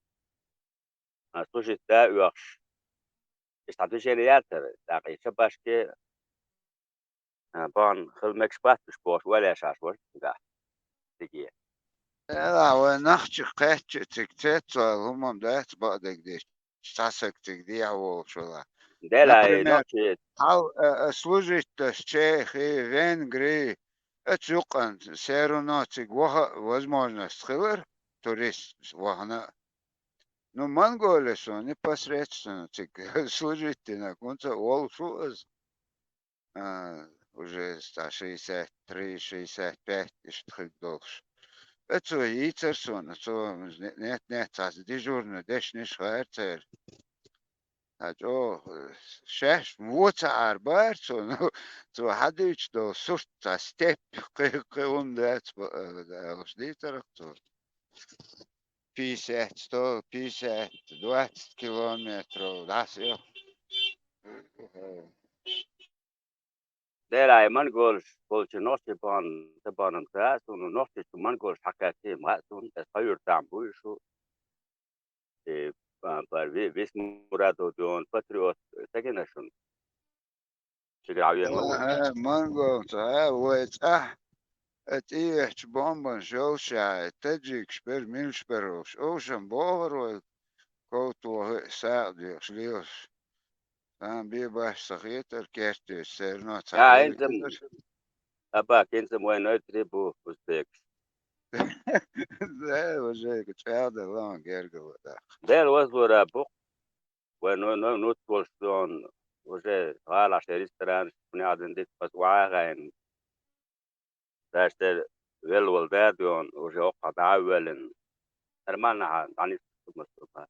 а, служить да а оьхуш. Иштта движение яцара, тӀаккха и шапашки, а, бахана хила мегаш бац уьш бохуш, ойла еш Ӏаш вара цигахь, циге. Эла, вай нах чу кхаьчча, цига цецвала хӀумам дац бакъдерг дича, цхьа саг цига дехьа волуш вала. Дела, например, нохчи хьал, а, а, служить деш Чехи, Венгри, оцу юкъана все равно цига ваха а возможность хилар, турист вахана а. Ну, Монголе со непосредственно цига служить динарг хӀунца а волуш ву аса. А, уже цхьа шестьдесят три, шестьдесят пять иштта хилла долуш. Э, цо йийцара суна, цо не-, нет, нет, цхьа дежурный дешнаш хаьара церан. Цхьа чӀогӀа, э, шаьш вон ца Ӏара бара цо, ну, цо хьадуьйцуш долу сурт цхьа степь кхин, кхин хӀунда дац, б-, э, аьлла дийцарах цо. Пятьдесят, сто пятьдесят, двадцать километров дӀасаоьху. Дера, и монголаш болчу нохчий бахана, ца бахана ца хаьа суна, нохчий чу монголаш хьакхаьччи ма хаьа суна, аса хьан юьртахь буй шу. И, а, пар ви-, Висмурадов дуьйна патриот ца гина шуна? Чигара хьан вен ма ву. Ага, монголца, а, вай цӀахь, а, тӀеэцчу бомбанаш йолуш яхье, таджикаш бер, милаш бер олуш, овшам бохура вай, ков тохи а, сагӀа доьхуш лелаш. Сан бен баш ца хетара, кертвечу церано ца хьаьвзира. Абак, хӀинца вайн нойтарий бу узбекаш. Да, уже чӀагӀдала гергала даккха. Дела вазлура бу. Вай ну-, ну-, нуц волуш сон, уже гӀалахь шайн ресторанаш, хӀунех дина дика хаза охьа а хаийна. Даш тера велла волу да а дуьйна, уже оккхахь дӀа а воьллина. Нормально хьан, дӀанисса ма.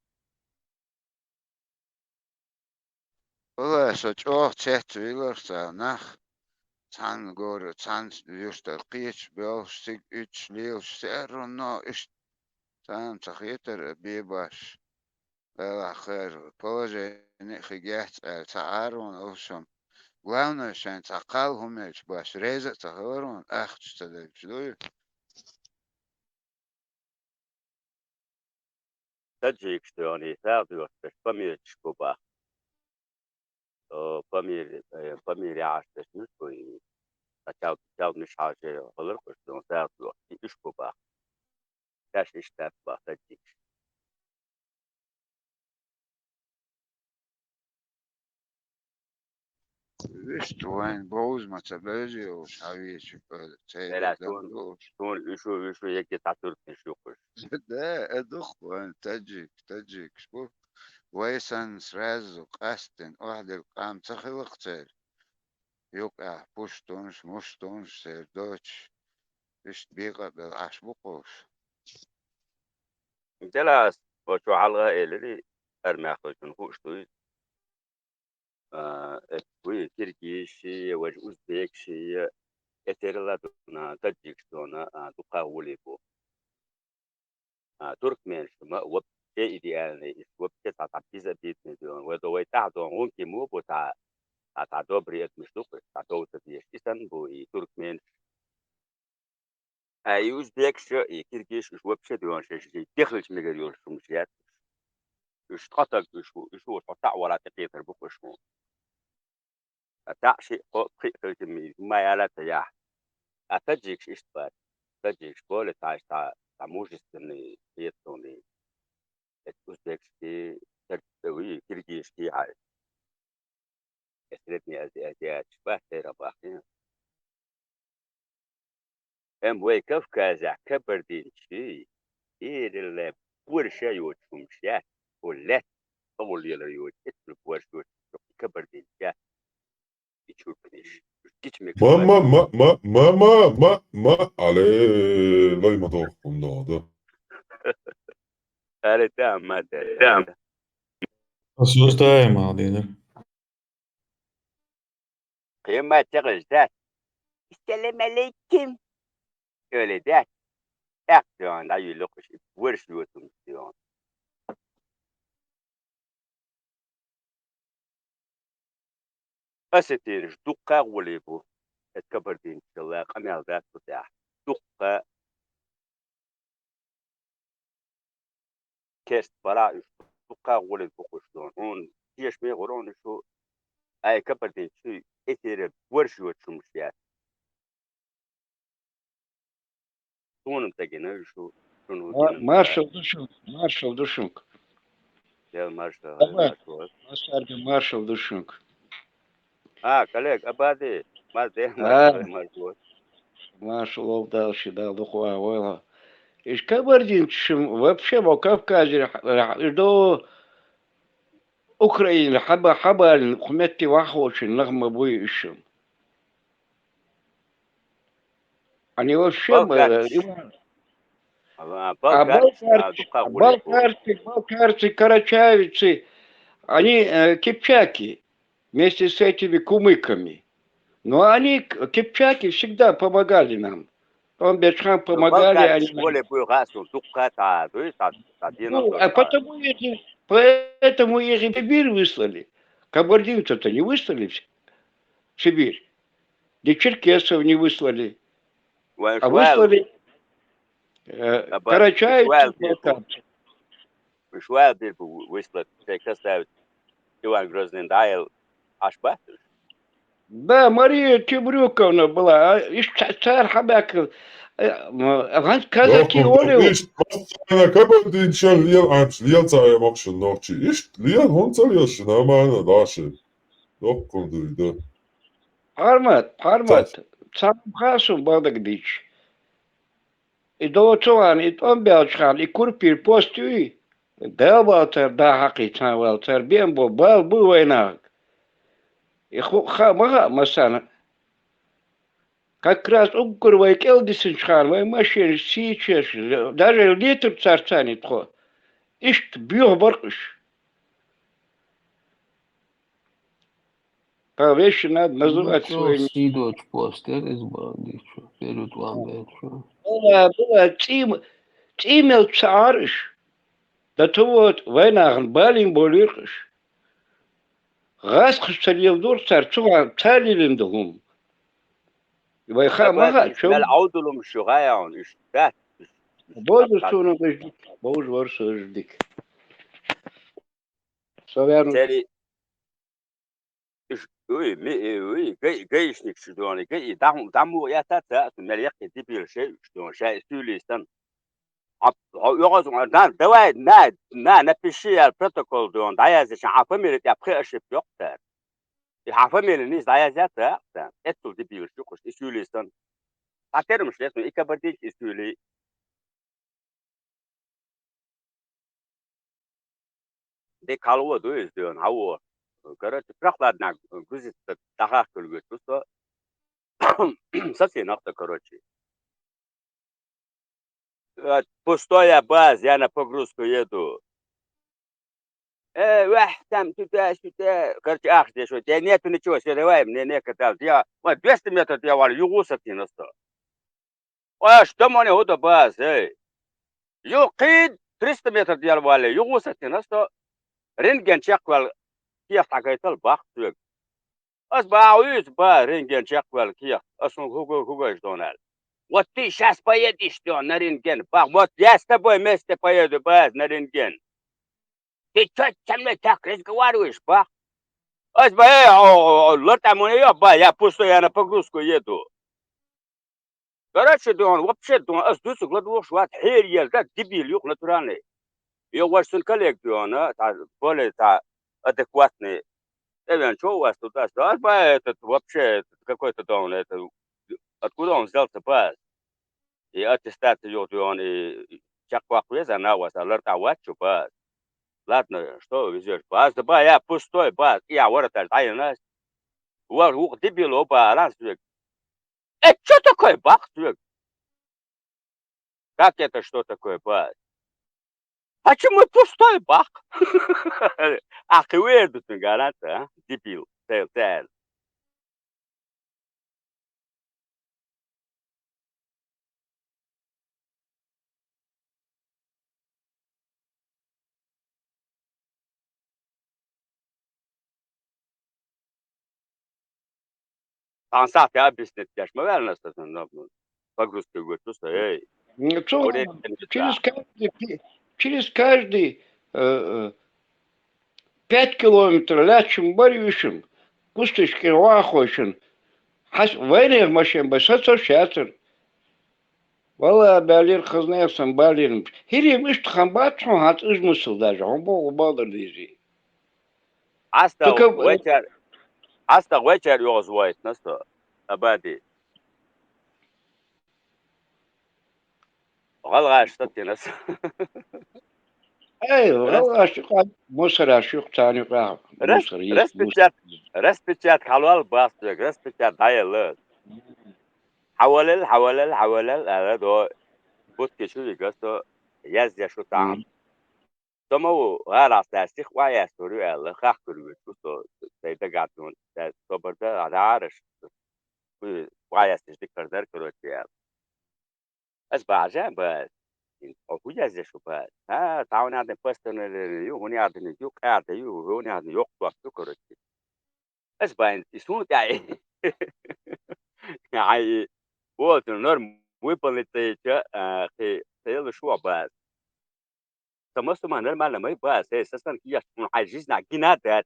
Вала, со чӀогӀа цецвийларх цара нах, цхьана гора, цхьана юьртара кхечу боьлхуш, цига уьдуш лелаш, все равно иштта царна ца хетара бен баш. Делахь хӀара положение а хи геца аьлла ца Ӏара вон овшам. Главное, шайн цхьа кхал хӀума елча баш реза а ца хилар вон, ахча ца дагаш дуй. Таджикаш дуьйна сагӀа доьхуш берш памирчаш бу бах. О, памир, э, памир яхьаш берш муьш бу и? Ткъа чал, чал муьш хьажа хилар кхуьш дуьйна сагӀа доьхуш, и уьш бу бах. Шаьш иштта дац бах таджикаш. Вуьшта вайн бовза ма ца бевза уж, хьавеча, э, церан Эла дан суна, ду уж. Суна уьш, уьш егги цхьа туркмеш ю-кх уж. Да, э, ду-кх вайн таджик, таджикаш бу. Вай санна сразу къастина охьадилла къам ца хилла-кх церан. Юкъахь пуштунаш, муштунаш, церан доцуш, иштта бекъа а белла Ӏаш бу-кх уж. Делахь ас оцо хьалха а элира, армехь хилчун хууш ду иза. А, э, вуй, киргизаш я, важа узбекаш я, эцерал а дуна, таджикаш дуна, а, дукха гӀоле бу. А, туркменаш ма вообще идеальный, иштта вообще цхьа, цхьа безобидный дуна. Вай до вай тӀаьхьа дуна, гӀунки мо бу цхьа, цхьа, цхьа добрый адамаш ду-кх, цхьа тов ца дезаш. И санна бу и туркменаш. А и узбекаш, и киргизаш, уж вообще дуна, шаьш дехилча мегар йолуш хӀумаш яц. Уж ткъа таг уж ву, уж ву, тхо цхьаъ вара тӀекхетар бу-кх уж ву. А цхьаъ шиъ, кхоъ, пхиъ хилча ма яла ца яхь. А таджикаш иштта бац. Таджикаш более цхьа, цхьа, цхьа мужественный, хеталуний. Эцу узбекашкий, тар-, уй, киргизашкий хьай. Э, Средний Ази-, Азиаташ бац, церан бахкийна. Амма вай Кавказехь кабардинчий, эралле, борша йоцуш хӀумаш яц, хӀу лаьтта тӀе лелар йоцуш, эццул борша йоцуш хӀумаш кабардинча яц. И чурканаш. Гича мегаш Ма, бац. ма, ма, ма, ма, ма, ма, ма, але, лай ма доху хӀума доху, да. Але, да, ма, да, да. Ас устаем, Алдина. Кхин ма тегӀаш дац. Ассаламу алейкум. Оле дац. ТӀаккха дӀаюьйлу-кх уьш, и борша йоцу хӀума дӀа. Осетинаш дуккха а гӀоле бу, эцу кабардинчалла къамел дац цу тӀехь. Дуккха. Керста барахь уьш дуккха а гӀоле бу-кх уьш дуна. Хьуна тешаме гӀур хьуна уьш ву, ай кабардинчуй эцерал борша йоцуш хӀумаш яц. Суна-м ца гина уьш ву, шуна хӀун Ма-, гина-м ца. Маршал ду шуьнга, маршал ду шуьнга. Дела маршал, Аба, маршал. Массаьрга маршал ду шуьнга. А, коллега, Абади, маз де, А. маршал, маршал. Маршал олу Дала, ши Дала дукха ван войла. Иш кабардинчуьра вообще во Кавказе ра-, ра-, иш до Украина хьаба-, хьабалина кху метте ваххочун нах ма буй уьш. Они вообще, Балкарцаш. э, Иван, А, а балкарцаш, а, балкарцы, дукха гӀоле бу. балкарцы, балкарцы, карачаевцы, они, э, кипчаки вместе с этими кумыками. Но они, к-, кипчаки, всегда помогали нам. Он Бечхан Ну, помогали, балкарцаш они нам. гӀоле буй гӀа суна дуккха а цхьа, дуй, цхьа, цхьа Ну, а девяносто. потому их, поэтому их и в Сибирь выслали. Кабардинцев-то не выслали в С-, в Сибирь. Ни черкесов не выслали. Вайн А швал, выслали, э, Аба, карачаевцев, швал дир бу. балкарцев. Швал дир бу выслать, шайн касаевец Иван Грозный дӀаяла Ӏаш бац уьш? Да, Мария Темрюковна была, а, иш ца-, цара хьабаьхкина, э, м, а вайн казаки Йохум, оле. Иштта массарна кабардинчал лела Ӏамаш, лела ца Ӏемакхаш нохчий. Иштта лела, хӀунда ца лела шуна, амана, даши. Доккхун дуй, да. Хьармат, хьармат, Цац. цхьа хасум бадагадича. И доцу хана, и тӀом баьлча хана, и Курпийра пост юй, Дала бала цара да хьакхийцан вала, цара бен бо бала бу вайнахаг. И ху-, ха-, ма хаьа массарна. Как раз уггар вай кӀел дисинчу хана, вай машенаш, сийчеш, даже летар царцани тхо. Иштта боьха баркъаш. Ткъа вешина называть Ну, своими. Сий доцу пост яра иза бан дичу, перед ван бету. Была, была, цӀий-, цӀий мел ца Ӏара уьш. Да то вот, вайнахана балийна болуьйра уьш. ГӀазкхаша ца леладора цара, цу гӀан ца лелина ду хӀума. Вай хаа ма хаьа, чу. Мел Ӏовдалумаш ю гӀа яун, уьш дац, уьш, уьш Бозу дац. Суна вежа дика, бовза вара со вежа дика. Со верна. Церий, уьш, уй, ми, уй, гай, гаишникаш ду хьуна, гай, дӀа-, дӀа муха эцна ца, мел яккхий дебилаш уьш ду хьуна, шайн суьйлий санна. Хьо, хьо оьгӀаз, на, давай, на, на, напиши, яра протокол ду хьуна, дӀаязйича, хьан фамили тӀехь пхи ошибка йоккху цара. И хьа фамилия нийса дӀаязъяц, а? Эццул дебилаш ю-кх уж, и суьйлий санна. Хьа термаш лецна, и кабардинка, и суьйлий. Дика хьалвода иза дуьйна, хьавода. Короче, прохладнаг грузится, дӀахахкалуьйту со. Сацийна-кх со, короче. Э, пустая база, я на погрузку еду. Э, ваьхь, там, туда-сюда. Короче, ахча деш, у тебя нету ничего, всё, давай, мне некогда. Я, ой, двести метров я валю, юхаву сацийна со. Ой, что мне хӀу да база, эй? Юха кхийда, триста метр дӀавале, юхаву сацийна со. Рентген чекхваьлла, кехат хьагойтал, бах соьга. Ас бах, вуьйцу, бах, рентген чекхваьлла кехат. Ас хьуна хӀу го-, хӀу гойш ду хьуна аьлла. Вот ты щас поедешь, что, на рентген, бах. Вот я с тобой вместе поеду, база, на рентген. Ты чё со мной так разговариваешь, бах? Ас бах, эй, о, о, о, лартӀа муна йо, бах, я пустой, я на погрузку еду. Короче, ду хьуна, вообще, ду хьуна, ас дусарг ладувгӀаш вац, хьераяьлла, да, дебил ю-кх натуральный. Йо, ваш сан коллега ду хьуна, цхьа, более цхьа адекватный. ТӀевеана чо у ас туда-сюда? Ас бах, этот, вообще, этот, какой-то ду хьуна, это, откуда он взялся, бах? И аттестация юха ду хьуна, и чекхваккха веза нагахь, ас лартӀа вац шу, бах. Ладно, что везёшь, бах? Ас да, бах, я пустой, бах, и я воротаж дӀаяьнна. Вар вукх дебил ва, бах, аьлла соьга. Это что такое, бах соьга? Как это что такое, бах? Почему пустой, бах? Ахь кхин вер ду цуьнга, аьлла, а? Дебил, цел, цел. Цхьана сахьте объяснить деш ма ваьлла аса сан, ну, погрузка вуьту со, эй. Ну, цо Хьо рен через каждый пи-, через каждый, э, э, пять километров лаьтташ-м бара уьш-м, кусташкара вахахойшан. Хьас-, вайнех машен бай сацаш яцар. Валла, баьллера, хазна санна баьллера. ХӀирий-м иштта хам бац хьуна, хьан цӀуж мусал даже, хьуна боху бакъдар дийзий. Хьастагъ Тука-, вайчар, хьастагъ вайчар оьгӀаз войтана со, Абади. ГӀалгӀаш сатина со. Эй, Рас-, гӀалгӀаш юкъа мусораш ю-кх, царна юкъа рас-, мусор есть, мусор. Распечат-, распечатка хьалол, бах соьга, распечатка дӀаелла. Хьавалал, хьавалал, хьавалал, аьлла, до будке чу вига со, язъеш ву цхьа. Мгм. Со ма ву, гӀарахь цара сиха охьаяьстур ю аьлла, хахкар вуьту со, сайн дагахь дуьйна, цара собар дан, дӀаараш, охьаяьсташ дикар дара, короче, аьлла. Ас бахьа жа, бах, хьо хӀун язъеш ву, бах? А, цхьа хӀун яздина постановление ю, хӀун яздина ю, къаьда ю, хӀун яздина йоккха дош ю, короче. Ас бах, и суна тӀехь. Хьай, вот, норм выполнить ца йича, а, кхин, ца елла шу, бах. Сан массо а нормально ма ю, бах, эй, сан санна кхераш хьуна хьайн жизнь гина дац.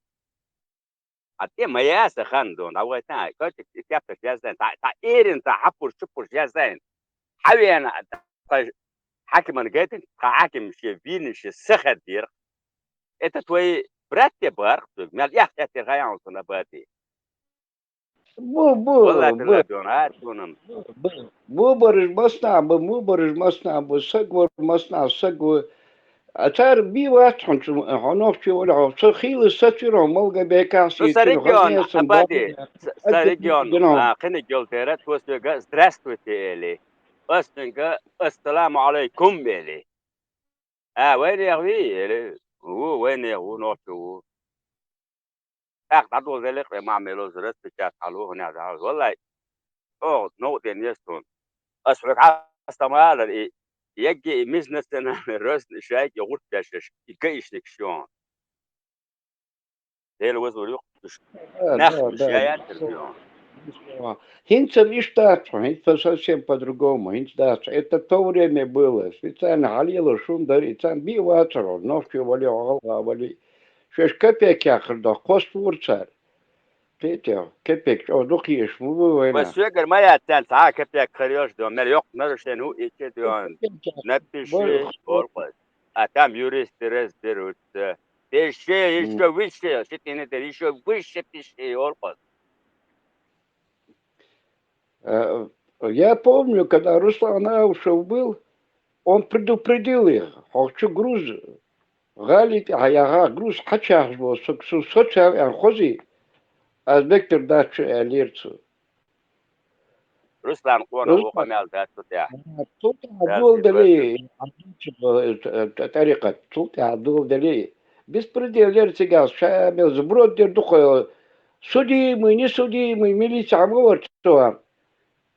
Хьан тӀе ма яй сан хан дона, дӀавахийтина, кхочуьнга и тептарш язйина, цхьа, цхьа эрина, цхьа хьапурш-чупурш язйина. Хьавеана, тхан хьаькамана гайтина, тхан хьаькам шен вийна, шен са хадийра. Это твои братья бах соьга, мел эхь эттера хьан яхьа сан, Абади. Бу, бу, Валлай, бу. Талла дона, а, дона. Бу, бу. Бу бараш массанахьа бу, бу бараш массанахьа бу, саг вар массанахьа саг ву. А цара бий вац хьуна, цу, хьо нохчо вале хьо. Со хийла сацвира хьо, Малгобекахь Со сан сецира, регион, хазне сан Абади, баба. С-, сан Адда регион, дина хьо. А, кхиниг йолу дера, цо соьга «Здравствуйте» эли. Ас цуьнга «Ассаламу Ӏалайкум» эли. А, вайнех вий? Эли, ву, вайнех ву, нохчо ву. ТӀаккха дӀадолделира вай ма мелоза распечатка хьалха, хӀун яздина. Валлай, оха новкъа ден еза суна. Ас хьоьга хьастам алара, и, егге и межнациональный розыгрыш шайга и гӀурт бешаш, и гаишникаш ю хьуна. Дела вазор ю-кх уьш. Да, нах да, уьш да. Яяьттара ю хьуна. ХӀинца иштта дац хьо, хӀинца совсем по-другому, хӀинца дац хьо. Это то время было. Специально хьалело шун дара, и царна бий вацар хьо, нохчо вале хьо, гӀалгӀа вале. Шаьш капек яккхар доху, кхоссавора цара. Кхетий, капек чӀогӀа дукха езаш ма бу вайна. Вай соьгара ма яц царна цхьа а капек хир йолуш ду, мел йоккха нарушение хӀу ичча а ду, напиши, олу кхуза. А там юристы разберутся. Ещё, ещё выше, сетинедер, ещё выше пиши, олхос. Э, я помню, когда Руслан Аушев был, он предупредил их, хьо чу груз гӀали тӀехьа яха груз хьачахьаш бо, со, со, соцал эн хози, аз бектар дац чу аьллера цо. Руслан къона Руслан. Вокхо мел дац цу тӀехь. Цул тӀехьа Дала дола деза дале, тӀарикъат, цул тӀехьа дола дале, беспредел яр цигахь, ша мел сброд дер дукха, судимый, несудимый, милиция хьан ма вар цо.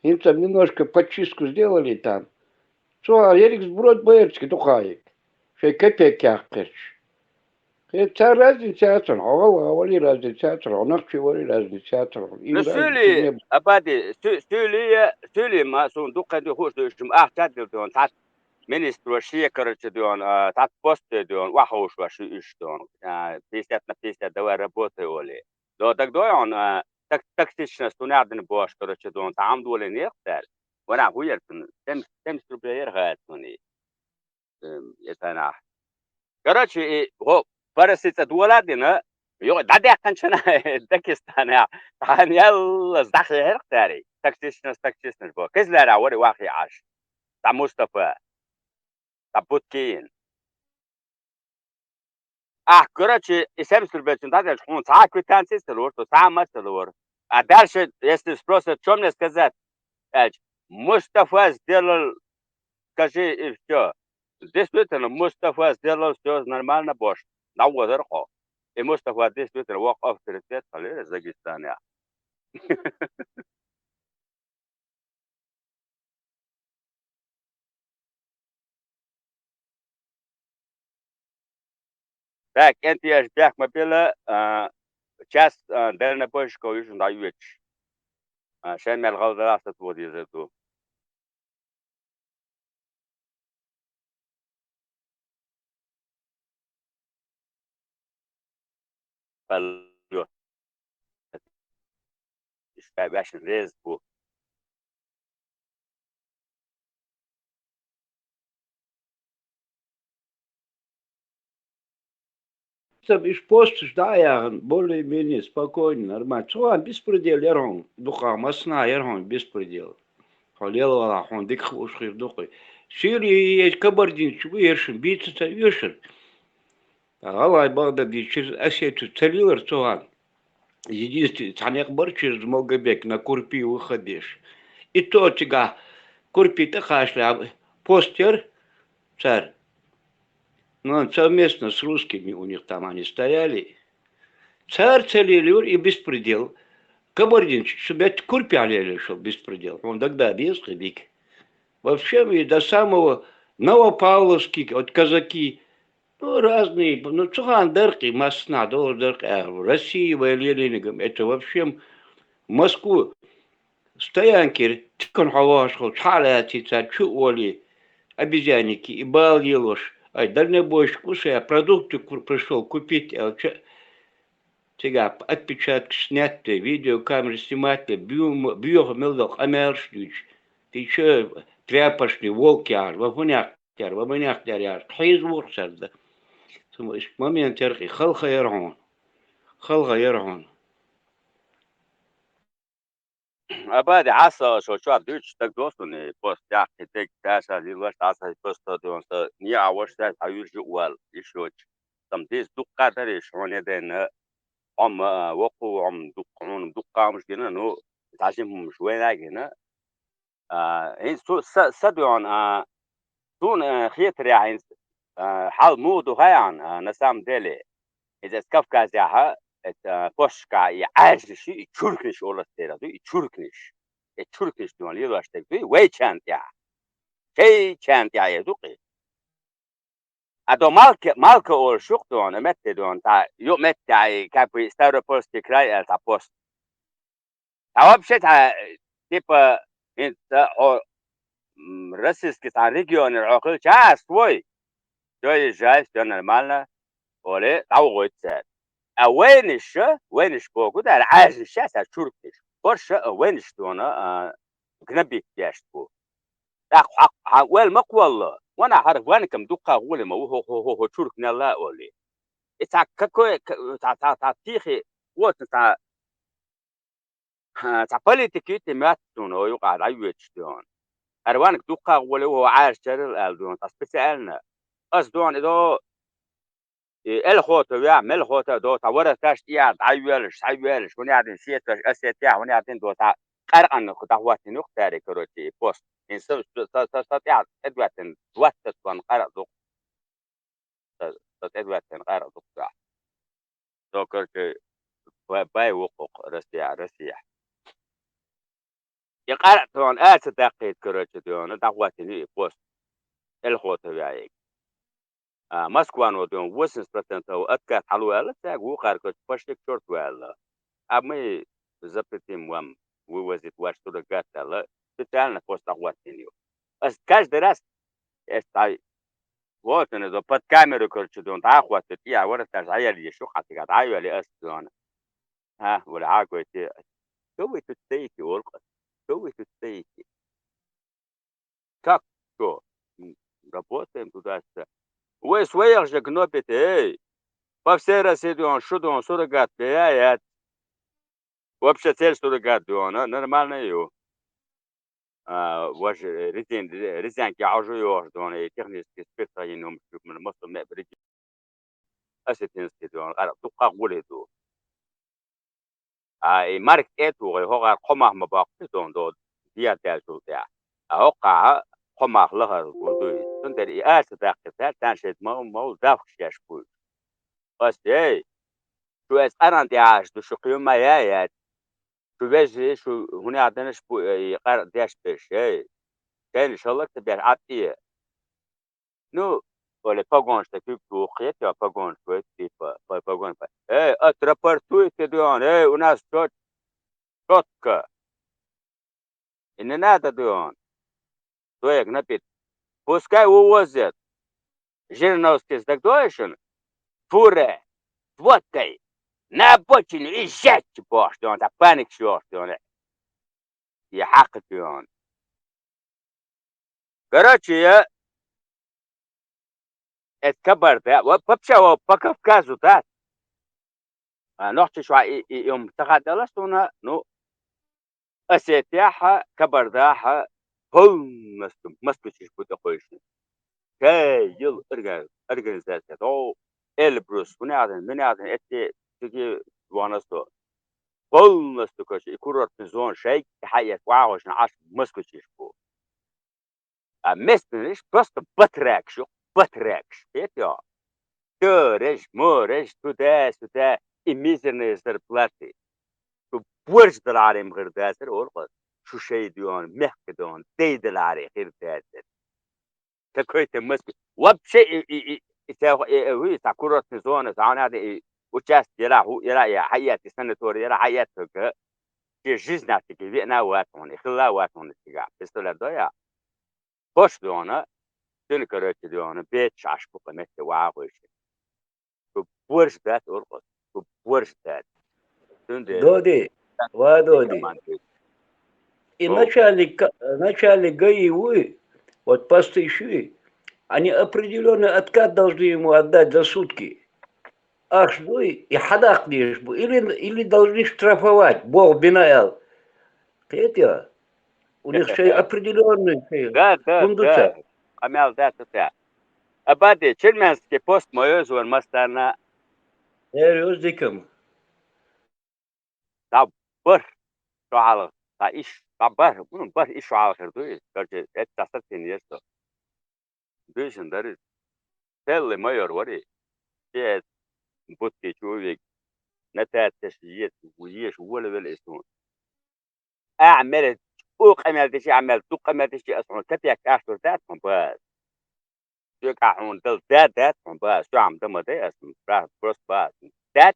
ХӀинца немножко подчистку сделали там. Цо ерриг сброд баьрциг дукхаиг. Шайн капек яьккхирч. Хе, цар разница яцар, хьо гӀалгӀа вали разница яцар, хьо нохчи вали разница яцар. Ну, суьли, абади, су-, суьли, суьли ма, сун дукха ди хуш дуьшим, ахча дил дуьн, тат министр ва шекарача дуьн, а, тат посте дуьн, вахуш ва шу иш дуьн, а, пятьдесят на пятьдесят давай работай оли. До, так дой он, а, так, токсичность, тунадин бош, короче, дуьн, там доли нехтер. Вона хуер тун, семьдесят, семьдесят рублей ер хай туни. Эм, это нах. Короче, и, го, парасица дуола дина, йо, да дяккан чана, Дагестана, тан ялла здахи херхтари, токсичность, токсичность бо. Кизлара вори вахи аш. Та Мустафа, та Буткин. А, короче, и семьдесят рублей цун дадеш, хун, ца квитанция целур, то сама целур. А дальше, если спросят, что мне сказать, Мустафа сделал, скажи, и всё. Действительно, Мустафа сделал всё нормально, Бош. На удар хо. И Мустафа действительно вок авторитет, хале, Дагестане. Так, энтияш бяхма била, а, час, а, дальнобойщиков южин даювеч. А, шай мел гал дала сатвод езету. Алло. Ишка башин рез бу. Саб иш посташ дӀа а яхана, более-менее спокойно, нормально. Цуган беспредел яр хьуна, дукха массанахьа яр хьуна беспредел. Хьо лелавала хьуна дика хууш хир дукхий. Сири е кабардинчу ву ершин бийца ца оьшар. ГӀалгӀай Багдадий через Осетию ца лелар цуган. Единственный цхьа некъ бар через Малгобек на Курпи выход деш. И то цигахь Курпи тӀакхачале пост яр цара. Ну, совместно с русскими у них там они стояли. Цара ца лелийра и беспредел. Кабардинчу шу бетта Курпехь лелийра шел беспредел. Хьуна дагадогӀу деза кхин дика. Вообще, и до самого Новопавловский, вот казаки, ну, разные, ну, цуган даркъи, массанахьа долу даркъи, а, России вай лелийнигам, это вообще Москву стоянкера тикана хьо вахаш хилча, хьа а лаьций цара чу а олий, обезьянники, и бала лелош, ай, дальнобойщик ву ша, продукты ку-, пришёл купить, аьлча, цигахь отпечатки снять де, видеокамера снимать де, буьйма-, буьйха мел долу къамелаш дуьйцуш, ты чё, тряпочный волк яхьаш, ва хӀунех яр, ва хӀунех яр яхьаш, хьийза вуху цара дан. Цу ма-, иштта момент яра кхин, халха яра хьуна. Халха яра хьуна. Абади хьаса шо чохь дуьйцуш стаг досуни, пост тӀехь кхин дерг даша лилош, дӀаса пост дон са, неӀа ваша даьлла, хьан вуьржа а вал, иш йоцуш. Там деза дуккха дариш, хьуна дайна, хьо ма, вокху хьо ма дуккха, хьуна дуккха хӀумаш гина, ну, цхьа жима хӀумаш вайна а гина. А, хӀинца цу са, са доьгӀна, а, суна, а, хетарехь хӀинца, а, хьал муха ду хаьий хьуна, а, на самом деле, иза эцу Кавказехьа, эцу, а, посташкахь и Ӏаьржнаш ю, и чуркнаш олуш дерг ду, и чуркнаш. И чуркнаш доьгӀна лелош дерг ду, и вайчарна тӀехь. Шайчарна тӀехь эр ду кхин. А до Малка, Малка олуш ю-кх доьгӀна, метте доьгӀна, цхьа, ю метте, и, как бы, Ставропольский край аьлла цхьа пост. Цхьа вообще цхьа, типа, хӀинца хьо, м, российский цхьана регионера хьо хилча, а, свой. Всё, езжай, всё нормально, олий, дӀавахойту цара. А вайнаша, вайнаш боху дара, Ӏаьржнаш ша цара чуркнаш. Хьорша а вайнаш доьгӀна, а, гнобить деш бу. ТӀаккха хьан, хьан ойла ма кхолло. Ванахь хӀара ванкам дуккха гӀоле ма ву хӀо, хӀо, хӀо, хӀо чуркнелла а олий. И цхьа какой, к-, цхьа, цхьа, цхьа тихий, вот цхьа, цхьа политика юй те моьтту суна, о, юкъахь дӀайоьдуш дуьйна. Ара ванга дуккха а гӀоле ву, хьо Ӏаьржачарал аьлла дуьйна, цхьа специально. Ас дуьйна, и до, и элхота веа, мелхота а до, цхьа воротаж тӀера дӀайоьллаш, схьайоьллаш, хӀунда аьлла сеташ, Осетехь, хӀунда аьлла до, цхьа къаьркъанна дӀахӀоттийна юкъ цара, короче, и пост. ХӀинца со, со, со, со тӀехь тӀедоьттина, двадцать тонн къаьркъа ду-кх. Со, со тӀедоьттина къаьркъа ду-кх тӀехь. Со, короче, бай, бай ву-кх Россия, Россия. И къаьркъа тхуна аса даккхийта, короче, дуьйна, дӀахӀоттийна и пост. Элхота веа. А, Москвано дуьйна, восемьдесят процентов отказ хьалу аьлла, цаьрга вукхара, короче, пошли к чёрту аьлла. А мы запретим вам вывозить ваш суррогат аьлла, специально пост дӀахӀоттийна ю. Ас каждый раз, ас тай, вот он, это, под камеру, короче, дуьйна, дӀахӀоттийна, и а воротаж дӀаелла ю, шу хьан цига дӀайоьллий ас дуьйна. А, вала хьагойтий. Что вы тут стоите, олу-кх ас? Что вы тут стоите? Как что? М, работаем туда-сюда. Вы своих же гнобите, эй! По всей России дуьйна, шу дуьйна, суррогат беа яц. Вообще цель суррогат дуьйна, нормально ю. А, вож, э, резин-, резинки хьожа йогӀуш дуьйна, и технический спирт хьайна хӀума шу, м, мосо ме-, резин-, осетинский дуьйна, къара дуккха а гӀоле ду. А, и марка тӀе а тухий, хӀокхара кхо мах ма боккху дуьйна, до, дӀадаьллачул тӀехь. А хӀокхахь кхо мах лахара гур ду иза. Цундела и аса даккхийта, царна шайца ма-, ма-, давхаш еш бу иза. Ас, эй, шу эс къаран тӀехь Ӏаш ду, шу кхин ма яй яц. Шу вежарий, шу хӀунда аьлла деш бу, э, и къар деш берш, эй. Шайна шаллак ца беш, Ӏад тӀе. Ну, оле погонаш тӀе куьг туху, кхетий, погонаш вай, типа, по-, погон по-, эй, отрапортуйте, дуьйна, эй, у нас чёт-, чётко. И не надо, дуьйна. Своих гнобить. Пускай увозят. Жириновскийс дагадогӀий шуна? Фуре, с водкой, на обочину и сжечь бохуш дуьйна, цхьа паникаш йохуш дуьйна. И хьакха дуьйна. Короче, я, это Кабарда, вот вообще, вот по Кавказу, да? А, Нохчийчохь и, и, и хӀума ца хаддалаш суна, ну, Осетехь а, Кабардахь а полностью москвичаш бу тӀекхойшина. Шайла орга-, организация, о, Эльбрус, хӀунда аьлла, хӀунда аьлла, эцци цига вахана со. Полностью, короче, и курортный зона шайга хьаэца вагӀошна Ӏаш москвичаш бу. А местныйш просто батракаш ю, батракаш, кхетий хьо? Дореш, мореш, туда-сюда, и мизерные зарплаты. Шу борж далахьара ма хир дацара, олу-кх ас. Шу шайн дуьйна, мехкан дуьйна, дай далахьара хир дацара. Какой-то Москва. Вообще, и, и, и, и цхьа, и, и, и, цхьа курортный зона, цхьа хьуна и участок яра, хӀу-, яра, я, хьаэца, и санаторий яра, хьаэца хӀокху. Шен жизнь цига веана а вац хьуна, и хилла а вац хьуна цигахь. Представляешь, да, я? ХӀорш дуьйна, цуьнан, короче, дуьйна, бецаш Ӏаш бу-кх метте вагӀахь вайша. Шу борж дац, олу-кх ас, шу борж дац. Цундела Доди, ва Доди. И О. Начальник ка-, начальник ГАИ вуй, вот постыш юй, они определённый откат должны ему отдать за сутки. Ахча дуй, и хьадаккха дезаш бу. Или, или должны штрафовать, боху бина аьлла. Кхетий хьо? У них шайн определённый шайн Да, да, хӀума ду да. Цара. Къамел дац цара. Абади, Черменский пост ма йовза вайн массарна. Эр йовза дика-м. Цхьа бархӀ шо хьалха, цхьа иш, цхьа бархӀ, ну, бархӀ иш шо хьалха хир ду иза. Короче, это цхьа сацийна еза со. Буьйсанна дара иза. Целый майор вара и. Шен эца бутти чу вига. Нотацеш еза, еза, волавелла иза суна. Ахьа мел, цкъа къамел дичи, ахьа мел дукха къамел дичи, ас хьуна капек ахча лур дац хьуна, база. Соьга ахьа хьуна дала да дац хьуна, база. Соьга хьуна дан ма дай ас хьуна, бра-, просто база. Дац.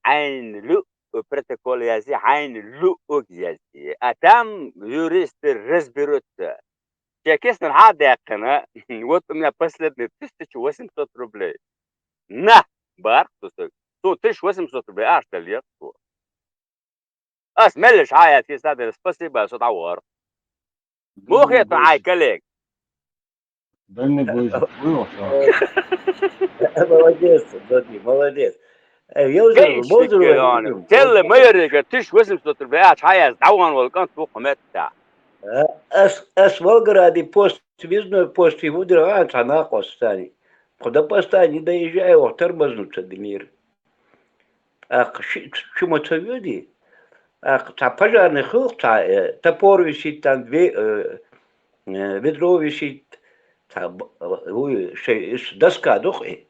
Хьайна луъу протокол язъе, хьайна луъург язъе. А там юристы разберутся. Чекистана хьа а даьккхина, вот у меня последние тысяча восемьсот рублей. На, боху цо соьга. Цо тысяча восемьсот рублей ахча деллера цо. Ас меллаша хьа а яьлла, киса а делла, спасибо, со дӀавахара. Муха хета хьайн коллега? Дальнобойщик, понял, что? Молодец, Дмитрий, молодец. Э, я уже, Гейшик, Телле майорга тыш восемьсот рублей ач хаяс давган валкан ту хумет да. Ас ас Волгограде пост, связной пост и выдрал, а она костани. Куда поста не доезжаю, вот тормознуться дымир. А чему-то люди. А та пожарный хыл, та э, топор висит, там две э, э, ведро висит, та б- э, уй, шей- ш- доска духи.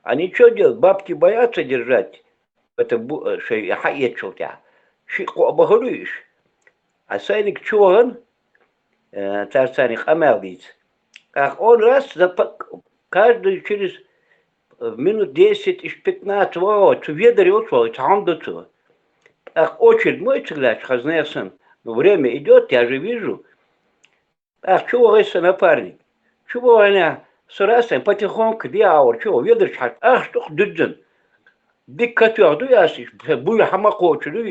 Они что делают? Бабки боятся держать. Это бу- э, шей- ха ечил тя. Ши куа бахалуиш. А сайник чуган, э, тарсаник амалдиц. Ах он раз за п- каждый через э, минут десять, иш пятнадцать, во, цу ведаре вот, там до цу. Ах очередь мой цыгляч, хозная сын. Ну, время идет, я же вижу. Ах, чего гайса напарник? Чего она с раз потихоньку, ди аур, чего ведаре чхат? Ах, что дыдзен. Дик катуях ду ясиш, буй хама кочу ду.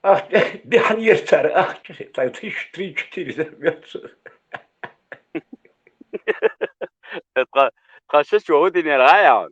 Ах, ди хан ертар, ах, так тысяч три-четыре взорвётся. Тха тха шиш чугу динер гаян.